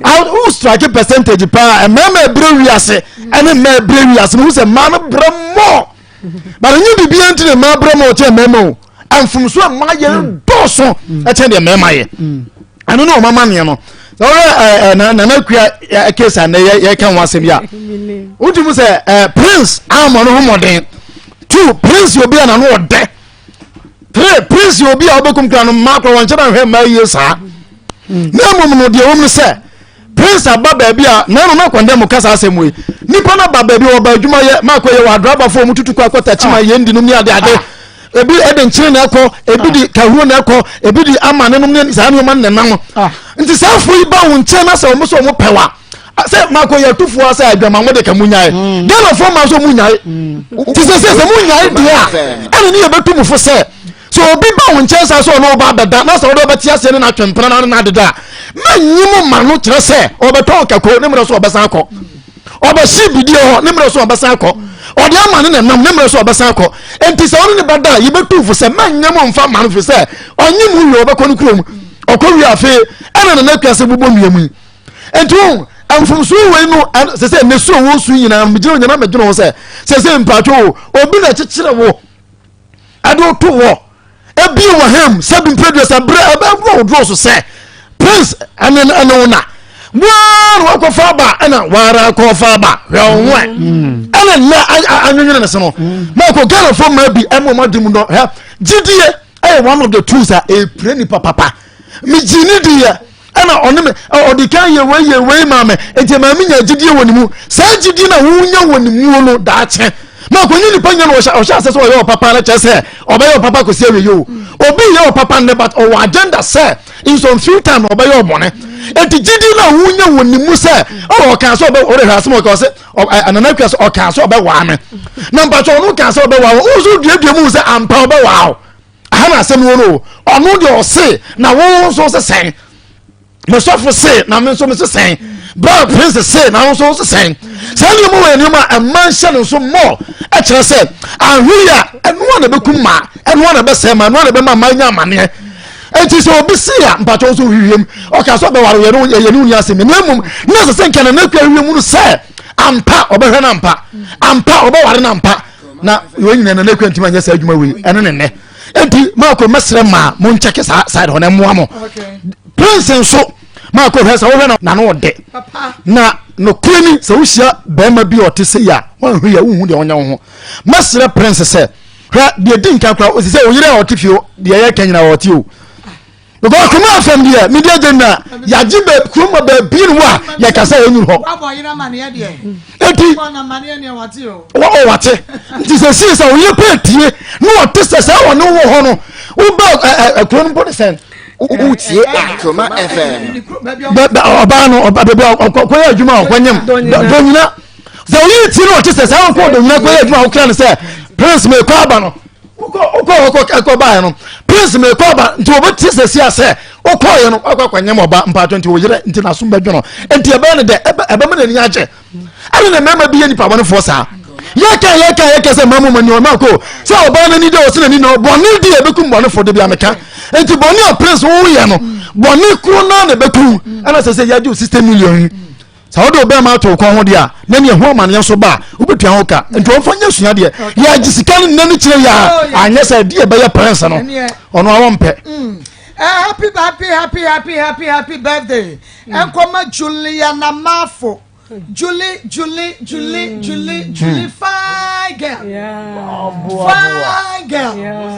Wo strike percentage paa mmarima ɛbrɛ wiase ɛne mmaa ɛbrɛ wiase no hu sɛ mmaa no brɛ mmɔɔ. But ɛnyɛ biribiara nti na mmaa brɛ ma ɔkyɛn mmarima o. Mfomso a mmaa yɛ mm. dɔɔso mm. ɛkyɛn deɛ mmarima yɛ. Mm. Ɛno ne ɔma maneɛ no. Sɛ ɔyɛ ɛɛ nana akua case a yɛ yɛka ho asɛm yi a, wotumi sɛ ɛɛ prince ama no ho mmɔden. Two prince yɛ obi a n'ano ɔdɛ. Three prince yɛ obi a ɔbɛkum kura no mmaa kora wɔn nkyɛn ahwɛ mmaa yie saa. Na mmom no deɛ wɔm no sɛ. Prince aba baabi a na ɛno na kɔndɛm mu kasa asɛm wei nipa no ba baabi a ɔba adwuma yɛ maakɔ yɛ wɔ adrabafo ɔmo tutu kɔ akɔta kyima ah. yɛn di nom ne ade ade ah. ebi ɛde nkyene na ɛkɔ ebi di ah. kahuro na ɛkɔ ebi di ama ne nom ne saa nneɛma ne nam nti saa afo yi ba wo nkyɛn na sɛ ɔmo sɛ ɔmo pɛ wa sɛ maakɔ yɛ atufoɔ sɛ adwama mo de ka mo nyae mm. Ghanafoɔ ma nso mo nyae mm. ti sɛ sɛ sɛ mo nyae deɛ a ɛne ne yɛbɛtu mo fo sɛ sɛ obi ba wo nkyɛn saa sɛ ɔne wo ba abɛda na sɛ wode wobɛte aseɛ ne no atwe mpena na ne no adeda a mɛnyi mo ma no kyerɛ sɛ ɔbɛtɔn kako ne mmerɛ so ɔbɛsan akɔ ɔbɛhye bidie hɔ ne mmerɛ so ɔbɛsan akɔ ɔde ama ne nenam ne mmerɛ so ɔbɛsan akɔ enti sɛ ɔne ne bɛda a yɛbɛtu fo sɛ mɛnyɛ mo mfa ma no firi sɛ ɔnye mu wie ɔbɛkɔ no kurom ɔkɔ wie afei ɛna nana akua sɛ bobɔ nnua mu yi nti wo mfomsoɔ wei no sɛ sɛ ne so wɔ su nyinaa megyina onyina mɛdwene ho sɛ sɛ sɛ mpatwo obi na kyekyere wo ɛde woto hɔ ebie wɔ hem sɛ bi mpɛ duasa berɛ ɛbɛworɔ wo dorɔ so sɛ prince ɛne ɛne wo na waa na wakɔfa aba ɛna wara kɔfa aba hwɛ wo ho ɛ mm. ɛna nnɛ anwenwene ne se no mm. maakɔ ghanafoɔ mmaa bi ɛma ɔma de mu no hɛ gyidie ɛyɛ one of the tools a ɛpire nipa papa megye ne diiɛ. Ɛna ɔne me ɔde kan yɛ wei yɛ wei maa me nti maa me nya gyidie wɔ ne mu. Saa gyidie na wonya wɔ ne mu no daakye na akɔnye nipa nya no ɔhyɛ ɔhyɛ asɛ sɛ ɔyɛ ɔpapa no kyerɛ sɛ ɔbɛyɛ ɔpapa kɔsi awie o. Obi yɛ ɔpapa nnɛ but ɔwɔ agenda sɛ in some few time na ɔbɛyɛ ɔbɔne. Nti gyidie na wonya wɔ ne mu sɛ ɔwɔ ɔkaa sɛ ɔbɛ ɔde hwɛ asɛm ɔka ɔsɛ Nana Akua sɛ ɔkaa sɛ ɔbɛwaa me na mpakyɛ ɔno kaa sɛ ɔbɛwaa wo wo nso duadua mu sɛ ampa ɔbɛwaa wo aha na asɛm wɔ no ɔno deɛ ɔse na wo nso sɛ sɛn mesɔfo se na me nso mese sɛn bra prince se na wo nso sɛ sɛn saa nneɛma wɔ nneɛma a ɛma nhyɛ no nso mmɔ ɛkyerɛ sɛ ahwei a ɛnoa na ɛbɛkum ma ɛnoa na ɛbɛsɛe ma ɛnoa na ɛbɛma ma anya amaneɛ Enti sɛ obi si a mpakyɛw nso hwehwɛ mu ɔka sɛ ɔbɛware yɛ no yɛ ne wuni asɛm na mmom na ɛsɛ sɛ nka na n'akua hwehwɛ mu no sɛ ampa ɔbɛhwɛ no ampa ampa ɔbɛware no ampa na wɔn nyinaa na n'akua ntumi anyɛ saa adwuma wei ɛne ne nnɛ enti maako mɛsrɛ maa mo nkyɛke saa side hɔ na ɛmmoa mo prince nso maako hwɛ sɛ wohwɛ no n'ano ɔdɛ na nokorɛ ni sɛ wohyia bɛrima bi a ɔte sɛ yi a woanhwɛ yi a wonhu deɛ ɔnyɛ wo ho mɛsrɛ prince sɛ hwɛ deɛ di nka kora ɔsi sɛ oyere a ɔte fie deɛ yɛ kɛ nyina ɔte o because kuma afɛm deɛ mi deɛ gyina yagye bɛ kurom ma baabi no a yɛkasa yɛ nyuru hɔ eti wɔ ɔ wate nti sɛ sie sɛ oyere pɛ tie na ɔte sɛ sɛ ɔne wɔ hɔ no wobɛ ɛ ɛ kuro no mpo de sɛn. Wotie Akroma FM. Ɔbaa no baabi a ɔkɔyɛ adwuma a ɔkɔnyam dɔnyina. Sɛ oyi ti no ɔte sɛ saa ɔkɔ ɔdɔ nyina kɔyɛ adwuma a wokra no sɛ prince mekɔ aba no wokɔ wokɔ ɛkɔ baeɛ no prince mekɔ aba nti wɔbɛte sɛ sia sɛ wokɔɔyɛ no wakɔ akɔnyɛ ma ɔba mpaatɔ nti woyerɛ nti nasom bɛdwono nti ɛbɛyɛ no dɛ ɛbɛma n'ani agye ɛne ne mmarima bi yɛ nipa bɔnefoɔ saa yɛka yɛka yɛka sɛ mmamu ma ni ɔma ko sɛ ɔbaa n'ani dɛ ɔsɛ n'ani na bɔne di ɛbɛkum bɔnefoɔ de bi ameka nti bɔne a prince woyɛ no bɔne koro naa na ɛbɛkum ɛna sɛ sɛ yɛagye wo 60 million yi Sɛ wode wo bɛrima ato wo kɔn ho deɛ a, na nea ɛho amaneɛ nso ba a, wobɛtua ho ka. Nti ɔmfa nyɛ sua deɛ. Yɛagye sika no nnɛ no kyerɛ yɛ a, anyɛ sɛ ɛdeɛ ɛbɛyɛ prince no, ɔno a wɔmpɛ. Mm. Eh, happy happy happy happy happy happy birthday. Nkɔma Juliana Mafo. Julie Julie Julie Julie Julie fine girl. Fine girl.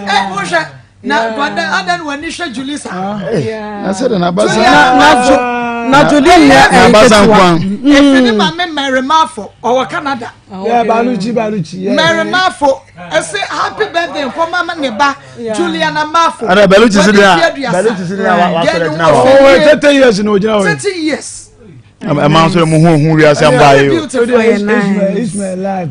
Eh, wohwɛ na kwada adan w'ani hwɛ Julie saa. Na sɛ de n'abasa na Julie yɛ ɛyɛ ketewa. Efi ne maame Mary Mafo ɔwɔ Canada. Yeah, Baluchi Baluchi. Yeah. Mary Mafo ɛsɛ happy birthday nkɔma ne ba Juliana Mafo. Ɛnna Baluchi si de a Baluchi si de a wa sɔrɔ gyina hɔ. Ɔwɔ 30 years na ogyina hɔ. 30 years. Ɛma nso mu hu hu wiase amba yi o.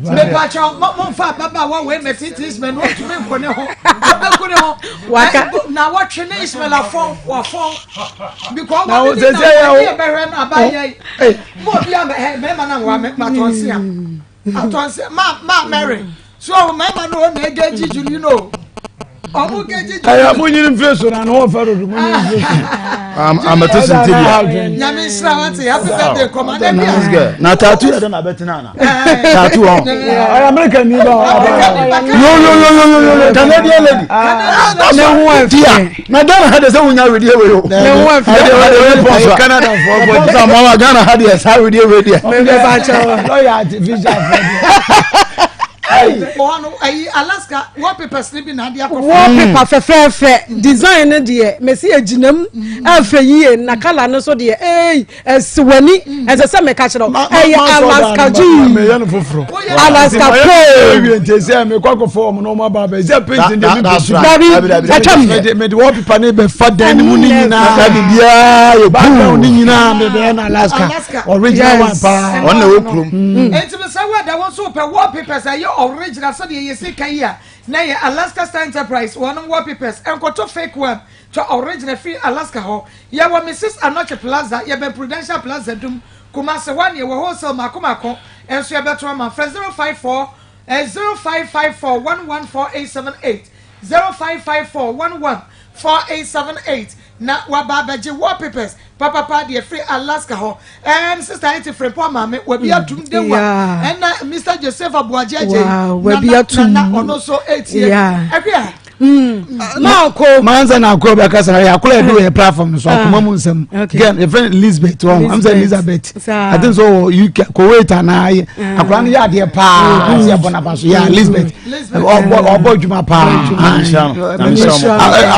Mepakyɛ momfa ababaawa wei mɛtete Ismail no ɔtumi nkɔ ne ho ɔbɛku ne ho Waka. Na wɔtwe ne Ismail afɔn wafɔn because Na wɔne ne sɛ na sɛ yɛ wɔne wo- ɛbɛhwɛ no abayɛ yi mo obi a mɛma no nwa matɔnse a atɔnse ma ma Mary so mɛma no ɔna ɛgɛ gyi you know. Ɔmo gɛgye gye. Ɛyɛ mo nyini mfiri so na ne ho fɛ dodo mo nyini mfiri so. Amete sente bia. Nyame nhyira wate happy birthday kɔma na bia. Na tattoo yɛ dɛ na bɛtena ana. Tattoo hɔ. Ɔyɛ America ni ba. Yo yo yo yo yo yo Canadian lady. Ne ho ɛfɛ. Na Ghana ha de sɛ wonya wedeɛ wei o. Ne ho ɛfɛ. Ɛdeɛ wei deɛ pɔnsa. Canada fɔ bɔ. Pɔnsa mɔ Ghana ha deɛ saa wedeɛ wei deɛ. Mɛ ba kyɛw. Lɔya artificial fɔ deɛ. Wallpaper fɛfɛɛfɛ design no deɛ mesi egyina mu ɛfɛ yie na colour no so deɛ ee ɛsi w'ani ɛsɛ sɛ mɛka kyerɛ wo ɛyɛ Alaska G Alaska pole. Dabi ɛtwam. Mede wallpaper ne bɛ fa dan ne mu ne nyinaa. Dabi biara yɛ cool. Background ne nyinaa mede bɛ na Alaska original one paa. Ɔno na ɛwɔ kurom. Sɛ woada wo nso wopɛ wallpapers a ɛyɛ original sɛdeɛ yɛsi ka yi a, na ɛyɛ Alaska Star Enterprise wɔnom wallpapers. Nkɔtɔ fake one, tɔ original firi Alaska hɔ. Yɛwɔ Mrs Anokye Plaza, yɛbɛn Prudential Plaza Dum, Kumasi hɔ a na yɛwɔ wholesale mako mako nso yɛbɛto ama. Frɛ 054 0554 114878, 0554 11 4878 na waba abɛgye wallpapers papapa deɛ firi Alaska hɔ. Ɛn sister Eti Frimpong maame wabi mm. atum de wa ɛna Mr Joseph Abuagye agye wabi atum nana ɔno nso etie ɛhwɛ. Maako. Mansa na akɔ bi akasa na akɔla yɛ do yɛ platform no so akoma mu nsɛm. Girl yɛ fɛn Elizabeth wɔn am sɛ Elizabeth. I think so wɔ UK Kuwait anaa yɛ akɔla no yɛ adeɛ paa ɛsɛ yɛ bɔ n'aba so yɛ Elizabeth ɔbɔ ɔbɔ adwuma paa.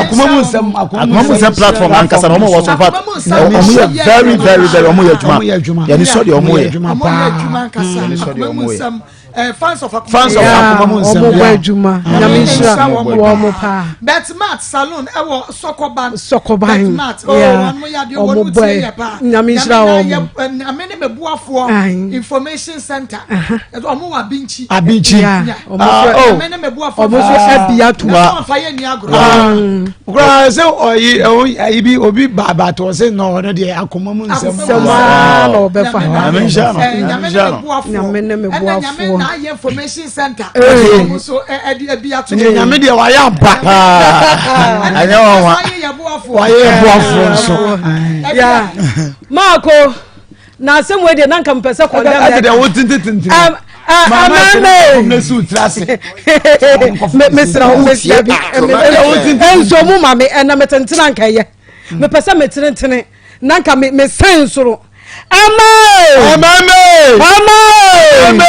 Akoma mu nsɛm akoma mu nsɛm platform ankasa na wɔn wɔ so fat wɔn yɛ very very very wɔn yɛ adwuma yɛn ni sɔ deɛ wɔn yɛ. Wɔn yɛ adwuma ankasa akoma mu nsɛm. Eh, fans of akoma fans of akoma mu nsɛm ɔmo bɔ adwuma nyame nhyira wɔn mo paa. betmat saloon ɛwɔ sɔkɔban sɔkɔban betmat oh wɔn mo yadeɛ wɔn mo tie yɛ paa nyame nhyira wɔn mo nyame ne mɛbuafoɔ information center ɔmo wɔ abinkyi abinkyi nyame ne mɛbuafoɔ ɔmo nso ɛbi ato na ɔmo nfa yɛ ni agorɔ. koraa sɛ ɔyi ayi bi obi baaba to ɔsɛ nɔ ɔno deɛ akoma mu nsɛm nsɛm aa na ɔbɛfa nyame nhyira no nyame ne me boafoɔ nyame ne me boafoɔ ɛna nyame na ayɛ information center ɔmo so ɛde ɛbi ato ne nyame deɛ wayɛ ampa paa ɛnyɛ wɔn wa wayɛ yɛ boafoɔ nso maako na asɛm wei deɛ na nka mepɛ sɛ kɔndɛm ɛde deɛ wo tentententen mesrɛ wo mesrɛ bi nso mu ma me ɛna metentene anka ɛyɛ mepɛ sɛ metenetene na nka mesɛn soro ɛmɛ ɛmɛ ɛmɛ ɛmɛ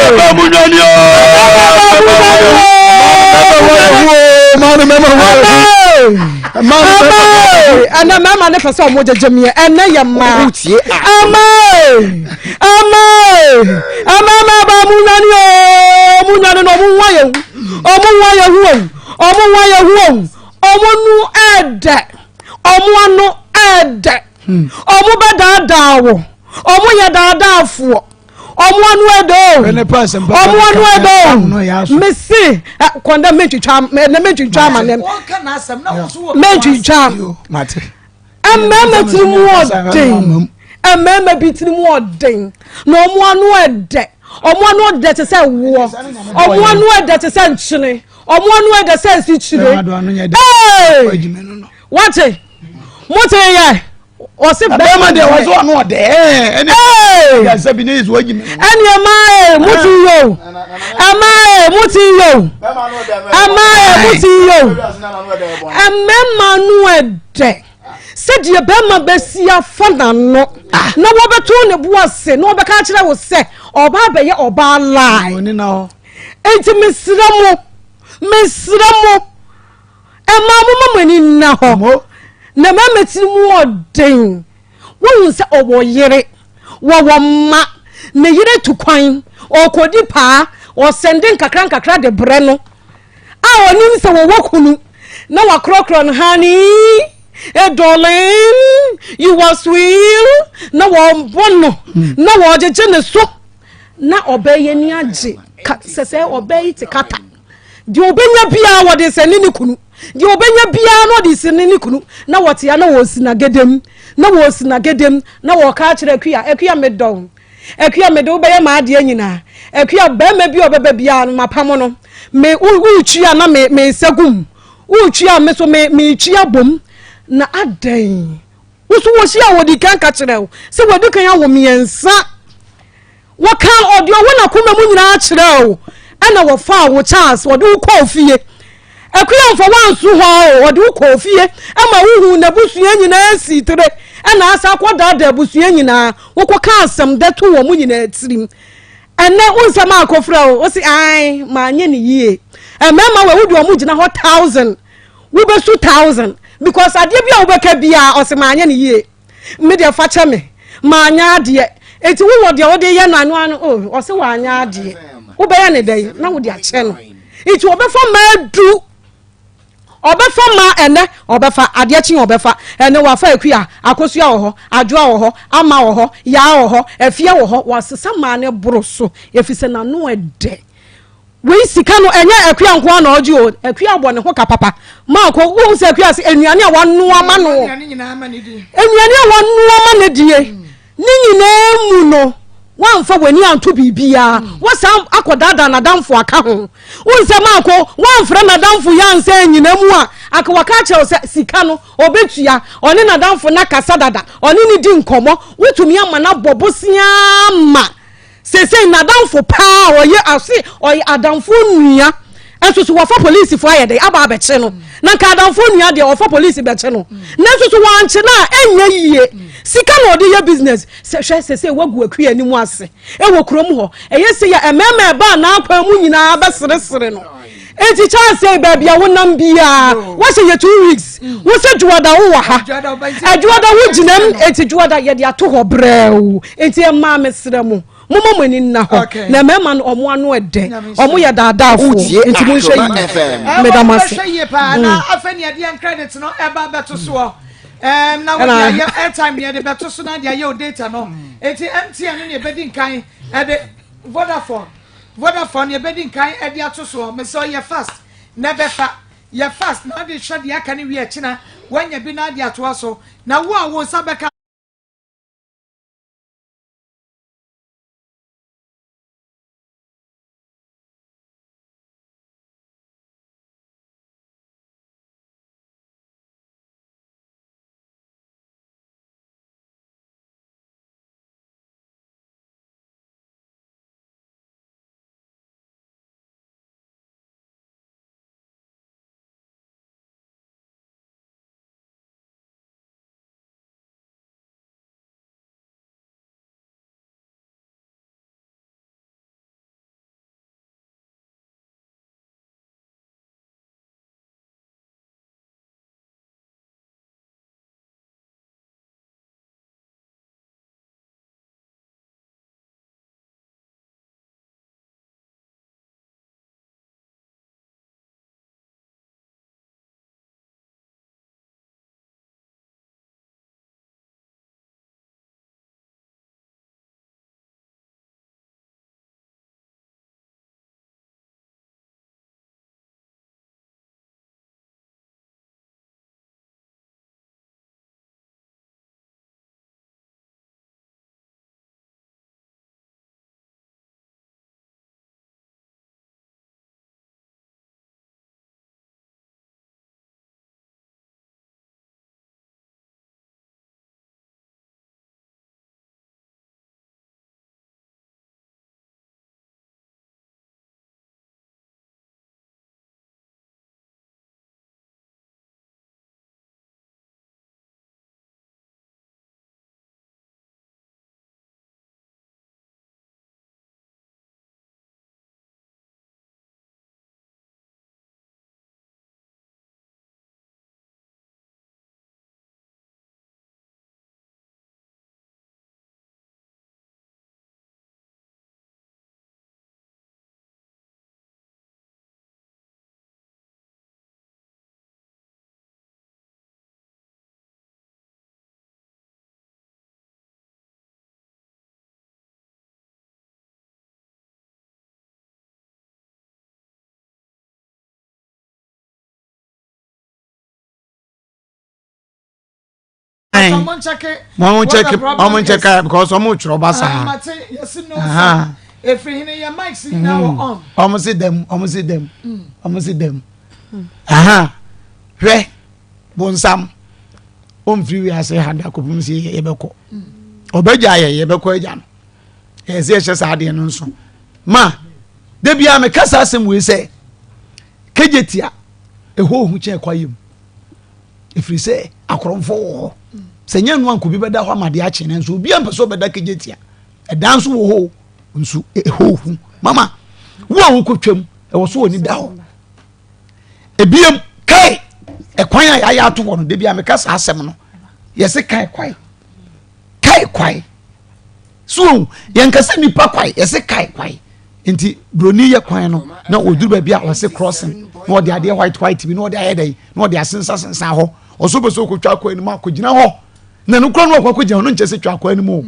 ɛmɛ munwani o manu mɛma ɛnɛ mɛma ne pɛ sɛ ɔmo gyegye meɛ ɛnɛ yɛ mmaa ɛmɛ ɛmɛ ɛmɛ mɛba mu nwane o mu nwane na ɔmo nwa yɛ hu ɔmo nwa yɛ hu o ɔmo nwa yɛ hu o ɔmo nu ɛɛdɛ ɔmo ano ɛɛdɛ ɔmo bɛ daadaa wo ɔmo yɛ daadaafoɔ ɔmo ano ɛdɔ o ɔmo ano ɛdɔ o mesi kɔndɛ mentwitwa ɛnɛ mentwitwa ama nɛ mentwitwa mmarima tiri mu ɔden mmarima bi tiri mu ɔden na ɔmo ano ɛdɛ ɔmo ano ɛdɛ te sɛ woɔ ɔmo ano ɛdɛ te sɛ nkyene ɔmo ano ɛdɛ sɛ nsikyire ee wate mo te yɛ ɔsi bɛrima deɛ wɔsɛ ɔno ɔdɛ ɛne ɛsɛ bi ne yesu wagyi mi. Ɛne ɛma ee mo ti yɛ o ɛma ee mo ti yɛ o ɛma ee mo ti yɛ o ɛmɛma no ɛdɛ sɛdeɛ bɛrima bɛsi afa n'ano na wɔbɛto ne bo ase na wɔbɛka akyerɛ wo sɛ ɔbaa bɛyɛ ɔbaa lie enti mesrɛ mo mesrɛ mo. Mmaa momma mo ani nna hɔ na mmarima tiri mu ɔden. Wohu sɛ ɔwɔ yere, wɔwɔ mma, ne yere tu kwan, ɔkɔdi paa, ɔsɛnde nkakra nkakra de brɛ no a ɔnim sɛ wɔwɔ kunu na wakorɔkorɔ no honey, eh, darling, you are sweet na wɔbɔ no na wɔgyegye ne so na ɔbaa yi ani agye sɛ sɛ ɔbaa yi te kata. Deɛ ɔbɛnya biara wɔde sɛne ne kunu. Deɛ ɔbɛnya biara na ɔde sɛne ne kunu. Na wɔte ha na wɔresi n'agedem, na wɔresi n'agedem, na wɔreka akyerɛ Akua, Akua medɔ wo. Akua mede wo bɛyɛ m'adeɛ nyinaa. Akua barima bi a ɔbɛba biara no mapamo no. Me wo woretwi a na me me nsa gu mu. Woretwi a me so me meretwi abom. Na adɛn? Wo so wɔhyia a wɔdi kan ka kyerɛ wo sɛ wɔadi kan awo mmiɛnsa. Wɔkaa ɔdeɛ ɔwɔ n'akoma mu nyinaa kyerɛɛ wo, ɛna wɔfaa wo Charles, wɔde wo kɔɔ fie. Akua mfa woanso hɔ o, wɔde wo kɔɔ fie ma wohuu n'abusua nyinaa sii tire, ɛna asa akɔdaadaa abusua nyinaa, wokɔkaa asɛm dɛ too wɔn nyinaa tirim. Ɛnɛ wo nsɛm a akɔfra o, wose ae, manyɛ ne yie. Mmarima wei wode wɔn gyina hɔ thousand, wobɛsu thousand, because adeɛ bi a wobɛka biara ɔse manyɛ ne yie. Me deɛ fa kyɛ me, manyɛ adeɛ. Enti wowɔ deɛ wode yɛ no ano ano, oh, ɔse wanyɛ adeɛ. Wobɛyɛ ne dɛn na wode akyɛ no. Enti ɔbɛfa mmaa du, ɔbɛfa mmaa ɛnɛ, ɔbɛfa adeɛ kye ɔbɛfa. Ɛnɛ wafa Akua, Akosua wɔ hɔ, Adwoa wɔ hɔ, Ama wɔ hɔ, Yaa wɔ hɔ, Afia wɔ hɔ. Wasesa mmaa no boro so, ɛfiri sɛ n'ano ɛdɛ. Wei sika no ɛnyɛ Akua nko ara na ɔgye o, Akua bɔ ne ho ka papa. Maako, wohu sɛ Akua se nnuane a wanoa ma no, nnuane a wanoa ma no die, ne nyinaa mu no, wamfa w'ani anto biribiara, wasan akɔdaadaa n'adamfo aka ho. Wohu sɛ Maako, wamfrɛ n'adamfo yi ansa anyina mu a, anka waka akyerɛ wo sɛ sika no, ɔbɛtua, ɔne n'adamfo no akasa dada, ɔne no di nkɔmmɔ, wotumi ama no abɔ bosea ma. Seesei n'adamfo paa a ɔyɛ ɔse ɔyɛ adamfo nua Nso so wɔfa polisifoɔ ayɛ dɛn aba abɛkye no? Na nka adamfoɔ nua deɛ ɔfa polisi bɛkye no. Nanso so wɔankye no a ɛnyɛ yie. Sika na ɔde yɛ business. Sɛ hwɛ sɛsɛ wagu akua anim ase ɛwɔ kurom hɔ. Ɛyɛ sɛ yɛ mmarima ɛbaa n'akwan mu nyinaa bɛseresere no. Enti Charles sɛ baabi a wonam biara wahyɛ yɛ 2 weeks. Wo sɛ dwoada wowɔ ha. Adwoada wo gyinam enti dwoada yɛde ato hɔ brɛw. Enti ɛmaa mesrɛ mo. Momma mo ani nna hɔ, na mmarima no, wɔn ano ɛdɛ, wɔn yɛ daadaafoɔ, nti monhwɛ yie. Meda mo ase. Ɛwɔ yie paa na afei nea ɛde yɛn credit no ɛba bɛto soɔ. Um, na wɔde ayɛ airtime nea ɛde bɛto so na de ayɛ o data no. Eti MTN no nea ɛbɛdi nkan ɛde Vodafone Vodafone nea ɛbɛdi nkan ɛde ato soɔ. Mesɛ ɔyɛ fast na ɛbɛfa yɛ fast na ɔde hwɛ deɛ aka no wie akyina wanya bi na ade atoa so na wo a wo nsa bɛka. Wɔn nkyɛke wɔn nkyɛke because wɔn twerɛ ba saa. Wɔn si dɛm wɔn si dɛm wɔn si dɛm. Hwɛ bonsam ɔnfiri wiase ha da kɔpem sɛ yɛbɛkɔ ɔbɛgya yɛ yɛbɛkɔ agya no ɛyɛ sɛ yɛhyɛ saa adeɛ no nso ma da biara meka saa asɛm wei sɛ kegye tia ɛhɔ ohu kyɛn kwa yam ɛfiri sɛ akorɔmfoɔ wɔ hɔ sɛ nyɛ no anka obi bɛda hɔ ama adeɛ akye no nso obi ampɛ sɛ ɔbɛda kegye tia ɛda nso wɔ hɔ nso ɛhɔ ohu mama wo a wokɔtwam ɛwɔ so wɔ ni da hɔ ebiem kae ɛkwan a yɛayɛ ato hɔ no da bi a meka saa asɛm no yɛse kae kwae kae kwae so yɛnka sɛ nipa kwae yɛse kae kwae nti broni yɛ kwan no na ɔduru baabi a ɔse crossing na ɔde adeɛ white white bi na ɔde ayɛ dɛn na ɔde asensasensa hɔ ɔso pɛ sɛ ɔkɔtwa akɔ anim akɔgyina hɔ na no kora no ɔkɔ akɔgyina hɔ no nkyɛ sɛ twa akɔ anim o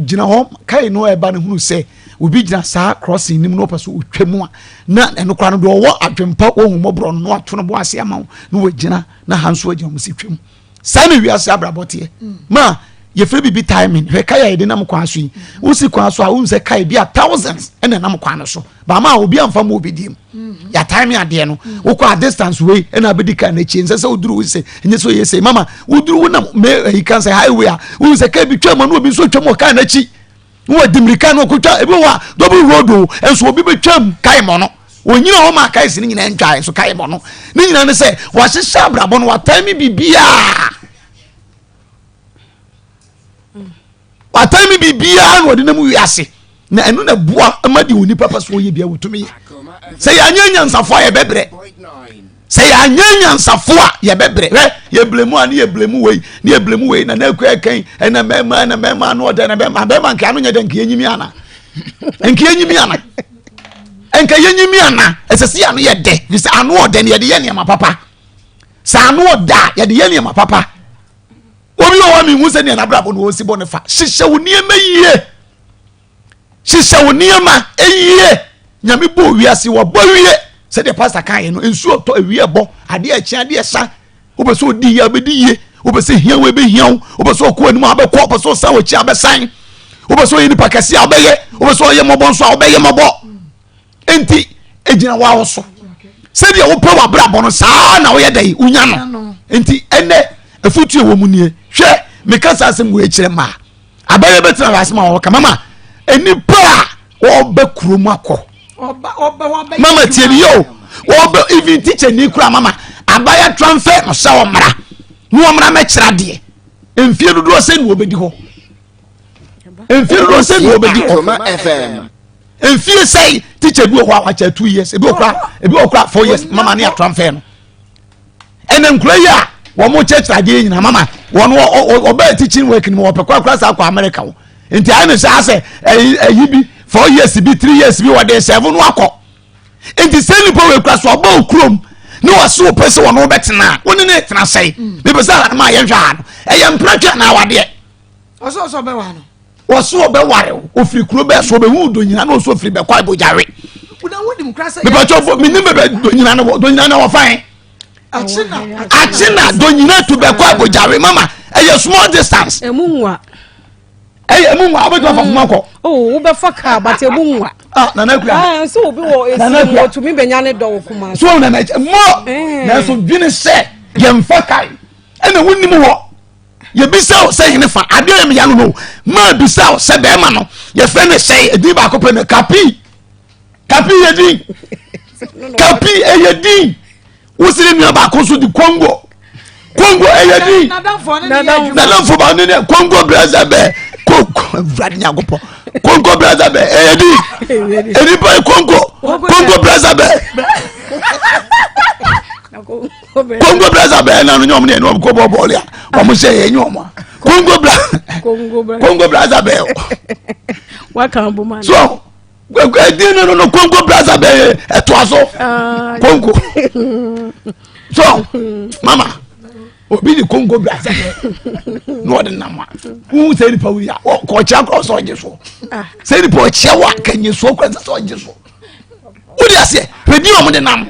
gyina hɔ kae no ɛba no hunu sɛ obi gyina saa crossing nim na ɔpɛ so ɔtwa mu a na ɛno kora no deɛ ɔwɔ adwempa wɔhu mmɔborɔ no na wato no bo ase ama wo na wagyina na ha nso agyina wɔn si twam saa na wiase abrabɔ teɛ ma yɛfrɛ biribi timing hwɛ kae a yɛde nam kwan so yi wosi kwan so a wohu sɛ kae bi a thousands ɛna nam kwan no so baama a obi amfa mu obi diem yɛatime adeɛ no wokɔ a distance wei ɛna abɛdi kaa n'akyi nsɛ sɛ woduru wo sɛ ɛnyɛ sɛ ɔyɛ sɛ mama woduru wo nam me ayi kan sɛ highway a wohu sɛ kaa bi twam na obi nso twam wɔ kaa n'akyi na wɔdi mmirika na ɔkɔtwa ebi wɔ a double road o nso obi bɛtwam kae mɔ no. Onyina hɔ ma kaes no nyinaa ntwae nso kae bɔ no. Ne nyinaa ne sɛ wahyehyɛ abrabɔ no watan me biribiara. Watan me biribiara na ɔde nam wiase. Na ɛno na ɛboa ma deɛ onipa pɛ so ɔyɛ bia wɔtumi yɛ. Sɛ yɛanyɛ nyansafo a yɛbɛbrɛ. Sɛ yɛanyɛ nyansafo a yɛbɛbrɛ. Hwɛ yɛbrɛ mu a ne yɛbrɛ mu wei ne yɛbrɛ mu wei na na akua ɛkɛn ɛna mɛma ɛna mɛma ano ɔdɛ na bɛma bɛma nka ano nyɛ dɛ nka yɛnyimi ana nka yɛnyimi ana nka yɛnyimi ana ɛsɛ sɛ ano yɛ dɛ fi sɛ ano ɔdɛ no yɛde yɛ nneɛma papa sɛ ano ɔdɛ a yɛde yɛ nneɛma papa obi wɔ hɔ a mehu sɛ nea n'abrabɔ no ɔsi bɔ ne fa hyehyɛ wo nneɛma yie hyehyɛ wo nneɛma yie nyame bɔ wiase wɔbɔ wie sɛdeɛ pastor kan yɛ no nsuo tɔ ewie bɔ adeɛ ɛkyɛn adeɛ ɛsa wopɛ sɛ ɔdi yie abɛdi yie wopɛ sɛ hia wo ɛbɛhia wo wopɛ sɛ ɔkɔ anim a wobɛkɔ wopɛ sɛ ɔsan w'akyi a wobɛsan wopɛ sɛ ɔyɛ nipa kɛse a wobɛyɛ wopɛ sɛ ɔyɛ mmɔbɔ nso a wobɛyɛ mmɔbɔ enti ɛgyina w'awo so sɛdeɛ wopɛ w'abrabɔ no saa na woyɛ dɛ wonya no enti ɛnɛ afotuo wɔ mu nie hwɛ meka saa asɛm wɔ akyerɛ maa abɛyɛ bɛtena wɔ asɛm a wɔka mama nnipa a wɔbɛ kurom akɔ mama tie mi yɛ o wɔbɛ even teacher ni kura mama abaya transfer no sɛ ɔmmra na ɔmmra mɛkyerɛ adeɛ mfie dodoɔ sɛ na wɔbɛdi hɔ mfie dodoɔ sɛ na wɔbɛdi hɔ mfie sɛ teacher bi wɔ hɔ a wakyɛ 2 years, ebi wɔ kora, ebi wɔ kora 4 years, mama ne atransfer no. Ɛnna nkura yi a wɔn kyerɛkyerɛ adeɛ nyinaa mama wɔn ɔbɛyɛ teaching work ni mu wɔpɛ korakora saa akɔ America wɔ nti ayɛ ne sɛ asɛ ɛyi ɛyi bi 4 years bi, 3 years bi wɔde sɛfo no akɔ. Nti sɛ nipa wɔ ekura so ɔbɔ okurom ne wɔsi wɔ pɛ sɛ wɔn bɛtena a wɔne ne tena sɛn mepɛ sɛ ahanum a yɛnhwɛ ha no ɛyɛ mpratwa na awadeɛ. Ɔsɔ ɔbɛwa no. Wɔso ɔbɛware o ofiri kuro bɛɛ so ɔbɛhu do nyina na ɔso ofiri bɛkɔ abogyare. Mepɛtɛ fo menim bɛbɛ do nyina no wɔ do nyina no wɔ fan. Akyena do nyina to bɛkɔ abogyare mama ɛyɛ small distance. Emu nwa. Ɛyɛ emu nwa wobɛtumi afa foma kɔ. Oh, wobɛfa kaa but emu nwa. Ah, nana kura. Ah, nso obi wɔ esi mu otumi bɛnya ne dɔ wɔ kuma. So nana mo nanso dwene sɛ yɛmfa kae ɛna wonim hɔ yɛbisa wo sɛ hene fa adeɛ yɛ meya no no maa bisa wo sɛ bɛrima no yɛfrɛ no sɛe ɛdin baako pɛ no kapi kapi yɛ din kapi ɛyɛ din wosi ne nua baako nso di Congo Congo ɛyɛ din nadamfo ba ne ne Congo brɛsɛ bɛ Congo awurade nyankopɔn Congo brɛsɛ bɛ ɛyɛ din nipa yɛ Congo Congo brɛsɛ bɛ Congo brɛsɛ bɛ ɛna no nyɛ ɔmo ne ɛna ɔmo kɔ bɔ bɔɔl a ɔmo hyɛ yɛ nyɛ ɔmo a Congo bra Congo brɛsɛ bɛ so ɛdin no no Congo brasa bɛ ɛtoa so Congo so mama obi ni Congo brasa bɛ na ɔde nam a wohu sɛ nipa wi a kɔkyea korɔ sɛ ɔgye so sɛ nipa ɔkyea wo a kanyɛ soɔ korɔ sɛ ɔgye so wode aseɛ hwɛ din a ɔmode nam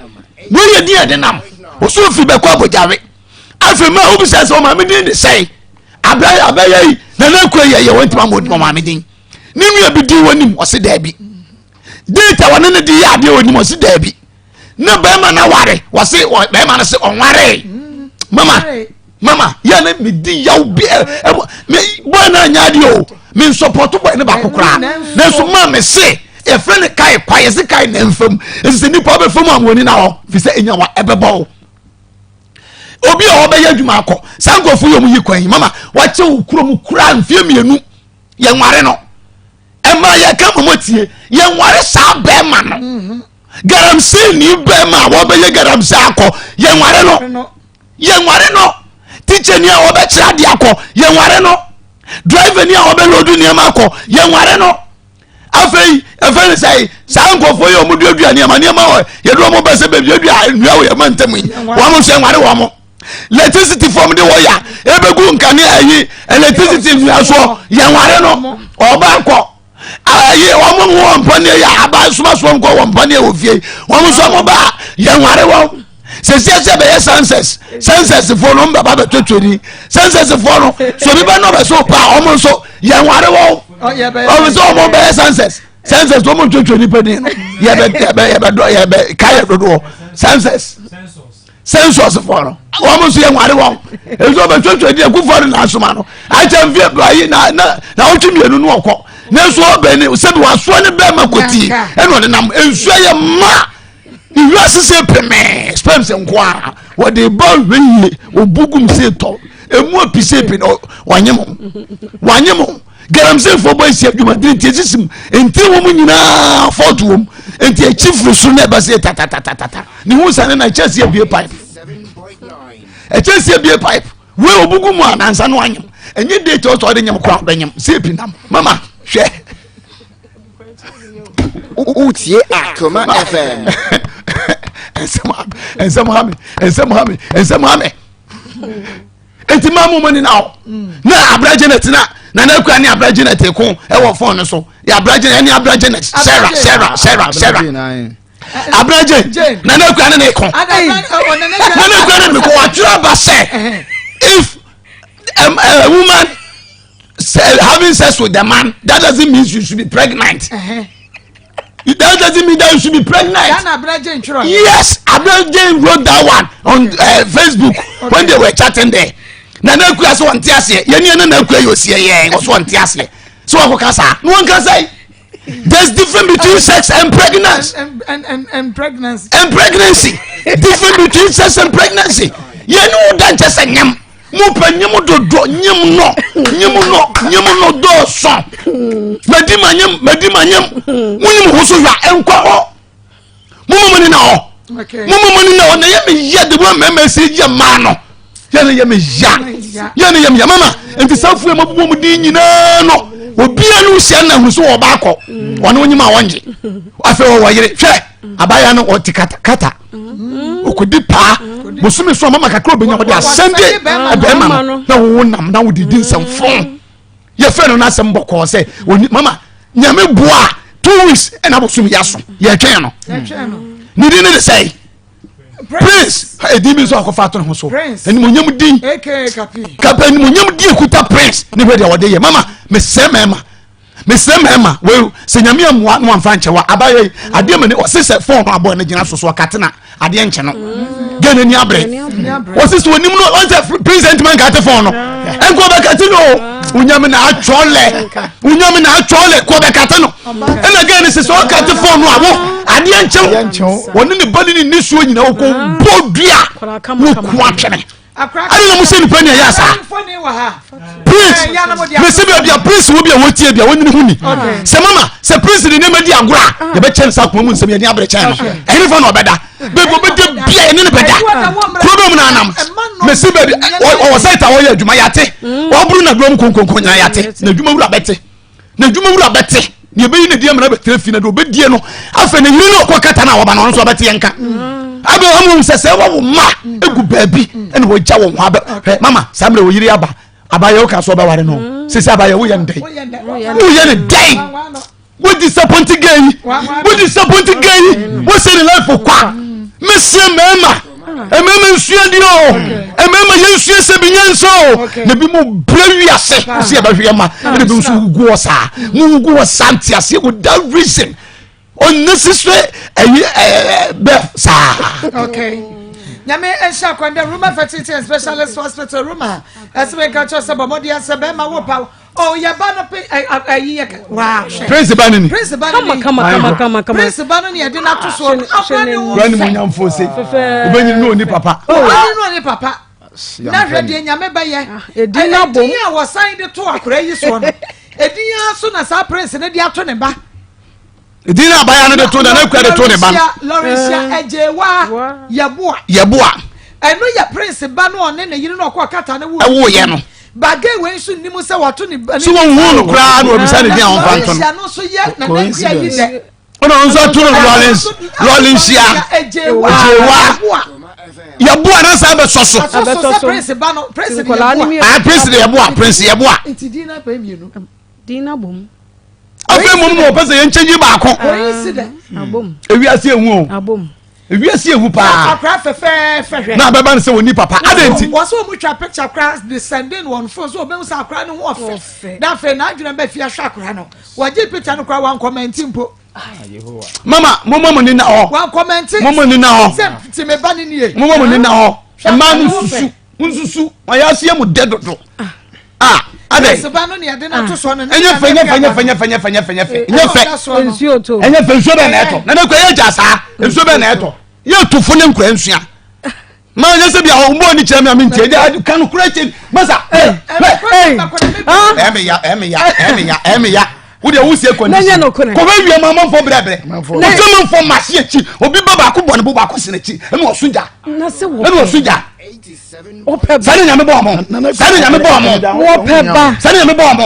wɔyɛ din a ɛde nam ɔso firi bɛkɔ abɔgyare afei ma wobi sɛ sɛ ɔmaame din de sɛe abɛyɛ yi na na akura yɛ yɛ wɔntumi ama ɔmaame din ne nua bi din wɔnim ɔse daabi date a wɔne ne de yɛ adeɛ wɔnim ɔse daabi ne bɛrima no aware wɔse bɛrima no se ɔnware mama mama yɛ ne medi yaw bi ɛ me bɔyɛ no anya adeɛ o me nsɔpɔto bɔyɛ ne baako koraa nanso maa me se yɛfrɛ no kae kwa yɛse kae na mfam ɛsɛ sɛ nnipa bɛfam a wɔani na hɔ fi sɛ ɛnya wa ɛbɛbɔ wo obi a ɔbɛyɛ adwuma akɔ saa nkurɔfoɔ yɛ ɔmo yi kwan yi mama wakyɛ wo kurom kura mfeɛ 2 yɛnware no ɛma yɛka mɔmɔ tie yɛnware saa bɛrima no mhm. Galamsey ni bɛrima a wɔbɛyɛ galamsey akɔ yɛnware no yɛnware no teacher ni a wɔbɛkyerɛ adeɛ akɔ yɛnware no driver ni a wɔbɛlodu nneɛma akɔ yɛnware no afei ɛfɛ ne sɛ saa nkurɔfoɔ yi a wɔn duadua nneɛma nneɛma wɔ yɛde wɔn bɛ sɛ bɛduadua nnua wɔ yɛn ma ntɛm yi wɔn nso yɛnware wɔn electricity fam de wɔ ya ebegu nkanea ayi electricity nnua soɔ yɛnware no ɔba kɔ ayi wɔn mu wɔn mpaneɛ yɛ aba somasoɔ nkɔ wɔn mpaneɛ wɔ fie wɔn nso wɔn ba yɛnware wɔn sɛsi ɛsɛ bɛyɛ census census foɔ no mbɛba bɛtwetwe ni census foɔ no so obi bɛ nɔ bɛ so pa wɔn nso yɛnware wɔn wɔn nso wɔn bɛyɛ census census wɔn twetwe nipa din no yɛbɛ yɛbɛ yɛbɛ dɔ yɛbɛ ka yɛ dodoɔ census census foɔ no wɔn nso yɛ nware wɔn nso ɔbɛtwatwa di akufo no n'asoma no akyɛ mfie ayi na na na ɔtwe 2 no ɔkɔ ne nso ɔbɛn ne sɛbi wasoa ne bɛrima kotii ɛna ɔde nam nsuo yɛ mma. Ewiase sɛ pemee sperms nko a wɔde ba hwɛ yie obu gum sɛ tɔ emu api sɛ pi na wanye mo wanye mo galamseyfoɔ bɔ esi adwumadini nti esisi mu nti wɔn nyinaa fɔɔto wɔm nti akyi firi soro na ɛba sɛ tatatatata ne ho sane na ɛkyɛ sɛ ebie pipe ɛkyɛ sɛ ebie pipe wei obu gu mu a nansa no anyam ɛnyɛ date ɔsɔ ɔde nyam koraa ɔbɛnyam sɛ epi nam mama hwɛ. Wotie Akoma FM. Nsɛm ha me, nsɛm ha me, nsɛm ha me. Eti maa mo mani na hɔ. Na Abra Janet na Nana Akua ne Abra Janet ko ɛwɔ fɔn no so. Yɛ Abra Janet ɛne Abra Janet Sarah Sarah Sarah Sarah. Abra Jane Nana Akua ne ne ko. Nana Akua ne ne ko watwerɛ aba sɛ if a woman having sex with the man that doesn't mean you should be pregnant. Uh -huh. That doesn't mean that you should be pregnant. Yes, Abra Jane wrote that one on Facebook okay. when they were chatting there. Nana Akua sɛ wɔnte aseɛ yɛn ni Nana Akua yɛ osie yɛn ɔso wɔnte aseɛ so wɔn kɔ kasa na wɔn kasa yi there's difference between sex and pregnancy. And pregnancy. And pregnancy difference between sex and pregnancy yɛn ni wo da nkyɛn sɛ nyɛm. Mo pɛ nyim dodo nyim no nyim no nyim no dɔɔso madi ma nyim madi ma nyim mo nyim ho so hwɛ nkɔ hɔ mo mo ni na hɔ mo mo ni na hɔ na yɛ mi yɛ de mo mɛmɛ si yɛ maa no yɛ ne yɛ mi ya yɛ ne yɛ mi ya mama nti sáfù yɛ mo bɔ mo din nyinaa no obiara no hyɛ na ahosuo wɔ ɔbaakɔ wɔn onyim a wɔngye afei wɔwɔ yere hwɛ abaayewa no ɔte kata kata. okodi paa bosome so a mama kakra obenya wɔde asɛnde bɛrima no na wowo nam na wode di nsɛm fon yɛfrɛ no n'asɛm bɔkɔɔ sɛ oni mama nyame boa 2 weeks ɛna bosome yɛ aso yɛtwɛn no ne din ne de sɛe prince edin bi nso akɔfa ato ne ho so animonyam din kapa animonyam din ekuta prince ne hwɛ deɛ wɔde yɛ mama mesrɛ mɛma mesrɛ mmarima wei sɛ nyame amoa na wamfa nkyɛ wa abayɛ yi adeɛ ma ne ɔse sɛ fɔn no abɔ ne gyina so so ɔkate na adeɛ nkyɛ no gɛ n'ani abere ɔse sɛ onim no ɔnsɛ president man kate fɔn no ɛnkɔ bɛkate no onyame na atwɔlɛ onyame na atwɔlɛ kɔ bɛkate no ɛna gɛ ne sɛ sɛ ɔkate fɔn no a wo adeɛ nkyɛw wɔne ne ba ne ne nisuo nyina wɔkɔ bɔ dua wɔku atwene ade na mo sɛ nipa ni ɛyɛ asaa prince mesi baabi a prince wo bi a wɔtie bi a wɔnyini ho ni sɛ mama sɛ prince de nneɛma di agorɔ a ah. yɛbɛkyɛ nsa akoma mu nsɛm yɛne abrɛ kyɛn no ɛhene fa na ɔbɛda baabi ɔbɛda bia yɛne ne bɛda kuro bɛ mu na anam mesi baabi ɔwɔ sɛ ta wɔyɛ adwuma yɛate wɔaboro na dɔm konkonko nyina yɛate na adwuma wura bɛte na adwuma wura bɛte deɛ ɛbɛyi ne deɛ mena bɛtena fi na deɛ ɔbɛdie no afei ne yere ne ɔkɔ kata no a wɔba no ɔno nso ɔbɛte yɛn ka mm. abɛ ɔmo sɛ sɛ wɔwo ma mm. egu baabi mm. ɛna wɔgya wɔn ho abɛ hwɛ mama saa mmerɛ wɔyere aba abayɛ woka so ɔbɛware no sisi abayɛ woyɛ no dɛn woyɛ no dɛn wo disappoint gay yi wo disappoint gay yi wo sɛ ne life kwa mesia mmarima mmarima nsua deɛ o mmarima yɛ nsua sɛ bi nyɛ nsa o na bi mu brɛ wiase sɛ yɛbɛhwɛ yɛ ma ɛna bi nso wugu hɔ saa mu wugu hɔ saa nte aseɛ without reason unnecessary ɛyi ɛɛ bɛ saa. Okay. Nyame nhyɛ akwanda Ruma Fertility and Specialist Hospital Ruma ɛsɛ bɛ nka kyerɛ sɛ bɔ mmɔden sɛ bɛrima wo pa Oh, yɛ ba no pe ayi yɛ waa hwɛ. Prince ba no ni. Prince ba no ni. Kama kama kama kama. Prince ba no ni yɛde n'ato soɔ. Akora ne ho fɛ. Wura ni mo nyamfo se. Obenyin no oni papa. Obenyin no oni papa. Na hwɛ deɛ nyame bɛyɛ. Ah, edin na bom. Edin a wɔsan de to akora yi soɔ no. Edin a so na saa prince no de ato ne ba. Edin na abaya no de to na n'akura de to ne ba no. Lawrencia Agyewa Yeboah. Yeboah. Ɛno yɛ prince ba no ɔne ne yere no ɔkɔ kata ne wo. Ɛwo yɛ no. Bagay wei nso nnim sɛ wɔto ne ba. So wɔn hu no koraa na wɔbisa ne din a wɔmfa nto no. Lawrencia no nso yɛ na n'akua yi dɛ. Ɔna ɔno nso ato no Lawrence Lawrencia Agyewa Yeboah na saa bɛsɔ so. Abɛsɔ so prince ba no prince de Yeboah. Ah prince de Yeboah prince Yeboah. Nti din na pɛ mmienu. Din na bom. Afei mmom na wɔpɛ sɛ yɛn nkyɛn yi baako. Ewiase ehu o. Ewiase ehu paa. Akora fɛfɛɛfɛ hwɛ. Na abɛba no sɛ wɔn ni papa. Adɛn nti. Wɔn sɛ wɔn twa picture kora de sɛndin wɔn phone so wɔbɛn sɛ akora no ho ɔfɛ. Na afei n'adwene bɛ fi ahwɛ akora no. Wɔgye picture no kora wɔn kɔmɛnti mpo. Mama mo ma mo ni na hɔ. Wɔn kɔmɛnti. Mo mo ni na hɔ. Sɛ tìmɛ ba ni nie. Mo ma mo ni na hɔ. Mmaa no susu. Nsusu. Wɔn yɛ aseɛ mu dɛ dodo. Ah, adɛ. Ɛnyɛ fɛ nyɛ fɛ nyɛ fɛ nyɛ fɛ nyɛ fɛ nyɛ fɛ nyɛ fɛ nyɛ fɛ. Nsuo to. Ɛnyɛ fɛ nsuo bɛ na ɛtɔ. Na ne kɔ ɛyɛ gya saa nsuo bɛ na ɛtɔ. Yɛ tofo ne nkura nsua. Ma nyɛ sɛ bi a ɔmbɔ ni kyerɛ mi a mi ntie de ka no kura kyɛ masa. Ɛmi ya ɛmi ya ɛmi ya ɛmi ya. Wo deɛ wusie condition. Kɔbɛ wia ma amanfo brɛbrɛ. Wosɛ manfo ma si akyi. Obi ba baako bɔ ne bo baako si n'akyi. Ɛna ɔso gya. Ɛna ɔso gya. Sani nyame bɔ ɔmo. Sani nyame bɔ ɔmo. Sani nyame bɔ ɔmo.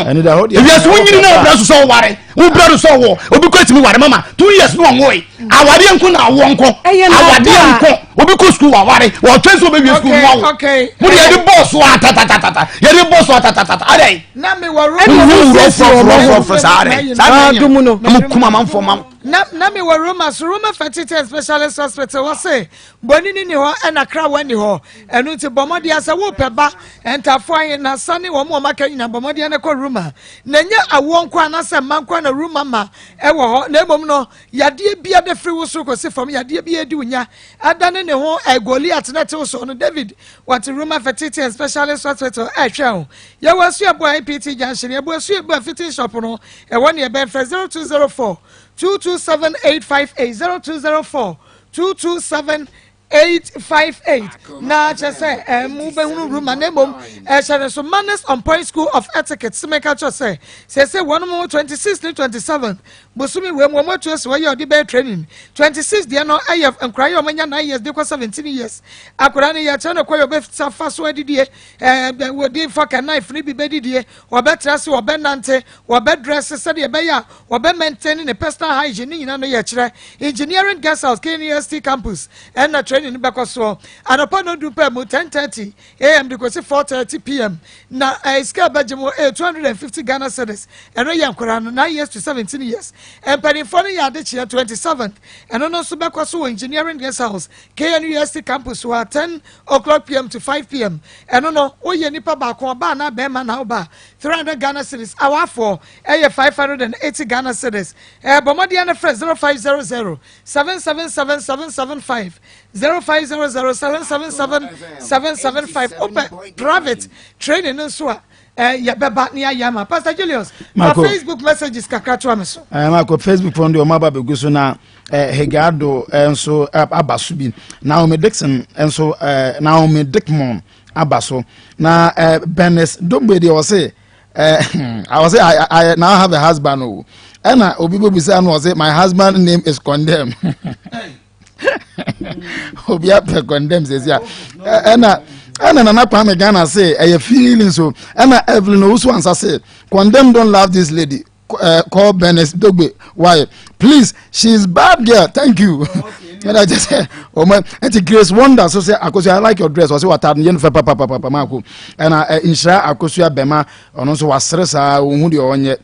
Ewiase wo nyini na ɔbrɛ so sɛ ɔware. Wo brɛ so sɛ ɔwɔ. Obi kɔ etimi ware mama. 2 years no ɔnwoe. Awadeɛ nko na awoɔ nko. Awadeɛ nko. Obi kɔ sukuu waware. Wɔtwɛn sɛ ɔbɛwie sukuu no awo. Mo de yɛde bɔɔ so atatatata. Yɛde bɔɔ so atatatata. Adɛn? Na me wɔ Roma. Mo wu rɔfrɔfrɔfrɔfrɔ saa adɛn? Saa adɛn yɛ. Na mo kum amanfoɔ ma. Na me wɔ Roma so Roma Fertility and Specialist Hospital wɔ se bɔnini ni hɔ ɛna krawa ni hɔ. Ɛno nti bɔ mmɔden sɛ wopɛ ba ntafo ahe na sa ne wɔn a wɔaka nyinaa bɔ mmɔden na kɔ Roma. Na ɛnyɛ awoɔ nko anaasɛ mma nko na Roma ma ɛwɔ hɔ na mmom no yadeɛ bia de firi wo soro kɔsi fam yadeɛ bia edi wo nya adane ne ho ɛ Goliat na ɛte wo soɔ no David wɔte Roma Fertility and Specialist Hospital ɛhwɛ ho. Yɛwɔ Asuaboa NPT Junction yɛbɔ Asuaboa fitting shop no ɛwɔ ne ɛbɛn frɛ 0204 227 858 0204 227 858 na kyerɛ sɛ ɛmu bɛhunu ruma na mmom ɛhyɛ no so Manners on Point School of Etiquette sɛ mɛka kyerɛ sɛ sɛsɛ wɔn mu 26 ne 27 bosome wei mu wɔn atu asi hɔ yɛ ɔde bɛyɛ training 26 deɛ no ɛyɛ nkwadaa yɛ wɔn anya 9 years de kɔ 17 years akwadaa no yɛkyerɛ no kɔ yɛ ɔbɛsa fa so adidie ɛɛ wɔde fork and knife no bi bɛdidie wɔbɛtra ase wɔbɛnante wɔbɛdrɛse sɛdeɛ ɛbɛyɛ a wɔbɛ maintain ne personal hygiene ne nyinaa no yɛ kyerɛ Engineering Guest House KNUST campus ɛna training no bɛkɔ soɔ anɔpa nɔndu pɛ mu 10:30 am de kɔsi 4:30 pm na eh, sika bɛgye mu eh, 250 Ghana cedis ɛno yɛ nkwadaa no 9 years to 17 years mpanimfoɔ no yɛ adekyeɛ 27th ɛno no nso bɛkɔ so wɔ Engineering Guest House KNUST campus hɔ a 10 o'clock pm to 5 pm ɛno no woyɛ nipa baako ɔbaa na bɛrima na woba 300 Ghana cedis awafoɔ ɛyɛ 580 Ghana cedis. Ɛɛ bɔ mmɔden na frɛ 0500 777 775 0500 777 775. Wopɛ private training no nso a ɛɛ yɛbɛba ne ayɛ ama. Pastor Julius, ma Facebook messages kakra to ame so. Ɛɛ Marco, Facebook fɔ no deɛ ɔmo aba bɛgu so na ɛɛ Hegado nso aba so bi. Naomi Dixon nso ɛɛ Naomi Dickmon aba so na ɛɛ Bernice Dogbe deɛ ɔse. Eh, I was say I now have a husband oh. Ɛna obi bɛ bisa no ɔsɛ my husband name is condemn. Obi apɛ condemn sɛsi a. Ɛna ɛna Nana Kwame Ghana say ɛyɛ feeling so. Ɛna Evelyn Owusu Ansa say condemn don't love this lady. Call Bernice Dogbe why please she is bad girl thank you. ɛna kyɛ sɛ ɔma ɛnti Grace Wonder so sɛ Akosua I like your dress ɔsɛ wataade no yɛ no fɛ papapapa maako ɛna nhyira Akosua bɛma ɔno nso wasere saa ɔhu deɛ ɔnyɛ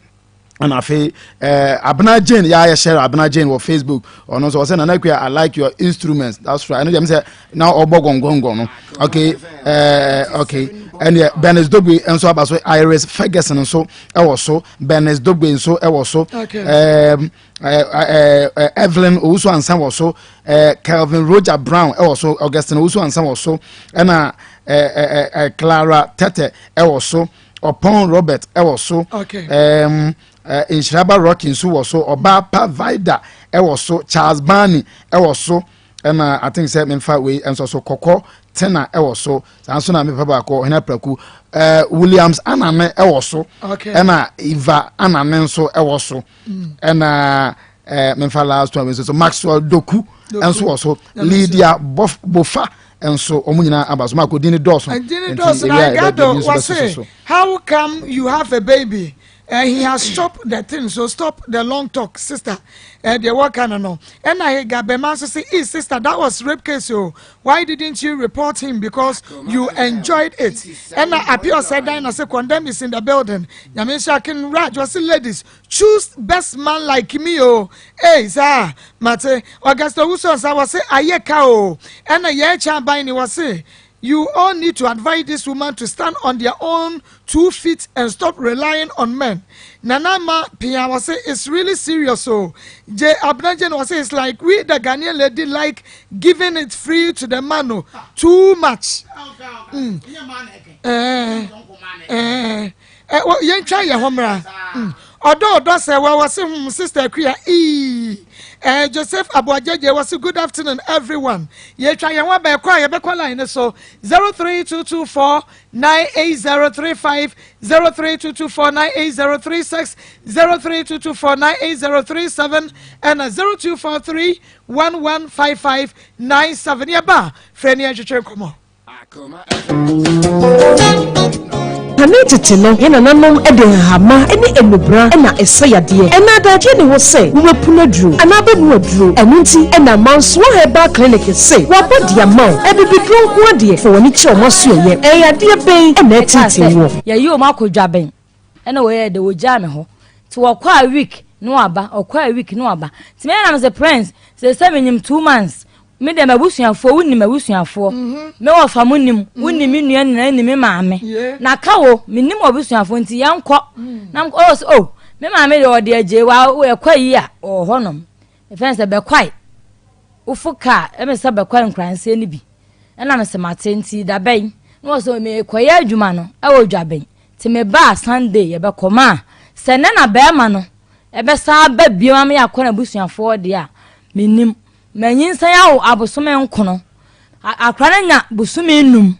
ɛna afei ɛɛ Abena Jane yɛ ayɛ share Abena Jane wɔ Facebook ɔno nso ɔsɛ Nana Akua I like your instruments that's right ɛno deɛ mi sɛ na ɔbɔ gɔngɔngɔn no okay ɛɛ okay ɛnneɛ Bernice Dogbe nso aba so Iris Ferguson nso ɛwɔ so Bernice Dogbe nso ɛwɔ so ɛɛm ɛɛ Evelyn Owusu Ansa wɔ so ɛɛ Kelvin Roger Brown ɛwɔ so Augustine Owusu Ansa wɔ so ɛna ɛɛ ɛɛ Clara Tete ɛwɔ so Ɔpɔn Robert ɛwɔ so ɛɛm ɛɛ Nhyiraba Rocky nso wɔ so Ɔbaa Pa Vida ɛwɔ so Charles Barney ɛwɔ so ɛna I think sɛ memfa wei nso so kɔkɔ tena ɛwɔ so saa nso na mepa baako ɔhene apraku ɛɛ Williams Anane ɛwɔ so ɛna Eva Anane nso ɛwɔ so ɛna ɛɛ memfa last one nso so Maxwell Doku nso wɔ so Lydia Bofa nso wɔn nyinaa aba so mako din dɔɔso nti ewia ɛbɛ bi nso bɛsoso so. How come you have a baby? He has stopped the thing so stop the long talk sister. Deɛ wɔka no no ɛna Hega bɛma nso sɛ ee sister that was rape case o why didn't you report him because you enjoyed it ɛna Appiah sɛ dan na sɛ condemn is in the building nyame nhyɛ Akin Raj ɔse ladies choose best man like me o ee saa mate Augusta Owusu nsa wɔse ayɛ ka o ɛna yɛkyɛ aban ni wɔse you all need to advise this woman to stand on their own 2 feet and stop relying on men. Nana Ma Pia was say it's really serious. So J Abnajen was say it's like we the Ghanaian lady like giving it free to the man oh, too much. Yɛntwa yɛ hɔ mmra. Ɔdɔ ɔdɔ sɛ wɔ wɔse hmm sister Akua eii eh Joseph Aboagyegye wɔse good afternoon everyone yɛtwa yɛn ho aba ɛkɔ a yɛbɛkɔ line no so 03224 98035 03224 98036 03224 98037 ɛna 0243 115597 yɛba a frɛ ne yɛntwetwe nkɔmmɔ. Kane tete no, yɛn nananom de nhahama ne nnubra na ɛsa yadeɛ. Ɛnnɛ adagyeɛ nni hɔ sɛ wobɛpunu aduro anaa bɛnu aduro. Ɛno nti na Mansoa Herbal Clinic se wɔabɔ de ama wo. Abibiduro nko ara deɛ, fa w'ani kyerɛ wɔn asoɛeɛ. Ɛyɛ yadeɛ bɛn na ɛreteetee woɔ? Yɛyi wɔn akɔ dwaben ɛna wɔyɛ dɛ wɔgyaa me hɔ nti wɔkɔ a week na waba ɔkɔ a week na waba nti meyɛ na mesɛ prince sɛ sɛ menyim 2 months. Me deɛ m'abusuafoɔ, wonim m'abusuafoɔ. Me wɔfa mo nim, wonim me nua nyinaa nim me maame. Na ka wo, menim w'abusuafoɔ nti yɛnkɔ. Na mekɔ, oh, sɛ, oh, me maame deɛ ɔde agye wa ɛkɔ yi a ɔwɔ hɔnom. Mefɛn sɛ bɛkwae. Wofo kaa, ɛmɛ sɛ bɛkwae nkuranseɛ no bi. Ɛna mesɛ mate nti da bɛn. Na wɔ sɛ mekɔyɛ adwuma no ɛwɔ dwabɛn. Nti mebaa Sunday yɛbɛkɔ maa sɛ nɛ na bɛrima no ɛbɛsan aba bio ama yɛakɔ n'abusuafoɔ deɛ a mennim. Manyinsɛn awo abosome nkono. Akora no anya bosome num.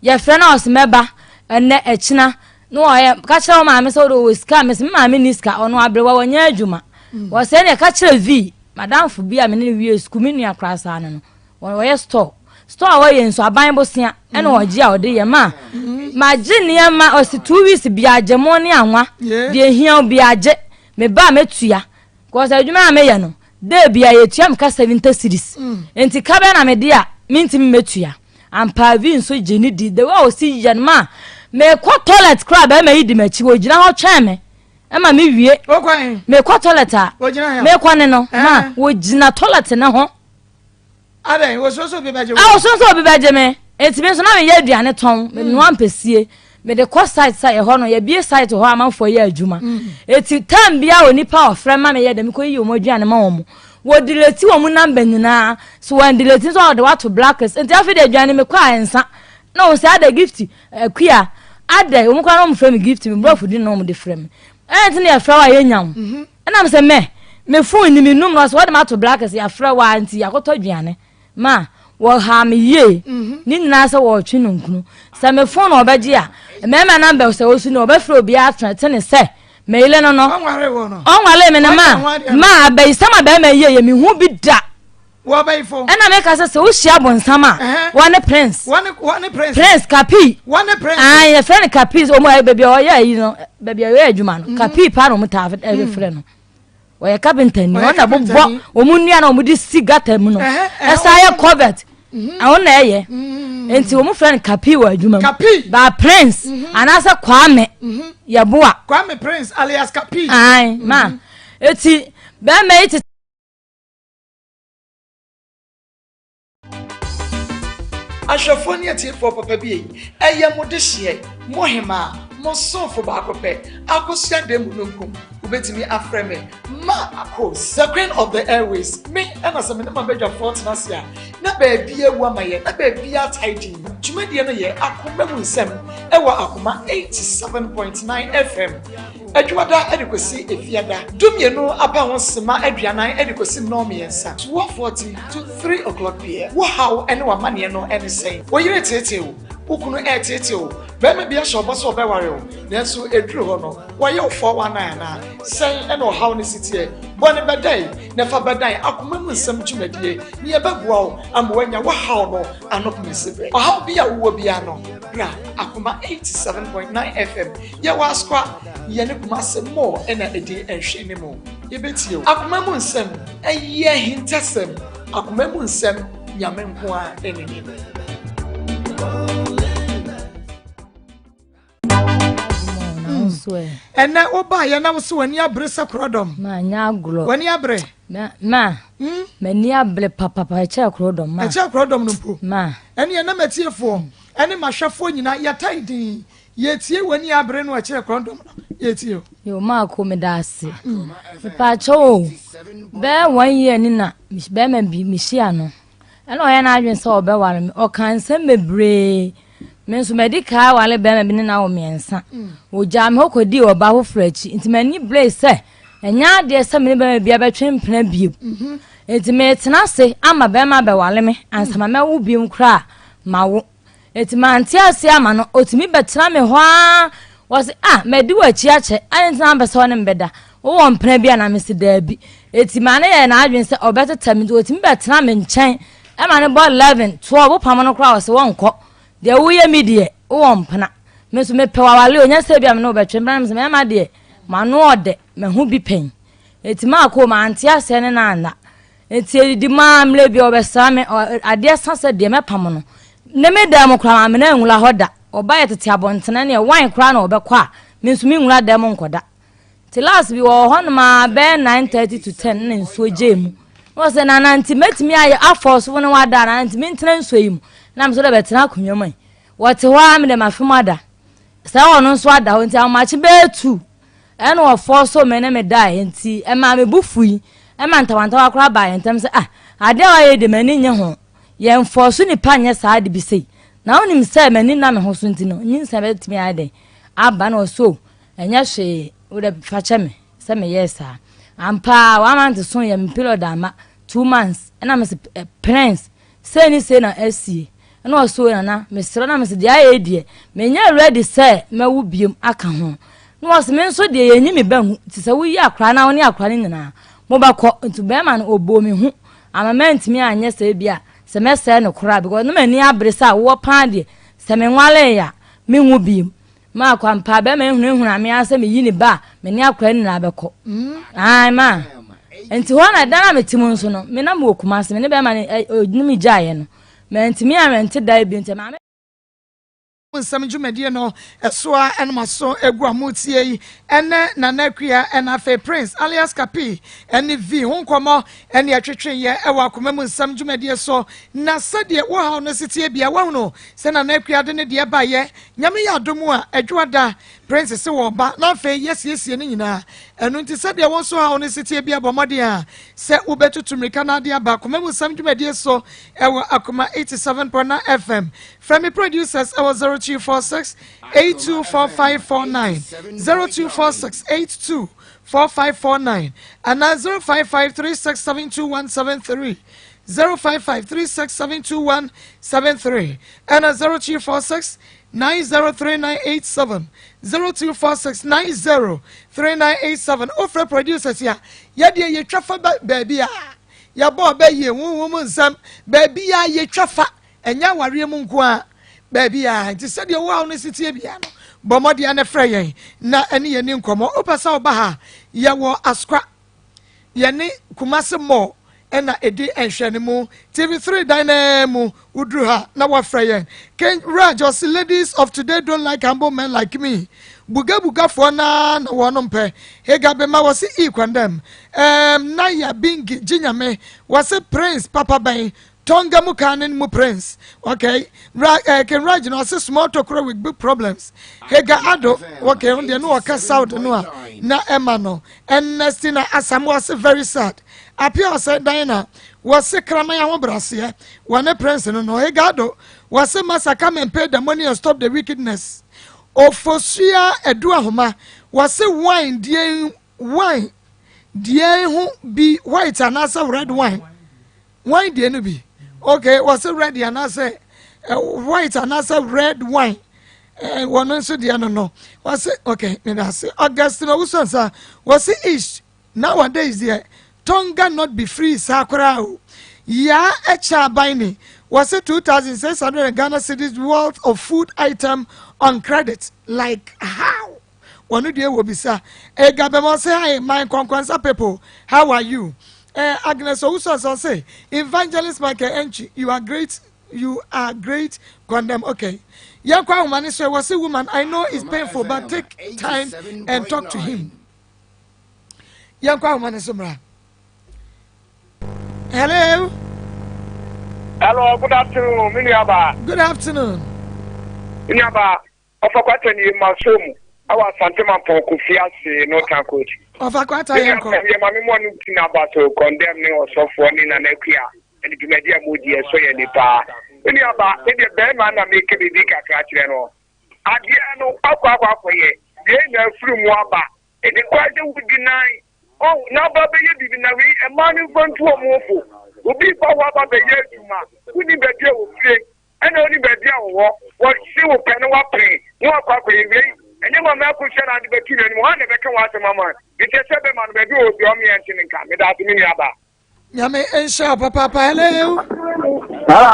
Yɛfrɛ no a ɔse mɛba ɛnɛ ɛkyena. Na ɔyɛ ka kyerɛ wo maame sɛ wode ɔwɔ sika. Mese me maame nni sika ɔno aberewa wanya adwuma. Wɔsɛ ɛneɛ ka kyerɛ V madamfo bi a me ne no wie sukuu me nua koraa saa no no wɔyɛ store. Store a wɔyɛ nso aban bosea ɛna ɔgye a ɔde yɛ ma magye nneɛma ɔse 2 weeks bia gye mo ne anwa deɛ ehia wo bia gye me ba a mɛtua. Cause adwuma a meyɛ no, day bia yɛtua me ka 70 cedis. Nti ka bɛn na mede a mentumi mɛtua. Ampa vi nso gye ne di. The way a ɔsi yɛ no ma mekɔ toilet koraa bɛrima yi di m'akyi ɔgyina hɔ twɛn me ɛma me wie. Mekɔ toilet a mekɔ ne no ma wɔgyina toilet ne ho. Adɛn, wɔsuro sɛ obi bɛgye wo? Ah, wɔsuro sɛ obi bɛgye me. Enti me nso na meyɛ aduane tɔn, menoa mpɛsie. Mede kɔ site sɛ ɛhɔ no, yɛbie site hɔ amanfoɔ yɛ adwuma. Eti time biara onipa a ɔfrɛ ma meyɛ dɛ mekɔyiyi wɔn aduane ma wɔn. Wɔdelete wɔn number nyinaa. So wɔn delete nso a wɔde wato blacklist. Enti afei de aduane mekɔ a ɛnsa. Na wɔn sɛ adɛ gift akua adɛ wɔn koraa na wɔn frɛ me gift me borɔfo din na wɔn de frɛ me. Ɛna nti na yɛfrɛ wo a yɛnya wo. Ɛna me sɛ mɛ me phone ni me num no ɔsɛ wɔde ma ato black sɛ yɛafrɛ wo a nti yɛakɔtɔ aduane ma wɔhaa me yie ne nyinaa sɛ wɔretwe no nkunu sɛ me phone na ɔbɛgye a mmarima namba sɛ ɔsu no ɔbɛfrɛ obiara tene ne sɛ meyere no no ɔnwale me no ma ma abayisɛm a bɛrima yie yɛ mehu bi da. Wɔbɛyifo. Ɛna meka sɛ sɛ wohyia bonsam a wɔne prince. Wɔne prince. Prince kapi. Wɔne prince. Ayi yɛfrɛ no kapi wɔn a baabi a ɔyɛ ayi no baabi a ɔyɛ adwuma no mhm. kapi paa na wɔn taa ɛfrɛ no. Wɔyɛ kapenta ni wɔn na bobɔ wɔn nnua na wɔn de si gata mu no ɛsan yɛ covert mhm. ɛho na ɛyɛ mhm. nti wɔn frɛ no kapi wɔ adwuma mu. Kapi. Ba prince anaasɛ kwame yɛboa. Kwame prince alias kapi. Ayi ma eti bɛrima yi te. Ahwɛfoɔ ne atiefoɔ papa bi ei, ɛyɛ mo dehyeɛ, mo hemaa, mo somfo baako pɛ, Akosua Damununkum. Wobɛtumi afrɛ me Ma Akos, the queen of the airways. Me ɛna sɛ me ne m'abadwafoɔ tena ase a, na baabi awu ama yɛn, na baabi atae din. Dwumadie no yɛ Akoma mu Nsɛm ɛwɔ Akoma 87.9 FM. Adwumada de kɔsi Efiada, dumienu apa ho sema aduanan de kɔsi nnɔnmiɛnsa, 12:40 to 3 o'clock pm. Wo haw ne w'amanneɛ no ne sɛn? Wo yere reteetee wo? Wo kunu reteetee wo? Barima bi ahyɛ wo bɔ sɛ ɔbɛware wo, nanso ɛduru hɔ no, wayɛ wo 419 anaa? Sɛn na ɔhaw no si teɛ? Bɔ no bɛdɛe na fa bɛdan akoma mu nsɛm dwumadie na yɛbɛboa wo ama woanya wo haw no ano pomasiberɛ. Ɔhaw bi a wowɔ biara no, bra Akoma 87.9 FM. Yɛwɔ Asokwa, yɛne Kumase Mall na ɛdi nhwɛanimu. Yɛbɛtie wo. Akoma mu nsɛm, ɛyɛ ahintasɛm. Akoma mu nsɛm, Nyame nko ara na nim. Ɛnɛ wobaeɛ na wo so w'ani abere sɛ korɔdɔm. W'ani abere. Ma, hmm? m'ani abere papapa ɛkyɛ korɔdɔm ma. Ɛkyɛ korɔdɔm no mpo. Ma. Ɛne ɛnam atiefoɔ ɛne mahwɛfoɔ nyinaa yɛtae din. Yɛtie w'ani abere no ɛkyerɛ korɔndɔm no yɛtie o. Yo maako meda ase. Mepaakyɛw o bɛyɛ one year ni na bɛrima bi mehyia no ɛna ɔyɛ n'adwene sɛ ɔbɛware me ɔka nsɛm bebree. Me nso madi kan aware barima bi ne no awo mmiɛnsa. Ɔgyaa me hɔ kɔdii ɔbaa foforɔ akyi. Nti m'ani beree sɛ ɛnyɛ adeɛ sɛ me ne barima biara bɛtwe mpena bio. Nti meretena ase ama barima abɛware me ansa ma mɛwo bio koraa a, mawo. Enti mante aseɛ ama no, ɔtumi bɛtena me hɔ ara. Wɔse, ah, madi w'akyi akyɛ, adɛn nti na wompɛ sɛ wo ne me bɛda? Wowɔ mpena bi anaa? Mese, daabi. Enti maa no yɛɛ n'adwene sɛ ɔbɛteta me, nti ɔtumi bɛtena me nkyɛn ma no bɔ 11, 12, wopam no koraa ɔse wɔnkɔ. Deɛ woyɛ me deɛ, wowɔ mpena. Me nso mepɛ w'awale o, nyɛ sɛ ebia me ne wo bɛtwe mpena. Mese, mmarima deɛ, m'ano ɔdɛ, mahu bi pɛn. Enti maakɔ o, mante aseɛ ne no anna. Enti edidi mu ara mmerɛ bi ɔbɛsra me, adeɛ sa sɛ deɛ mɛpam no. Ne me dan mu koraa maame no anwura hɔ da. Ɔba yɛ tete abɔntene neɛ wan koraa na ɔbɛkɔ a, me nso menwura dan mu nkɔda. Nti last bi wɔwɔ hɔnom ara bɛyɛ 9:30 to 10 na nsuo gyee mu. Na ɔsɛ nana nti mɛtumi ayɛ afɔ so ne wada anaa nti mentena nsuo yi mu. Na me nso dɛ bɛtena akonnwa mu yi. Wɔte hɔ ara me dɛ mafe mu ada. Sɛ ɔno nso ada hɔ nti ahomakye bɛyɛ 2 Ɛna ɔfɔɔsoo me ne me daeɛ nti ɛmaa me bo fui ɛma ntawantawa koraa baa yɛn ntam sɛ ah adeɛ a wayɛ yi deɛ m'ani nnye ho, yɛnfɔɔso nipa nyɛ saa ade bi sei na wonim sɛ m'ani nna me ho so nti no nyinsɛn bɛtumi ayɛ dɛn aba na ɔse oh ɛnyɛ hwee wodɛ fa kyɛ me sɛ meyɛɛ saa. Ampa ara one month so yɛ me period amma two months ɛna mese prince Sei ne sei na asie. Ɛna ɔse o Nana, mesrɛ na mese deɛ ayɛ yi deɛ, menyɛ ready sɛ mɛwo biom aka ho. Na ɔse me nso deɛ yɛnyi me ba ngu, nti sɛ woyi akwadaa no a wo ne akwadaa no nyinaa mobɛkɔ. Nti bɛrima no ɔbɔɔ me hu ama mantumi anyɛ sɛ ebia sɛ mɛsɛe no koraa because na m'ani abere sɛ awoɔ paa deɛ sɛ menwareeɛ a menwo biom. Ma akwampa bɛrima yi hunahuna me ara sɛ meyi ne ba a, me ne akwadaa no nyinaa bɛkɔ. Ae ma. Nti hɔ na dan a mete mu nso no, me na mewɔ Kumasi, me ne bɛrima no ɔne me gyaeɛ no, mantumi anwɛnte dan bi nti maame. Nsɛm dwumadie no ɛso a ɛna maso egu a motie yi ɛnɛ Nana Akua ɛna afei Prince alias Kapi ɛne V ho nkɔmɔ ɛne ɛtwetwe yɛ ɛwɔ akoma mu nsɛm dwumadie so na sɛdeɛ wo haw no setie bia wahunu sɛ Nana Akua de ne deɛ baeɛ Nyame yɛ adom a, Adwoada, Prince se wɔba na afei yɛasiesie ne nyinaa. Ɛno nti sɛdeɛ wo nso haw no si teɛ biara bɔ mmɔden a sɛ wobɛtutu mmirika na ade aba Akoma mu Nsɛm dwumadie so ɛwɔ Akoma 87.9 FM. Frɛ me producers ɛwɔ 0246 824549, 0246 824549 anaa 055 3672173, 055 3672173. Ɛna 0246 903987 0246 903987 Wofrɛ producers a yɛdeɛ yɛtwa fa baabi a yɛbɔ ɔbɛ yie honhom nsɛm baabi a yɛtwa fa ɛnyɛ awareɛ mu nko a baabi a nti sɛdeɛ wo haw no si tie bia no bɔ mmɔden na frɛ yɛn na ɛne yɛn ni nkɔmmɔ wopɛ sɛ woba ha yɛwɔ askwa Yɛne Kumasi Mall na ɛdi nhwɛanimu. TV3 dan no ara mu, woduru ha na woafrɛ yɛn. Ken Raj ɔse ladies of today don't like humble men like me. Bugabugafoɔ no ara na wɔnom pɛ. Hega Bema wɔse ee kwandam. Erm Naya Bingi gye nyame wɔse Prince papa bɛn Tonga mu kan no mu prince. Okay. Ra, eh, Ken Raj no ɔse small tokuro with big problems. Hega Ado, okay, on deɛ no ɔka South no a na ɛma no. Ernestina Asamoah ɔse very sad. Apia ɔsɛ Diana wɔse kraman ahobraseɛ wɔne prince no no. Hega Ado wɔse masa come and pay the money and stop the wickedness. Ofosua Adu Ahoma wɔse wine deɛ wine deɛ ho bi white anaasɛ red wine. Wine deɛ no bi. Okay, wɔsɛ red anaasɛ eh, white anaasɛ red wine. Eh, wɔn nso deɛ no no. Wɔsɛ okay, meda ase. Augustine Owusu-Ansah, wɔsɛ ish nowadays deɛ Tonga not be free saa koraa o. Yaa ɛkyɛ aban ni. Wɔsɛ 2600 Ghana cedis worth of food item on credit. Like how? Wɔn deɛ wɔ bisa. Ega bɛma ɔsɛ hi my nkɔnkɔnsa people how are you? Eh, Agnes Owusu ɔsɛ ɔsɛ Evangelist Michael Entwi you are great you are great condemn okay. Yɛn kɔ ahoma ne so wɔ se woman I know it's painful but take time and talk to him. Yɛn kɔ ahoma ne so mmra. Hello. Hello, good afternoon, me nuaba. Good afternoon. Me nuaba. Ɔfa kwata nie ma so mu ɛwɔ Asante Mampɔn Kofi ase no tan coach. Ɔfa kwata yɛn kɔ. Yɛ maame mu ɔno ti na aba so condemn ne ɔsɔfoɔ ne Nana Akua ɛne dwumadi a mo di ɛsɔ yɛn ni paa. Me nuabaa, me deɛ barima na meka biribi kakra kyerɛ no. Adeɛ no akɔ akɔ akɔyɛ, wei na afiri mu aba. Ɛni kwan sɛ wodi nan. Oh, na aba bɛyɛ biribi na wei mmaa no mfa ntu wɔn ho fo. Obi ba hɔ aba bɛyɛ adwuma, wonni baabi a wɔfire, ɛna wonni baabi a wɔwɔ. Wɔse wo pɛ na woapene na woakɔ akɔyɛ wei. Ɛnyɛ maame akosua na ade bɛto n'anim, hwan na ɛbɛka w'asɛm ama no? Nti ɛsɛ bɛma no baabi a ɔwɔ biara ɔmmea nte ne nka. Meda ase me nuabaa. Nyame nhyira wo papaapa. Hello. Hello.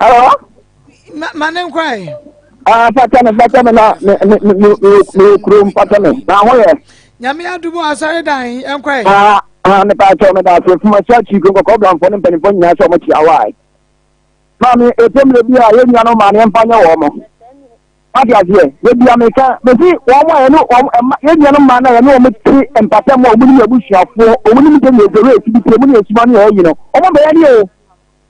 Hello. Ma ma ne nkwae. Ah, fata me, fata me na me me me me me kurom fata me. Na ho yɛ. Nyame adumo asɔre dan nkwae. Ah, ah, me pa kyɛw me da ase fuma sa chi ko kɔkɔ blanfo ne mpanimfo nyinaa sɛ ɔmo kyia wae. Maame, etemire bi a yɛn nuanom maa ne yɛmfa nyɛ wɔn mo. Wate aseɛ? Da bi a meka, mese wɔn a yɛne wɔn, ɛma, yɛn nuanom mmaa no a yɛne wɔn te mpata mu a wɔn nim yɛn abusuafoɔ, wɔn nim sɛdeɛ yɛdware esi bi tie mu ne yɛn suban ne yɛn ayi no, wɔn mpɛ yɛn o.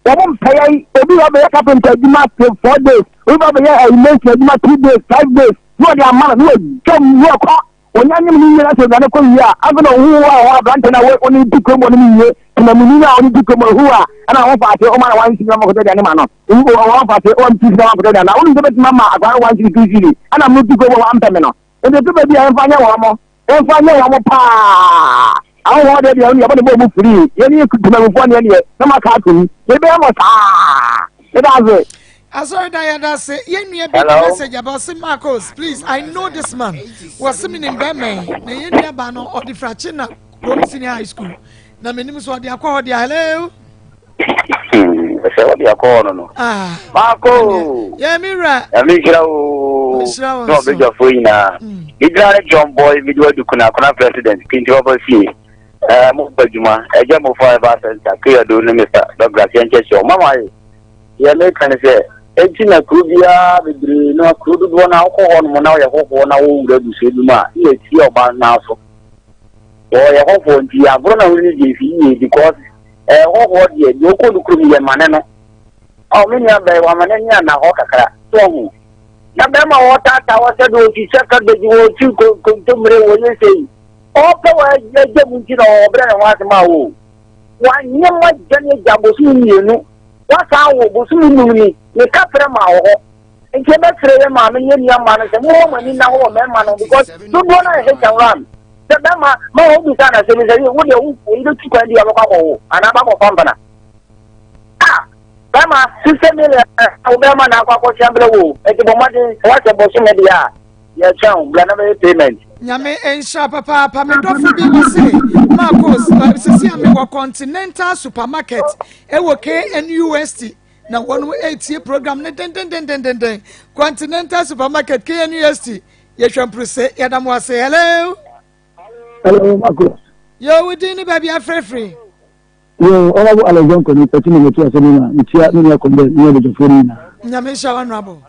Wɔn mpɛ yɛn. Obi ba bɛyɛ carpenter adwuma four days, obi ba bɛyɛ ɛyi mason adwuma three days, five days, na wɔde ama no, na wɔatwam, na wɔkɔ. Wɔnya nyem no wie na sɛ aduane kɔ wie a, afei na ohu a ɔwɔ aberante no a wɔne di kurom wɔ no wie, temamuni no a ɔne di kurom ohu a, ɛna ho fa ase ɔma na wansi na ɔmakɔtɔ aduane ma no. Ɔwɔ fa ase ɔma tu sika makɔtɔ aduane na wonim sɛ bɛtumi ama akwadaa no wansi tu sili ɛna mo di kurom wɔ wampɛ me no. Nti ɛtɔ baabi a ɛmfa nyɛ wɔn mo, ɛmfa nyɛ wɔn mo paa. Ahohɔ deɛ deɛ yɛbɔ ne bɔ mu firi yɛne temamufoɔ neɛ neɛ na maka atom yɛbɛyɛ mo saa. Meda ase. Asɔre da yɛda ase yɛn nua bi de message aba ɔse Marcos please I know this man wɔse menim bɛrima yi na yɛn nua ba no ɔde frakye na kurom senior high school na menim so ɔde akɔ hɔ deɛ hello. Sɛ ɔde akɔ hɔ no no. Ah. Marco. Yɛ mi wura. Nyame nhyira wo. Nhyira wo nso. Na ɔbɛdwafoɔ nyinaa. Medina ne John Boy mede wadu kuna kuna president kinti papa fie. Ɛɛ mo bɔ adwuma ɛgya mo fa ɛba center kuyado ne Mr. Douglas yɛn kyɛkyɛ mama ye. Deɛ meka ne sɛ, enti na kuro biara bebree no, kuro dodoɔ no a wokɔ hɔ nom na woyɛ hɔhoɔ na wowura abusua bi mu a, na yɛtie ɔbaa no nan so. Wɔyɛ hɔhoɔ nti agorɔ na wone no di mfi yie because ɛyɛ hɔhoɔ deɛ, deɛ wokɔ no kurom yɛ mane no. Ɔ me nua bɛn wama n'ani anna hɔ kakra, so ɔho. Na bɛrima wɔtaataa wɔ sɛ de wɔtwitwa cabbage, wɔtwi kontommire, wɔyɛ sei. Ɔpɛ wɔ agya mu nti na ɔbrɛ ne ho ase ma wo. Wanyɛ mo agya ne agya bosome mmienu. Wasan awo bosome num ni. Ne kaprɛ ma wɔ hɔ. Nti yɛbɛsrɛ yɛ maame ne yɛ nua mmaa no sɛ momma mo ani nna hɔ wɔ mmarima no ho because dodoɔ no ayɛ hit and run. Sɛ bɛrima ma wɔn bisa no asɛm sɛ wo deɛ wo wobɛtu kwan bi a wobɛkɔ akɔwo anaa abɛkɔfa mpena. Ah bɛrima 60 million wo bɛrima na akɔ akɔhyɛ mbrɛ wo nti bɔ mmɔden sɛ woahyɛ bosome deɛ a Yɛtwɛn wo, bra na bɛyɛ payment. Nyame nhyira papaapa me dɔfo bi ɔse Marcos sisi a mewɔ Continental Supermarket ɛwɔ KNUST na wɔn ɛretie program no dendendendenden Continental Supermarket KNUST yɛhwɛ mprose yɛda mo ase hello. Hello Marcos. Yo wo din ne baabi afrɛfrɛ. Yo, Honorable Alex Donkor ni pɛti na mɛtu asɛm yi na mekyia me nua kɔmbɛ ne abadwafoɔ no nyinaa. Nyame nhyira wo Honorable.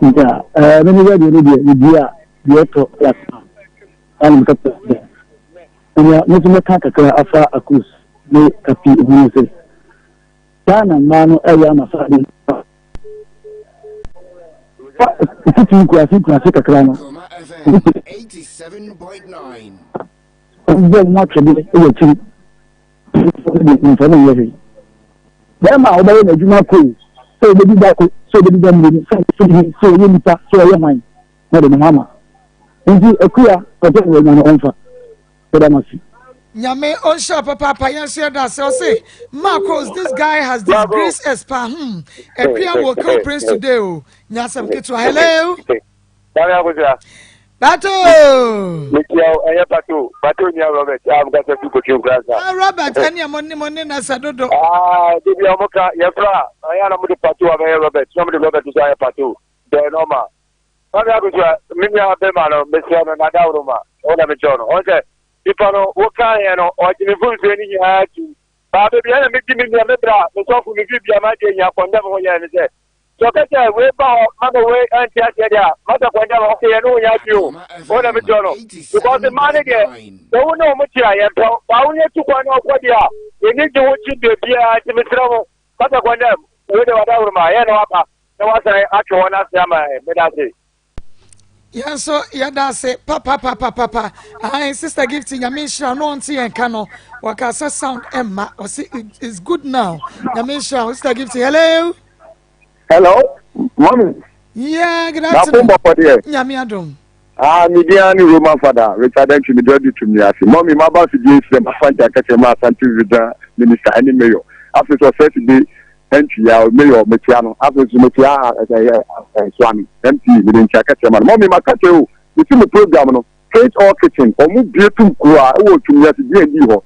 Nti a, ɛɛ me ne radio no deɛ mebie a deɛ ɛtɔ yɛ asoma ana meka pɛ dɛ. Ɛnea me nso mɛka kakra afa Akus ne Kapi ho ne sɛ, Ghana mmaa no ɛyɛ ama saa de fa titiri nkuraase nkuraase kakra no. Wɔbɔ wɔn atwɛdeɛ wɔ akyiri. Mfa no nyɛ hwee. Bɛrima a wobɛyɛ n'adwuma kɔ o, sɛ obɛdi da ko, sɛ obɛdi da mmienu, sɛ ɔyɛ sɛ ɔyɛ nipa, sɛ ɔyɛ hwan, na ɔde ne ho ama. Nti akua ɔpɛ na wanya no ɔmfa. Yɛda mo ase. Nyame ɔnhyira papaapa yɛn nso yɛda ase ɔse Marcos this guy has disgraced us pa hmm Akua will kill Prince today o nya asɛm ketewa hello. Maame Akosua. Pato. Metia wo, ɛnyɛ Pato. Pato nua Robert a mekasa fi Kotwi Nkoransa. Ah, Robert, ɛne mo ne mo ne na sɛ dodo. Ah, de bia mo ka yɛfra a, ɛyɛ na mo de Pato abɛyɛ Robert, na mo de Robert nso ayɛ Pato. Dɛ normal. Maame Akosua, me nua bɛma no, mesrɛ no, na daworo ma, wo na mekyɛw no. Ɔn sɛ, nipa no, wo kan yɛ no, ɔgye me mfomsoɔ no nyinaa tum. Baa baabi a na medi me nua, me bra, me sɔfo, me biribi a m'adeɛ nyinaa kɔndɛm ho yɛɛ ne sɛ, Sɛ ɔka sɛ wei ba hɔ ma me wei ɛnte aseɛ deɛ a, masa kwan da ɔsɛ yɛne wo nyɛ adwene o. Wo na mekyerɛ no. Because mmaa no deɛ, sɛ wo ne wɔn te a yɛmpɛ wo. Ba wo yɛ tu kwan na ɔkɔ deɛ a, yɛni gye wo kyi deɛ biara nti mesrɛ mo. Masa kwan da wei deɛ wadaworo ma yɛn na waba na wasan atwe wɔn ase ama yɛn. Meda ase. Yɛn nso yɛda ase papapapapa. Ahan sister gift nyame nhyira no ɔnte yɛn ka no. Wɔka sɛ sound ɛmma ɔse it is good now. Nyame nhyira wo sister gift. Hello. Hello, mommy. Yeah, good afternoon. Nyame adom. Ah, me din ara ne Roman Fada Richard Antwi, mede adi tum ni ase. Mummy, maba afidie yi sɛ mafa nkyɛ akɛkyɛ ma Asante Regional Minister ɛne Mayor. Afei nso ɔsɛ afidie Antwi a Mayor mekyia no. Afei nso mekyia ɛyɛ Suame MP, mede nkyɛ akɛkyɛ ma no. Mummy, maka kyerɛ o, mesi mo program no, Faith All Kitchen, wɔn bue tum kuro a ɛwɔ tum ni ase D&D hɔ.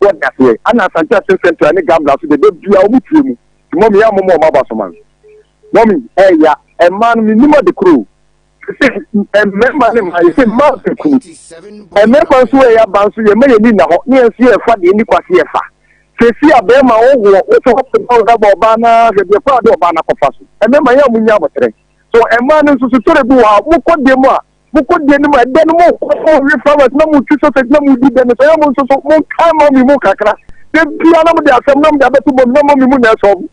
Wɔde aseɛ. Ana Asante Asin Central ne Gambla nso deɛ da biara wɔn tie mu. Nti mummy, yɛ a moma wɔn aba so ma no. Mummy, ɛya, mmaa no mennim ade koro o. Sɛ mmarima ne mmaa yɛsɛ mmaa pɛ kunu. Mmarima nso ɛyɛ aba nso yɛma yɛn ani nna hɔ ne yɛn nso yɛfa deɛ ɛni kwase yɛfa. Sɛsi a bɛrima wowoɔ wosɛ hɔ pɛ sɛ wobɔ ɔbaa no ara hwɛ deɛ kɔ a de ɔbaa no akɔfa so. Mmarima yɛ a monya aboterɛ. So mmaa no nso so tɔrɔ bi wɔ hɔ a mokɔ deɛ mu a mokɔ deɛ no mu a ɛdɛ no mokɔ mowe flowers na motwi sausage na modi dɛ no so ɛyɛ mo nso so monkae mɔmi mu kakra. Da biara na mode asɛm na mode abɛto bɔ mu na mɔmi mu na ɛsɔɔbo.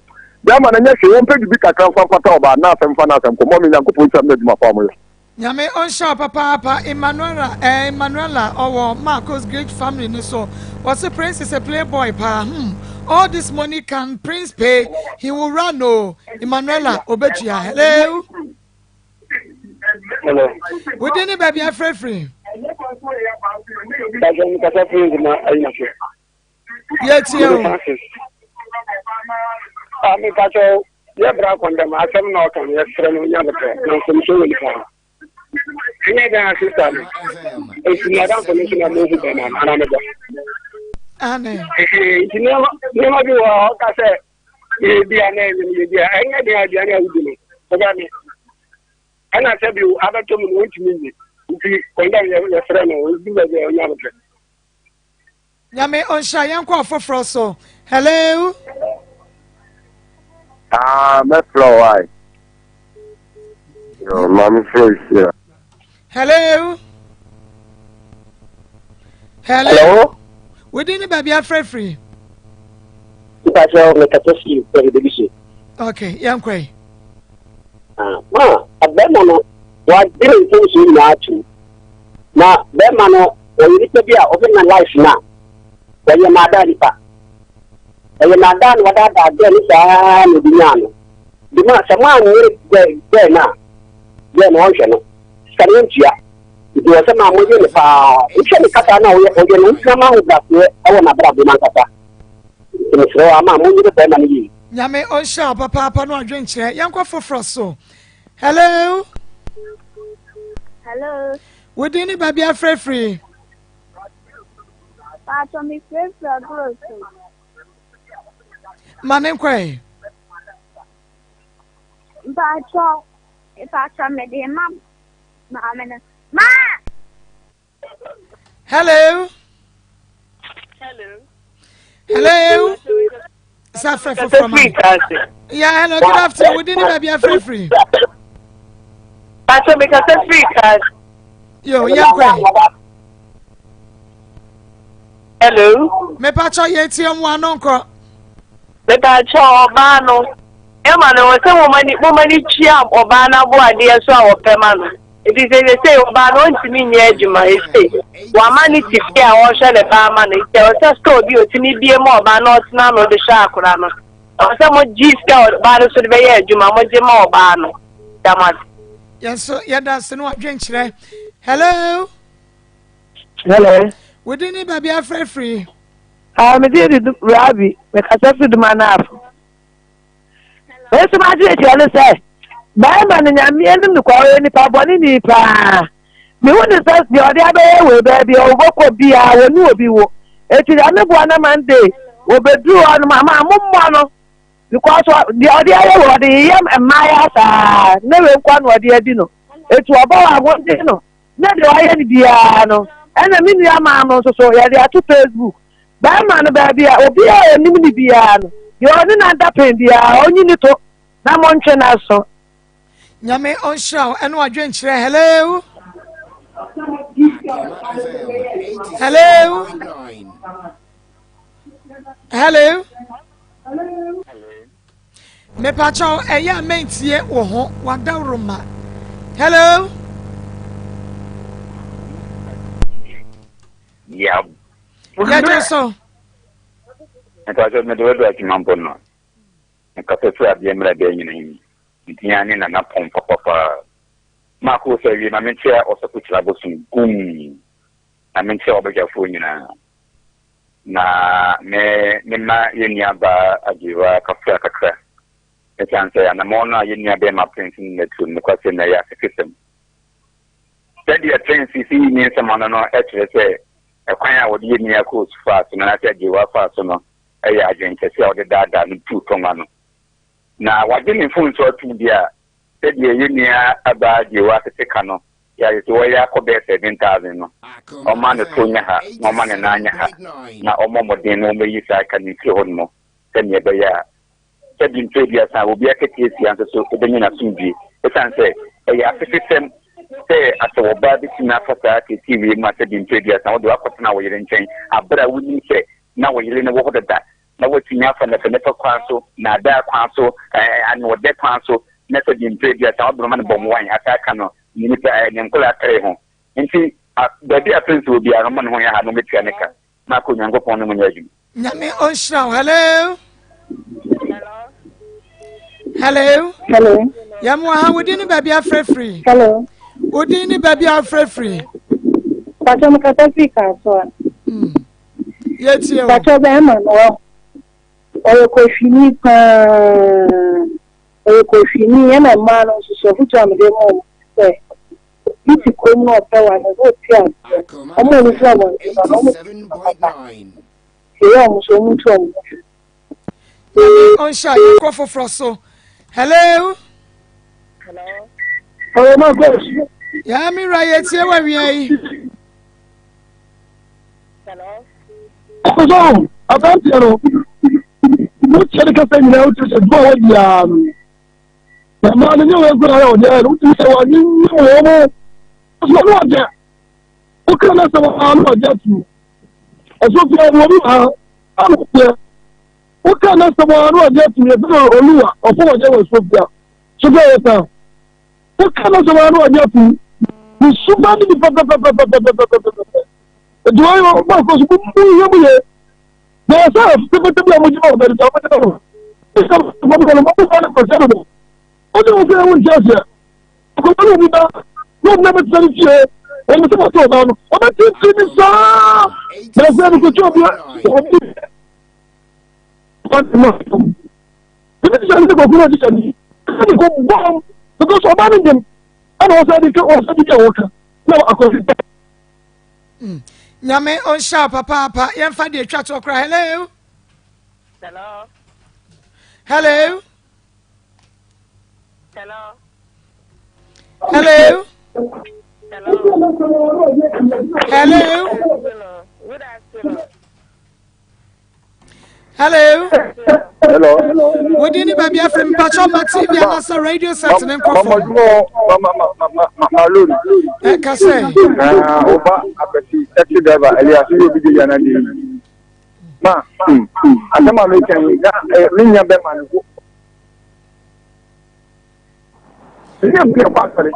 Bɛɛma no nyɛ hwee, wɔmpɛ biribi kakra mfa mfata ɔbaa na asɛm mfa n'asɛm kɔ. Mummy Nyankopɔn nhyira mo ne adwuma pa a moyɛ. Nyame ɔnhyira wo papaapa Emmanuella eh Emmanuella ɔwɔ Marcos great family no so wɔse Prince is a play boy paa hmm all this money can Prince pay he will run oo Emmanuella obetua hello. Hello. Wodi ne baabi afrɛfiri. Kasa kasa firi nzema ayinafo. Yɛtie o. Ah, me pacho, yɛ bra kɔndɛm asɛm na ɔka no yɛsrɛ no nya bɛtɛ na mfomso wɔ nipa ho. Ɛnyɛ dan asista no. Esi na adamfo no nso na mo hu bɛma no ana mebɔ. Nti nneɛma bi wɔ hɔ ɔka sɛ yɛdi a na ɛnyɛ no yɛdi a ɛnyɛ den aduane a wodi no wobɛme ɛna sɛ bi abɛtɔ mu no wontumi nyi nti kɔndɛm yɛsrɛ no ɔdi baabi a ɔnya bɛtɛ. Nyame ɔnhyira yɛn kɔ ɔfoforɔ so. Hello. Ah, mɛfrɛ wo ai. Yo, maame frɛ hyira. Hello. Hello. Hello. Wodi ne baabi afrɛfiri. Mpakyɛ mekasa fi baabi so. Okay, yɛn kɔ yi. Ah, ma abɛɛma no wadwene mfomsoɔ nyinaa atom. Na bɛɛma no ɔyɛ nipa bi a ɔhwɛ na life no a, ɔyɛ naadaa nipa. Ɔyɛ naadaa na wadaadaa gɛɛ no saa na ɔde nyaa no. De ma sɛ mo anyere gɛɛ no a, gɛɛ no ɔnhwɛ no. Sika no ɔntua. Nti wɔ sɛ maa moyɛ no paa. Wohwɛ ne kasa no a ɔyɛ ɔyɛ no wosua ma ahobraseɛ ɛwɔ n'abrabɔ mu ankasa. Nti mesrɛ wo ama monyere bɛɛma no yie. Nyame ɔnhyira wo papaapa no adwenkyerɛ. Yɛnkɔ foforɔ so. Hello. Hello. Wo din ne baabi afrɛfiri? Paatɔ me frɛfiri agorɔ so. Ma ne nkɔɛ. Mpaatɔ, mpaatɔ me de ma maame no. Maa! Hello. Hello. Hello. Sa frɛ foforɔ ma. Yeah, hello, good afternoon. Wo din ne baabi afrɛfiri? Pacho, me kasa free card. Yo, yɛn kɔ. Hello. Me pacho yɛ tie mu ano nkɔ. Me pacho ɔbaa no. Ɛma no wɔ sɛ mo ma ni tua ɔbaa no abo adeɛ so a wɔpɛ ma no. Nti seesei ɔbaa no ɔntumi nyɛ adwuma seesei wama ne te fie a ɔrehwɛ ne ba ama no nti ɛwɔ sɛ store bi ɔtumi bie ma ɔbaa no ɔtena ano de hwɛ akora no ɛwɔ sɛ mo gye sika ɔbaa no so de bɛyɛ adwuma mo gye ma ɔbaa no da mo ase. Yɛn nso yɛda ase no adwenkyerɛ. Hello. Hello. Wodi ne baabi afrɛfiri. Ah, me din de Rabi. Mekasa firi Dumanafo. Me nso m'akyerɛkyerɛ ne sɛ, barima no Nyame anim nokware ɔyɛ nipa bɔne ni paa. Mehu ne sɛ deɛ ɔde abɛyɛ wei baabi a ɔbɛkɔ biara wɔne obi wo. Eti Nyame boa na Monday wɔbɛduru hɔ nom ama mommɔ no because deɛ ɔde ayɛ wei ɔde yeyɛ mmayewa saa ne wei nkoa na ɔde adi no. Eti ɔbɔ wɔ ahoɔden no ne deɛ wayɛ no biara no ɛna me nua maa no nso so yɛde ato Facebook. Barima no, baabi a obiara a onim no biara no, deɛ ɔne no ada pɛn biara, ɔnyi ne to na montwe n'aso. Nyame ɔnhyira wo ɛne wadwenkyerɛ. Hello. Hello. Hello. Mepakyɛw ɛyɛ a mentie wo ho wadawuroma. Hello. Yɛgye so. Mpatsɔ mede wo do adwuma mpo no. Mekasa firi adeɛ mmerɛ bɛɛ nyina yi. Me din ara ne Nana Pɔn papapaa. Mark wo sɛ wie ma menkyea Ɔsɔfo Kyerɛ Abosom gumm na menkyea w'abadwafoɔ nyinaa. Na me mema yɛn nua baa Agyewaa kafra kakra. Ɛsiane sɛ anamɔn no a yɛn nua bɛɛma Prince ne no atu no nokwasɛm no ɛyɛ asefesɛm. Sɛdeɛ Prince si yi ne nsɛm ano no kyerɛ sɛ ɛkwan a wɔde yɛn nua Coates faa so no anaasɛ Agyewaa faa so no yɛ adwene kɛse a ɔde daadaa no tuu tɔn ano. Na wagye ne mfomso atum deɛ a, sɛdeɛ yɛn nua baa Agyewaa tete ka no, yɛ sɛ wɔyɛ akɔ bɛyɛ 7,000 no, ɔma ne to nyɛ ha na ɔma ne nan nyɛ ha na ɔmmɔ mmɔden na ɔmmɛyi saa ka no mfiri hɔ nom sɛdeɛ ɛbɛyɛ a sɛbi mfe aduasa a obi akataasia nso so benya n'asomdwoe. Esiane sɛ ɛyɛ asefesɛm sɛ asɛ ɔbaa betumi afa saa ateetee wei mu a sɛbi mfe aduasa wode woakɔtena wo yere nkyɛn bere a wunim sɛ na wo yere no wɔ hɔ dada na woatumi afa nɛfɛnɛfɛ kwan so, nnaadaa kwan so, anoɔdɛ kwan so na sɛbi mfe aduasa wode bɛma no bɔmwan asan aka no ne nipa ne nkwadaa tere ho. Nti baabi a prince wɔ biara no ɔma ne ho yɛ ha na ɔbɛtua ne ka na akɔ Onyankopɔn ne mu nyɛ adwuma. Nyame ɔnhyira wo. Hello. Hello. Hello. Yɛn wɔ ha wodin ne baabi afrɛfiri. Hello. Wodin ne baabi afrɛfiri. Pàtó mo kasa firi Kasoa. Hmm. Yɛtie o. Pàtó bɛrima no wɔ ɔyɛ kɔhwini paa ɔyɛ kɔhwini ɛna mmaa no nso so afutu a mede ma wɔn sɛ obi te kurom na ɔpɛ wa no ɔte aseɛ wɔn a wɔn firi abɔnten ba no wɔn te papa nti ɛyɛ wɔn so wɔn ntu wɔn ho fo. Nyame ɔnhyɛ a yɛnkɔ foforɔ so. Hello. Hello, my coach. Yeah, me right yɛtie wɔ awia yi. So, aberanteɛ no, wokyɛ ne kasa nyinaa wokyerɛ sɛ dwuma a wadi ara no. Na mmaa no nyɛ wɔn nkura yɛ ɔdeɛ no wotumi sɛ wɔanyinyi wɔn mo. Ɔsɛ ɔno ɔgya. Woka no sɛ wɔn ano ɔgya tu. Ɛso fia no obi wɔ ha ano ɔgya. Woka no sɛ wɔn ano ɔgya tu yɛ fɛ oluwa ɔfɔ ɔgya wɔ so fia. So fia yɛ saa. Woka no sɛ wɔn ano ɔgya tu. Ne suba ne nipa pɛpɛpɛpɛpɛpɛpɛpɛ. Nti wɔn yɛ ɔba kɔ so mu yɛ mu yɛ. Na yɛ sɛ pɛpɛpɛ bi a mo gyina wɔ bɛri sɛ ɔmo gyina hɔ. Ɛsɛ mo mo mo mo no kɔsɛ dodo. Ɔde wɔn sɛ ɛwɔ nkyɛn aseɛ. Akɔmɔ ne obi ba na obi bɛ tena ne fie. Wɔn sɛ wɔte ɔbaa no ɔbɛ tete ne saa. Na sɛ ɛbi kɔtwa obi obi. Ɔde mo atom. Ebi ti sɛ ɛbi kɔkɔrɔ ɛti sɛ ni. Ɛbi kɔ bɔm because ɔbaa ne nyɛm ɛna ɔsɛ de ka ɔsɛ de ka ɔka na akɔsi. Mm. Nyame ɔnhyɛ wo papaapa. Yɛmfa deɛ atwa toɔ koraa. Hello. Hello. Hello. Hello. Hello. Hello. Hello. Good afternoon. Hello. Hello. Wodi ni baabi afiri mpatsɔ ma TV anasa radio set ne nkɔfo. Malone. Ɛ kasɛ. Na oba akwasi taxi driver Elias yi obi de yana de. Ma asɛm a meka yi na me nya bɛma no ko. Ɛnyɛ mu na ɛkɔ asɔre.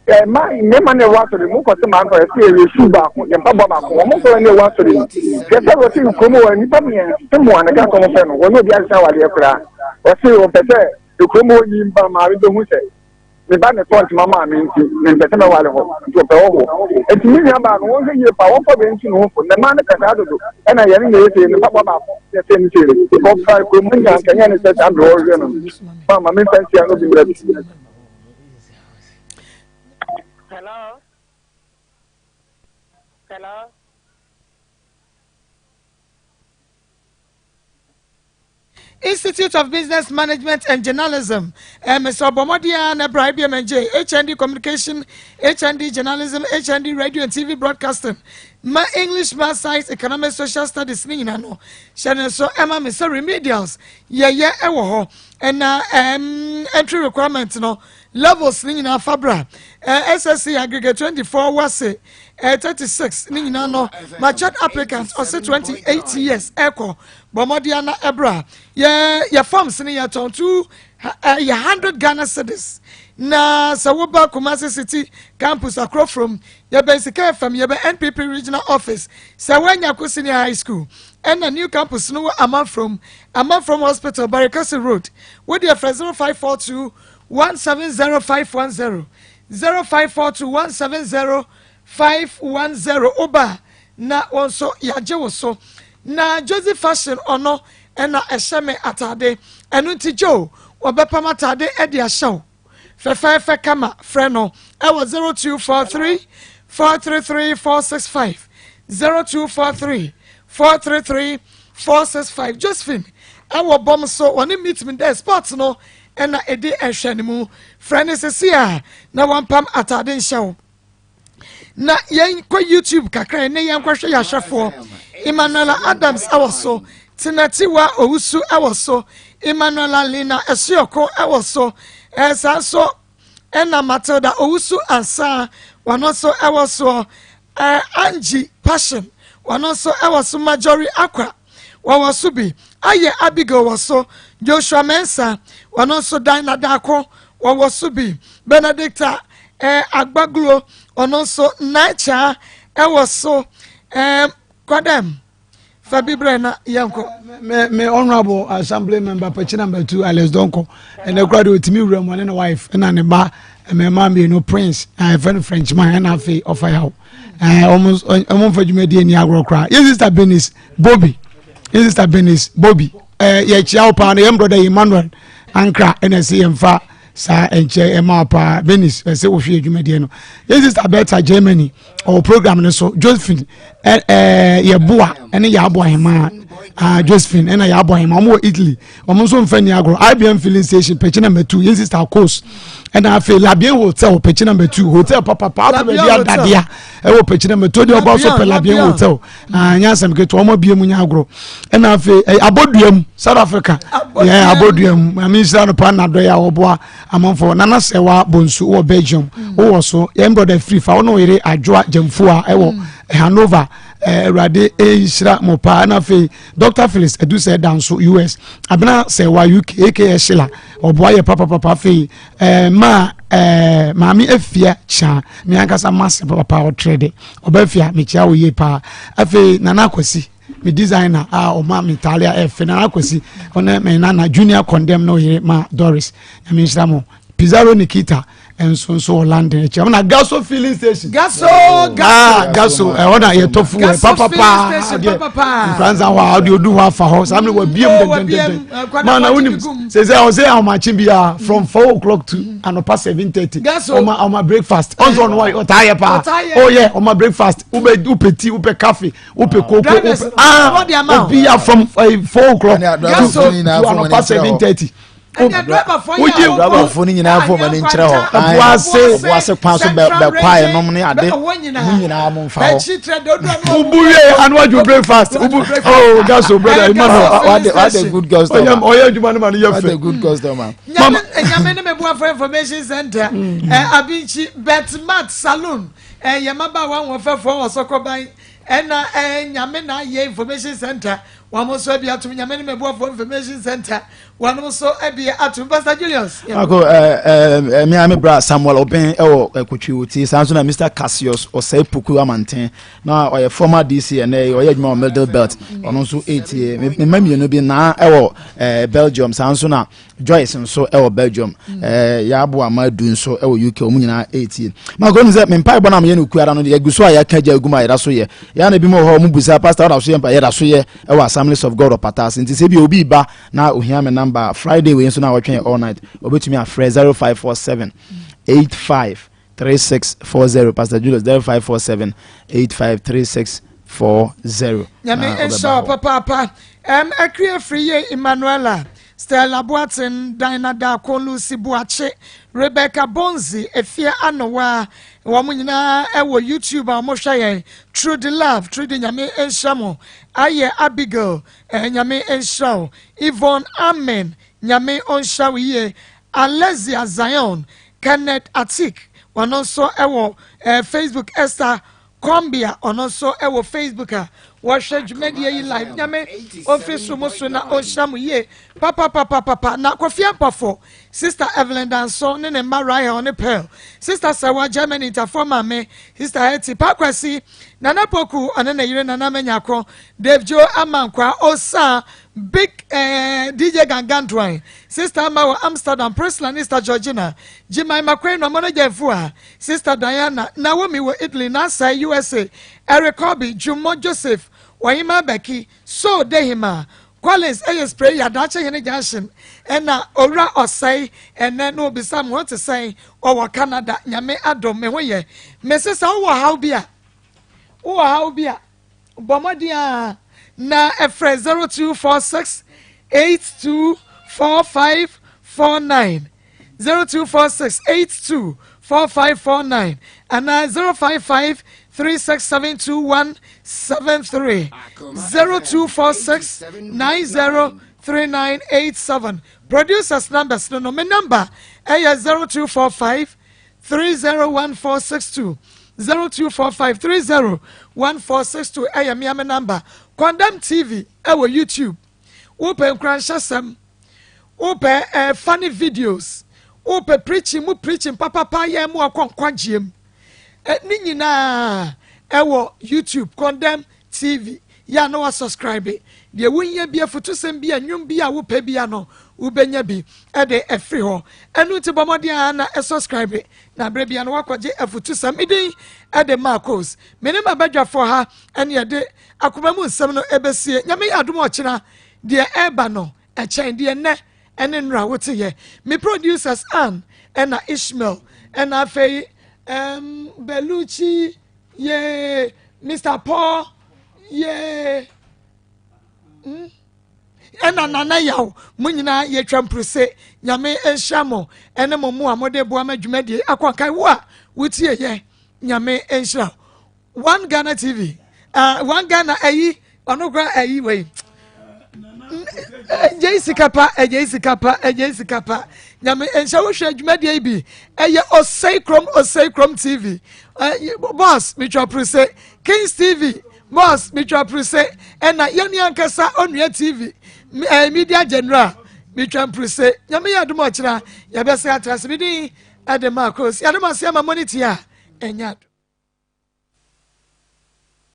Ɛma mmarima na ɛwɔ asɔre mu kɔ sɛ maa nkɔyɛ sɛ yɛyɛ su baako yɛn mpaboa baako wɔn nkɔla na ɛwɔ asɔre mu. Hwɛ sɛ wɔte kurom wɔ nnipa mmiɛnsa mu a ne ka sɛ wɔn fɛ no wɔn obi ahyehyɛ awadeɛ koraa. Wɔse wɔpɛ sɛ kurom hɔ yi mba maame bɛhu sɛ me ba ne tɔ ntoma maa me nti mempɛ sɛ mɛware hɔ nti ɔpɛ hɔ hɔ. Nti me nua baa no wɔnhwɛ yie paa wɔmfa wei ntu ne ho fo. Na mmaa no kasa dodo ɛna yɛne na ɛyɛ sei ne mpaboa baako yɛ sei ne sei no. Ɔfa kurom hɔ nyinaa nka nyɛ ne sɛ saa mmerɛ wɔhwehwɛ no no. Ma ma memfa nsia no bi mmra bi. Hello. Hello. Institute of Business Management and Journalism, eh, Mr. Obomodia na bra IBM NJ, HND Communication, HND Journalism, HND Radio and TV Broadcasting, ma English, Math, Science, Economics, Social Studies ne nyina no. Hyɛ ne nso ɛma me sɛ remedials yɛyɛ ɛwɔ hɔ. Ɛna um, entry requirement no levels ne nyinaa fa bra. Eh, SSC aggregate 24 wase eh, 36 ne nyinaa no matured applicants ɔse 28 years ɛkɔ. Bɔ mmɔden ana ɛbra. Yɛ yɛ forms no yɛtɔn two yɛ hundred Ghana cedis. Na sɛ woba Kumasi City Campus Akorofrom, yɛbɛn Sika FM, yɛbɛn NPP Regional Office, sɛ woanya kɔ Senior High School, ɛna New Campus no wɔ Amanfrom, Amanfrom Hospital, Barikasi Road. Wo deɛ frɛ 0542 170510, 0542 170510, woba a na wo nso yɛagye wo so. Na Josie Fashion ɔno ɛna ɛhyɛ me atade, ɛno nti Joe wɔbɛpam atade de ahyɛ wo fɛfɛɛfɛ kama. Frɛ no ɛwɔ 0243 433 465, 0243 433 465. Josephine ɛwɔ bɔm so wɔne meet me there sports no ɛna ɛdi ɛhwɛ no mu. Frɛ no sisi a na wampam atade nhyɛ wo. Na yɛnkɔ YouTube kakra ne yɛnkɔhwɛ yɛahwɛfoɔ. Emmanuela Adams ɛwɔ so, Tenatiwa Owusu ɛwɔ so, Emmanuela Lina Ɛsuoko ɛwɔ so, ɛsaa nso ɛna Matilda Owusu Ansa wɔn nso ɛwɔ soɔ, Angie Passion wɔn nso ɛwɔ so, Marjorie Akwa wɔwɔ so bi, ayɛ Abigail wɔ so, Joshua Mensah wɔn nso, Dinah Daako wɔwɔ so bi, Benedicta Agbaglo ɔno nso, Nacha ɛwɔ so. Kwadam fa bi brɛ na yɛnkɔ. Me honourable assembly member Pakyi number 2 Alex Donko, ɛnɛ kura de otimi wura mu, ɔne ne wife ɛna ne ba mmarima mmienu, Prince a yɛfrɛ no Frenchman ɛna afei ɔfa yaw. Ɛɛ wɔn mfa dwumadie ni agorɔ koraa. Yɛn sister Benis Bobby, yɛn sister Benis Bobby, ɛɛ yɛkyia wo paa. Na yɛn brother Emmanuel Ankra ɛna ɛsɛ yɛn fa saa nkyɛn ɛma wo paa. Benis ɛsɛ wohwɛ dwumadie no. Yɛn sister Bertha Germany ɔwɔ program no so. Josephine ɛ ɛɛ yɛboa ɛne yɛabɔ ahema ah Josephine ɛna yɛabɔ ahema, wɔn wɔ Italy, wɔn nso nfɛ ni agorɔ. IBM filling station Pɛkyi number 2, yɛn sister Kos, ɛna afei Labien hotel Pɛkyi number 2 hotel papapa afei baabi adadea ɛwɔ Pɛkyi number 2 deɛ ɔba so pɛ Labien hotel. Ah, nyɛ asɛm ketewa, wɔn abie mu nyɛ agorɔ. Ɛna afei ɛ abɔdua mu South Africa yɛ abɔdua mu, maame nsira no paa nadɔ yɛ a wɔboa amanfoɔ. Nana Sɛwa Bonsu wɔ Belgium wowɔ so. Yɛn brother firi fa wɔn yere Adwoa Gyamfua ɛwɔ Hanover, Awurade nhyira mo paa. Ɛna afei Dr Phyllis Edusɛ Danso US, Abena Sɛwa UK aka Sheila ɔboa yɛ papapapa. Afei maa maame Efia Kyaa me ankasa mase papa ɔtrɛ de ɔba fia, mekyia wo yie paa. Afei Nana Akwasi, me designer a ɔma me ntaale a ɛfɛ, Nana Akwasi, ɔne me nana Junior Condemn na ɔyere ma Doris, Nyame nhyira mo. Pizarro Nikita nso wɔ London akyi na Gaso filling station. Gaso, Gaso. Ah, Gaso ɛhɔ na yɛtɔ fu wɔ papapa deɛ nfransa hɔ a ɔde odu hɔ afa hɔ saa mmerɛ wabiem dendendenden maa na wonim sɛ sɛ ɔsɛ ahomakye biara from 4 o'clock to anɔpa 7:30 ɔma ɔma breakfast ɔnso ɔno wa ɔtaa yɛ paa ɔyɛ ɔma breakfast wobɛ wopɛ tea, wopɛ coffee, wopɛ koko, wopɛ ah obi ya from 4 o'clock to anɔpa 7:30. Wogye driverfoɔ no nyinaa fo ma ne nkyerɛ hɔ. Ɛboase Ɔboase kwan so bɛkwae nom ne ade mo nyinaa mo mfa hɔ. Ubu wie anu adwo breakfast ubu oh Gaso brother Emmanuel. What a good customer. Ɔyɛ ɔyɛ adwuma no ma no yɛ What a fɛ. good customer. Nyame nyame ne meboafo information center, Abinchi Betmat saloon, yɛ mmabaawa ahoɔfɛfoɔ wɔ Sɔkɔban, ɛna Nyame na ayɛ information center wɔn nso abi atum. Nyame ne meboafo information center wɔn nso abi atum. Pastor Julius. Ako ɛɛ ɛɛ mi ame bra Samuel Oben ɛwɔ Ɛkotwi Oti, saa nso na Mr Cassius Ɔsɛe Puku Amanten na ɔyɛ former DC, ɛnɛ ɔyɛ adwuma wɔ Middle Belt, ɔno nso etie. Me mma mmienu bi naa ɛwɔ Belgium, saa nso na Joyce nso ɛwɔ Belgium, Yaabo Amadu nso ɛwɔ UK, wɔn nyinaa etie. Mako mi sɛ me mpa ɛbɔ na mo yɛ no kuara no yɛgu so a yɛaka gya egu mu a yɛda so yɛ yɛn na ebi mu wɔ hɔ a wɔn busa pastor ɔda so yɛ mpa yɛda so yɛ ɛwɔ Assemblies of God Ɔpataase. Nti sɛ bi obi ba na ohia me number, Friday wei nso na wɔtwɛn all night, obetumi afrɛ 0547 85 3640. Pastor Julius, 0547 85 3640. Nyame nhyɛ wo papaapa. Akua firi yie, Emmanuela Stella Boaten, Dinah Daako, Lucy Boakye, Rebecca Bonzi, Efia Anowa, wɔn nyinaa ɛwɔ YouTube a wɔhwɛ yɛn. Trudy Love, Trudy, Nyame nhyira mo. Ayɛ Abigail, Nyame nhyira wo. Yvonne Amen, Nyame ɔnhyira wo yie. Alexia Zion, Kenneth Atik, wɔn nso ɛwɔ Facebook. Esther Kombia, ɔno nso ɛwɔ Facebook a wɔhwɛ dwumadie yi live. Nyame ɔmfiri so mo so na ɔnhyira mo yie papapapapapa. Na Kofi Ampafo, Sister Evelyn Danso ne ne mma Rahel ne Pearl, Sister Sɛwa Germany Ntafoɔ maame, Sister Hetty, Pa Kwasi, Nana Poku ɔne ne yere Nana Manyako, Dave Joe Amankwaa, Osaa, Big eh, DJ Gangantuan, Sister Ama wɔ Amsterdam, Priscilla ne Sister Georgina, Jemima Kwenu, Amono Gyamfua, Sister Diana, Naomi wɔ Italy, Nasai, USA, Eric Corby, Jumo Joseph, Ɔhemaa Becky, Soul Dehima, Collins ɛyɛ spray yɛ Adaakye Hene Junction, ɛna Owura Ɔsɛe, ɛnɛ na obisa me ho te sɛn, ɔwɔ Canada, Nyame adom me ho yɛ. Mese sɛ wowɔ haw bi a, wowɔ haw bi a, Bɔ mmɔden ara na frɛ 0246 824549, 0246 824549 anaa 055 3672173, 0246 903987. Producers numbers no no, me number ɛyɛ 0245 301462 0245 301462 ɛyɛ mea me number. Condemn TV ɛwɔ YouTube. Wopɛ nkuranhyɛsɛm, wopɛ eh, funny videos, wopɛ preaching mu preaching papapa yɛ mu akɔ nkwagyeɛ mu. Eh, ne nyinaa ɛwɔ YouTube Condemn TV. Yɛ a na wasubscribe. Deɛ wohia bi, afutusɛm bi a, nnwom bi a wopɛ bi a no, wobɛnya bi de afiri hɔ. Ɛno nti bɔ mmɔden ara na subscribe na berɛ bia no woakɔgye afutusɛm. Me din de Marcos. Me ne m'abadwafoɔ ha ɛne yɛde akoma mu nsɛm no ɛbɛsie. Nyame yɛ adom ɔkyena deɛ ɛreba no ɛkyɛn deɛ nnɛ ɛne nnora woteyɛ. Me producers Ann ɛna Ishmael ɛna afei um, Belucci Yee Mister Paul yee mm. Ɛna Nana Yaw mo nyinaa yɛtwa mpruse Nyame nhyira mo ɛne mo mo a mode boa ma dwumadie akɔ nkan wo a wotie yɛ Nyame nhyira One Ghana TV uh, One Ghana ayi ɔno kora ayi wei ɛnyɛ sika pa ɛnyɛ sika pa ɛnyɛ sika pa nyame nhyɛ wohwɛ dwumadie yi bi ɛyɛ ɔsɛe kurom ɔsɛe kurom tv boss metwa puruse kings tv boss metwa puruse ɛna yɛne ankasa onua tv media general metwa mpuruse nyame yɛ adom ɔkyena yɛbɛsɛ atra se medin ɛde maakos yɛadom ase ama mɔne tia ɛnyɛ adom.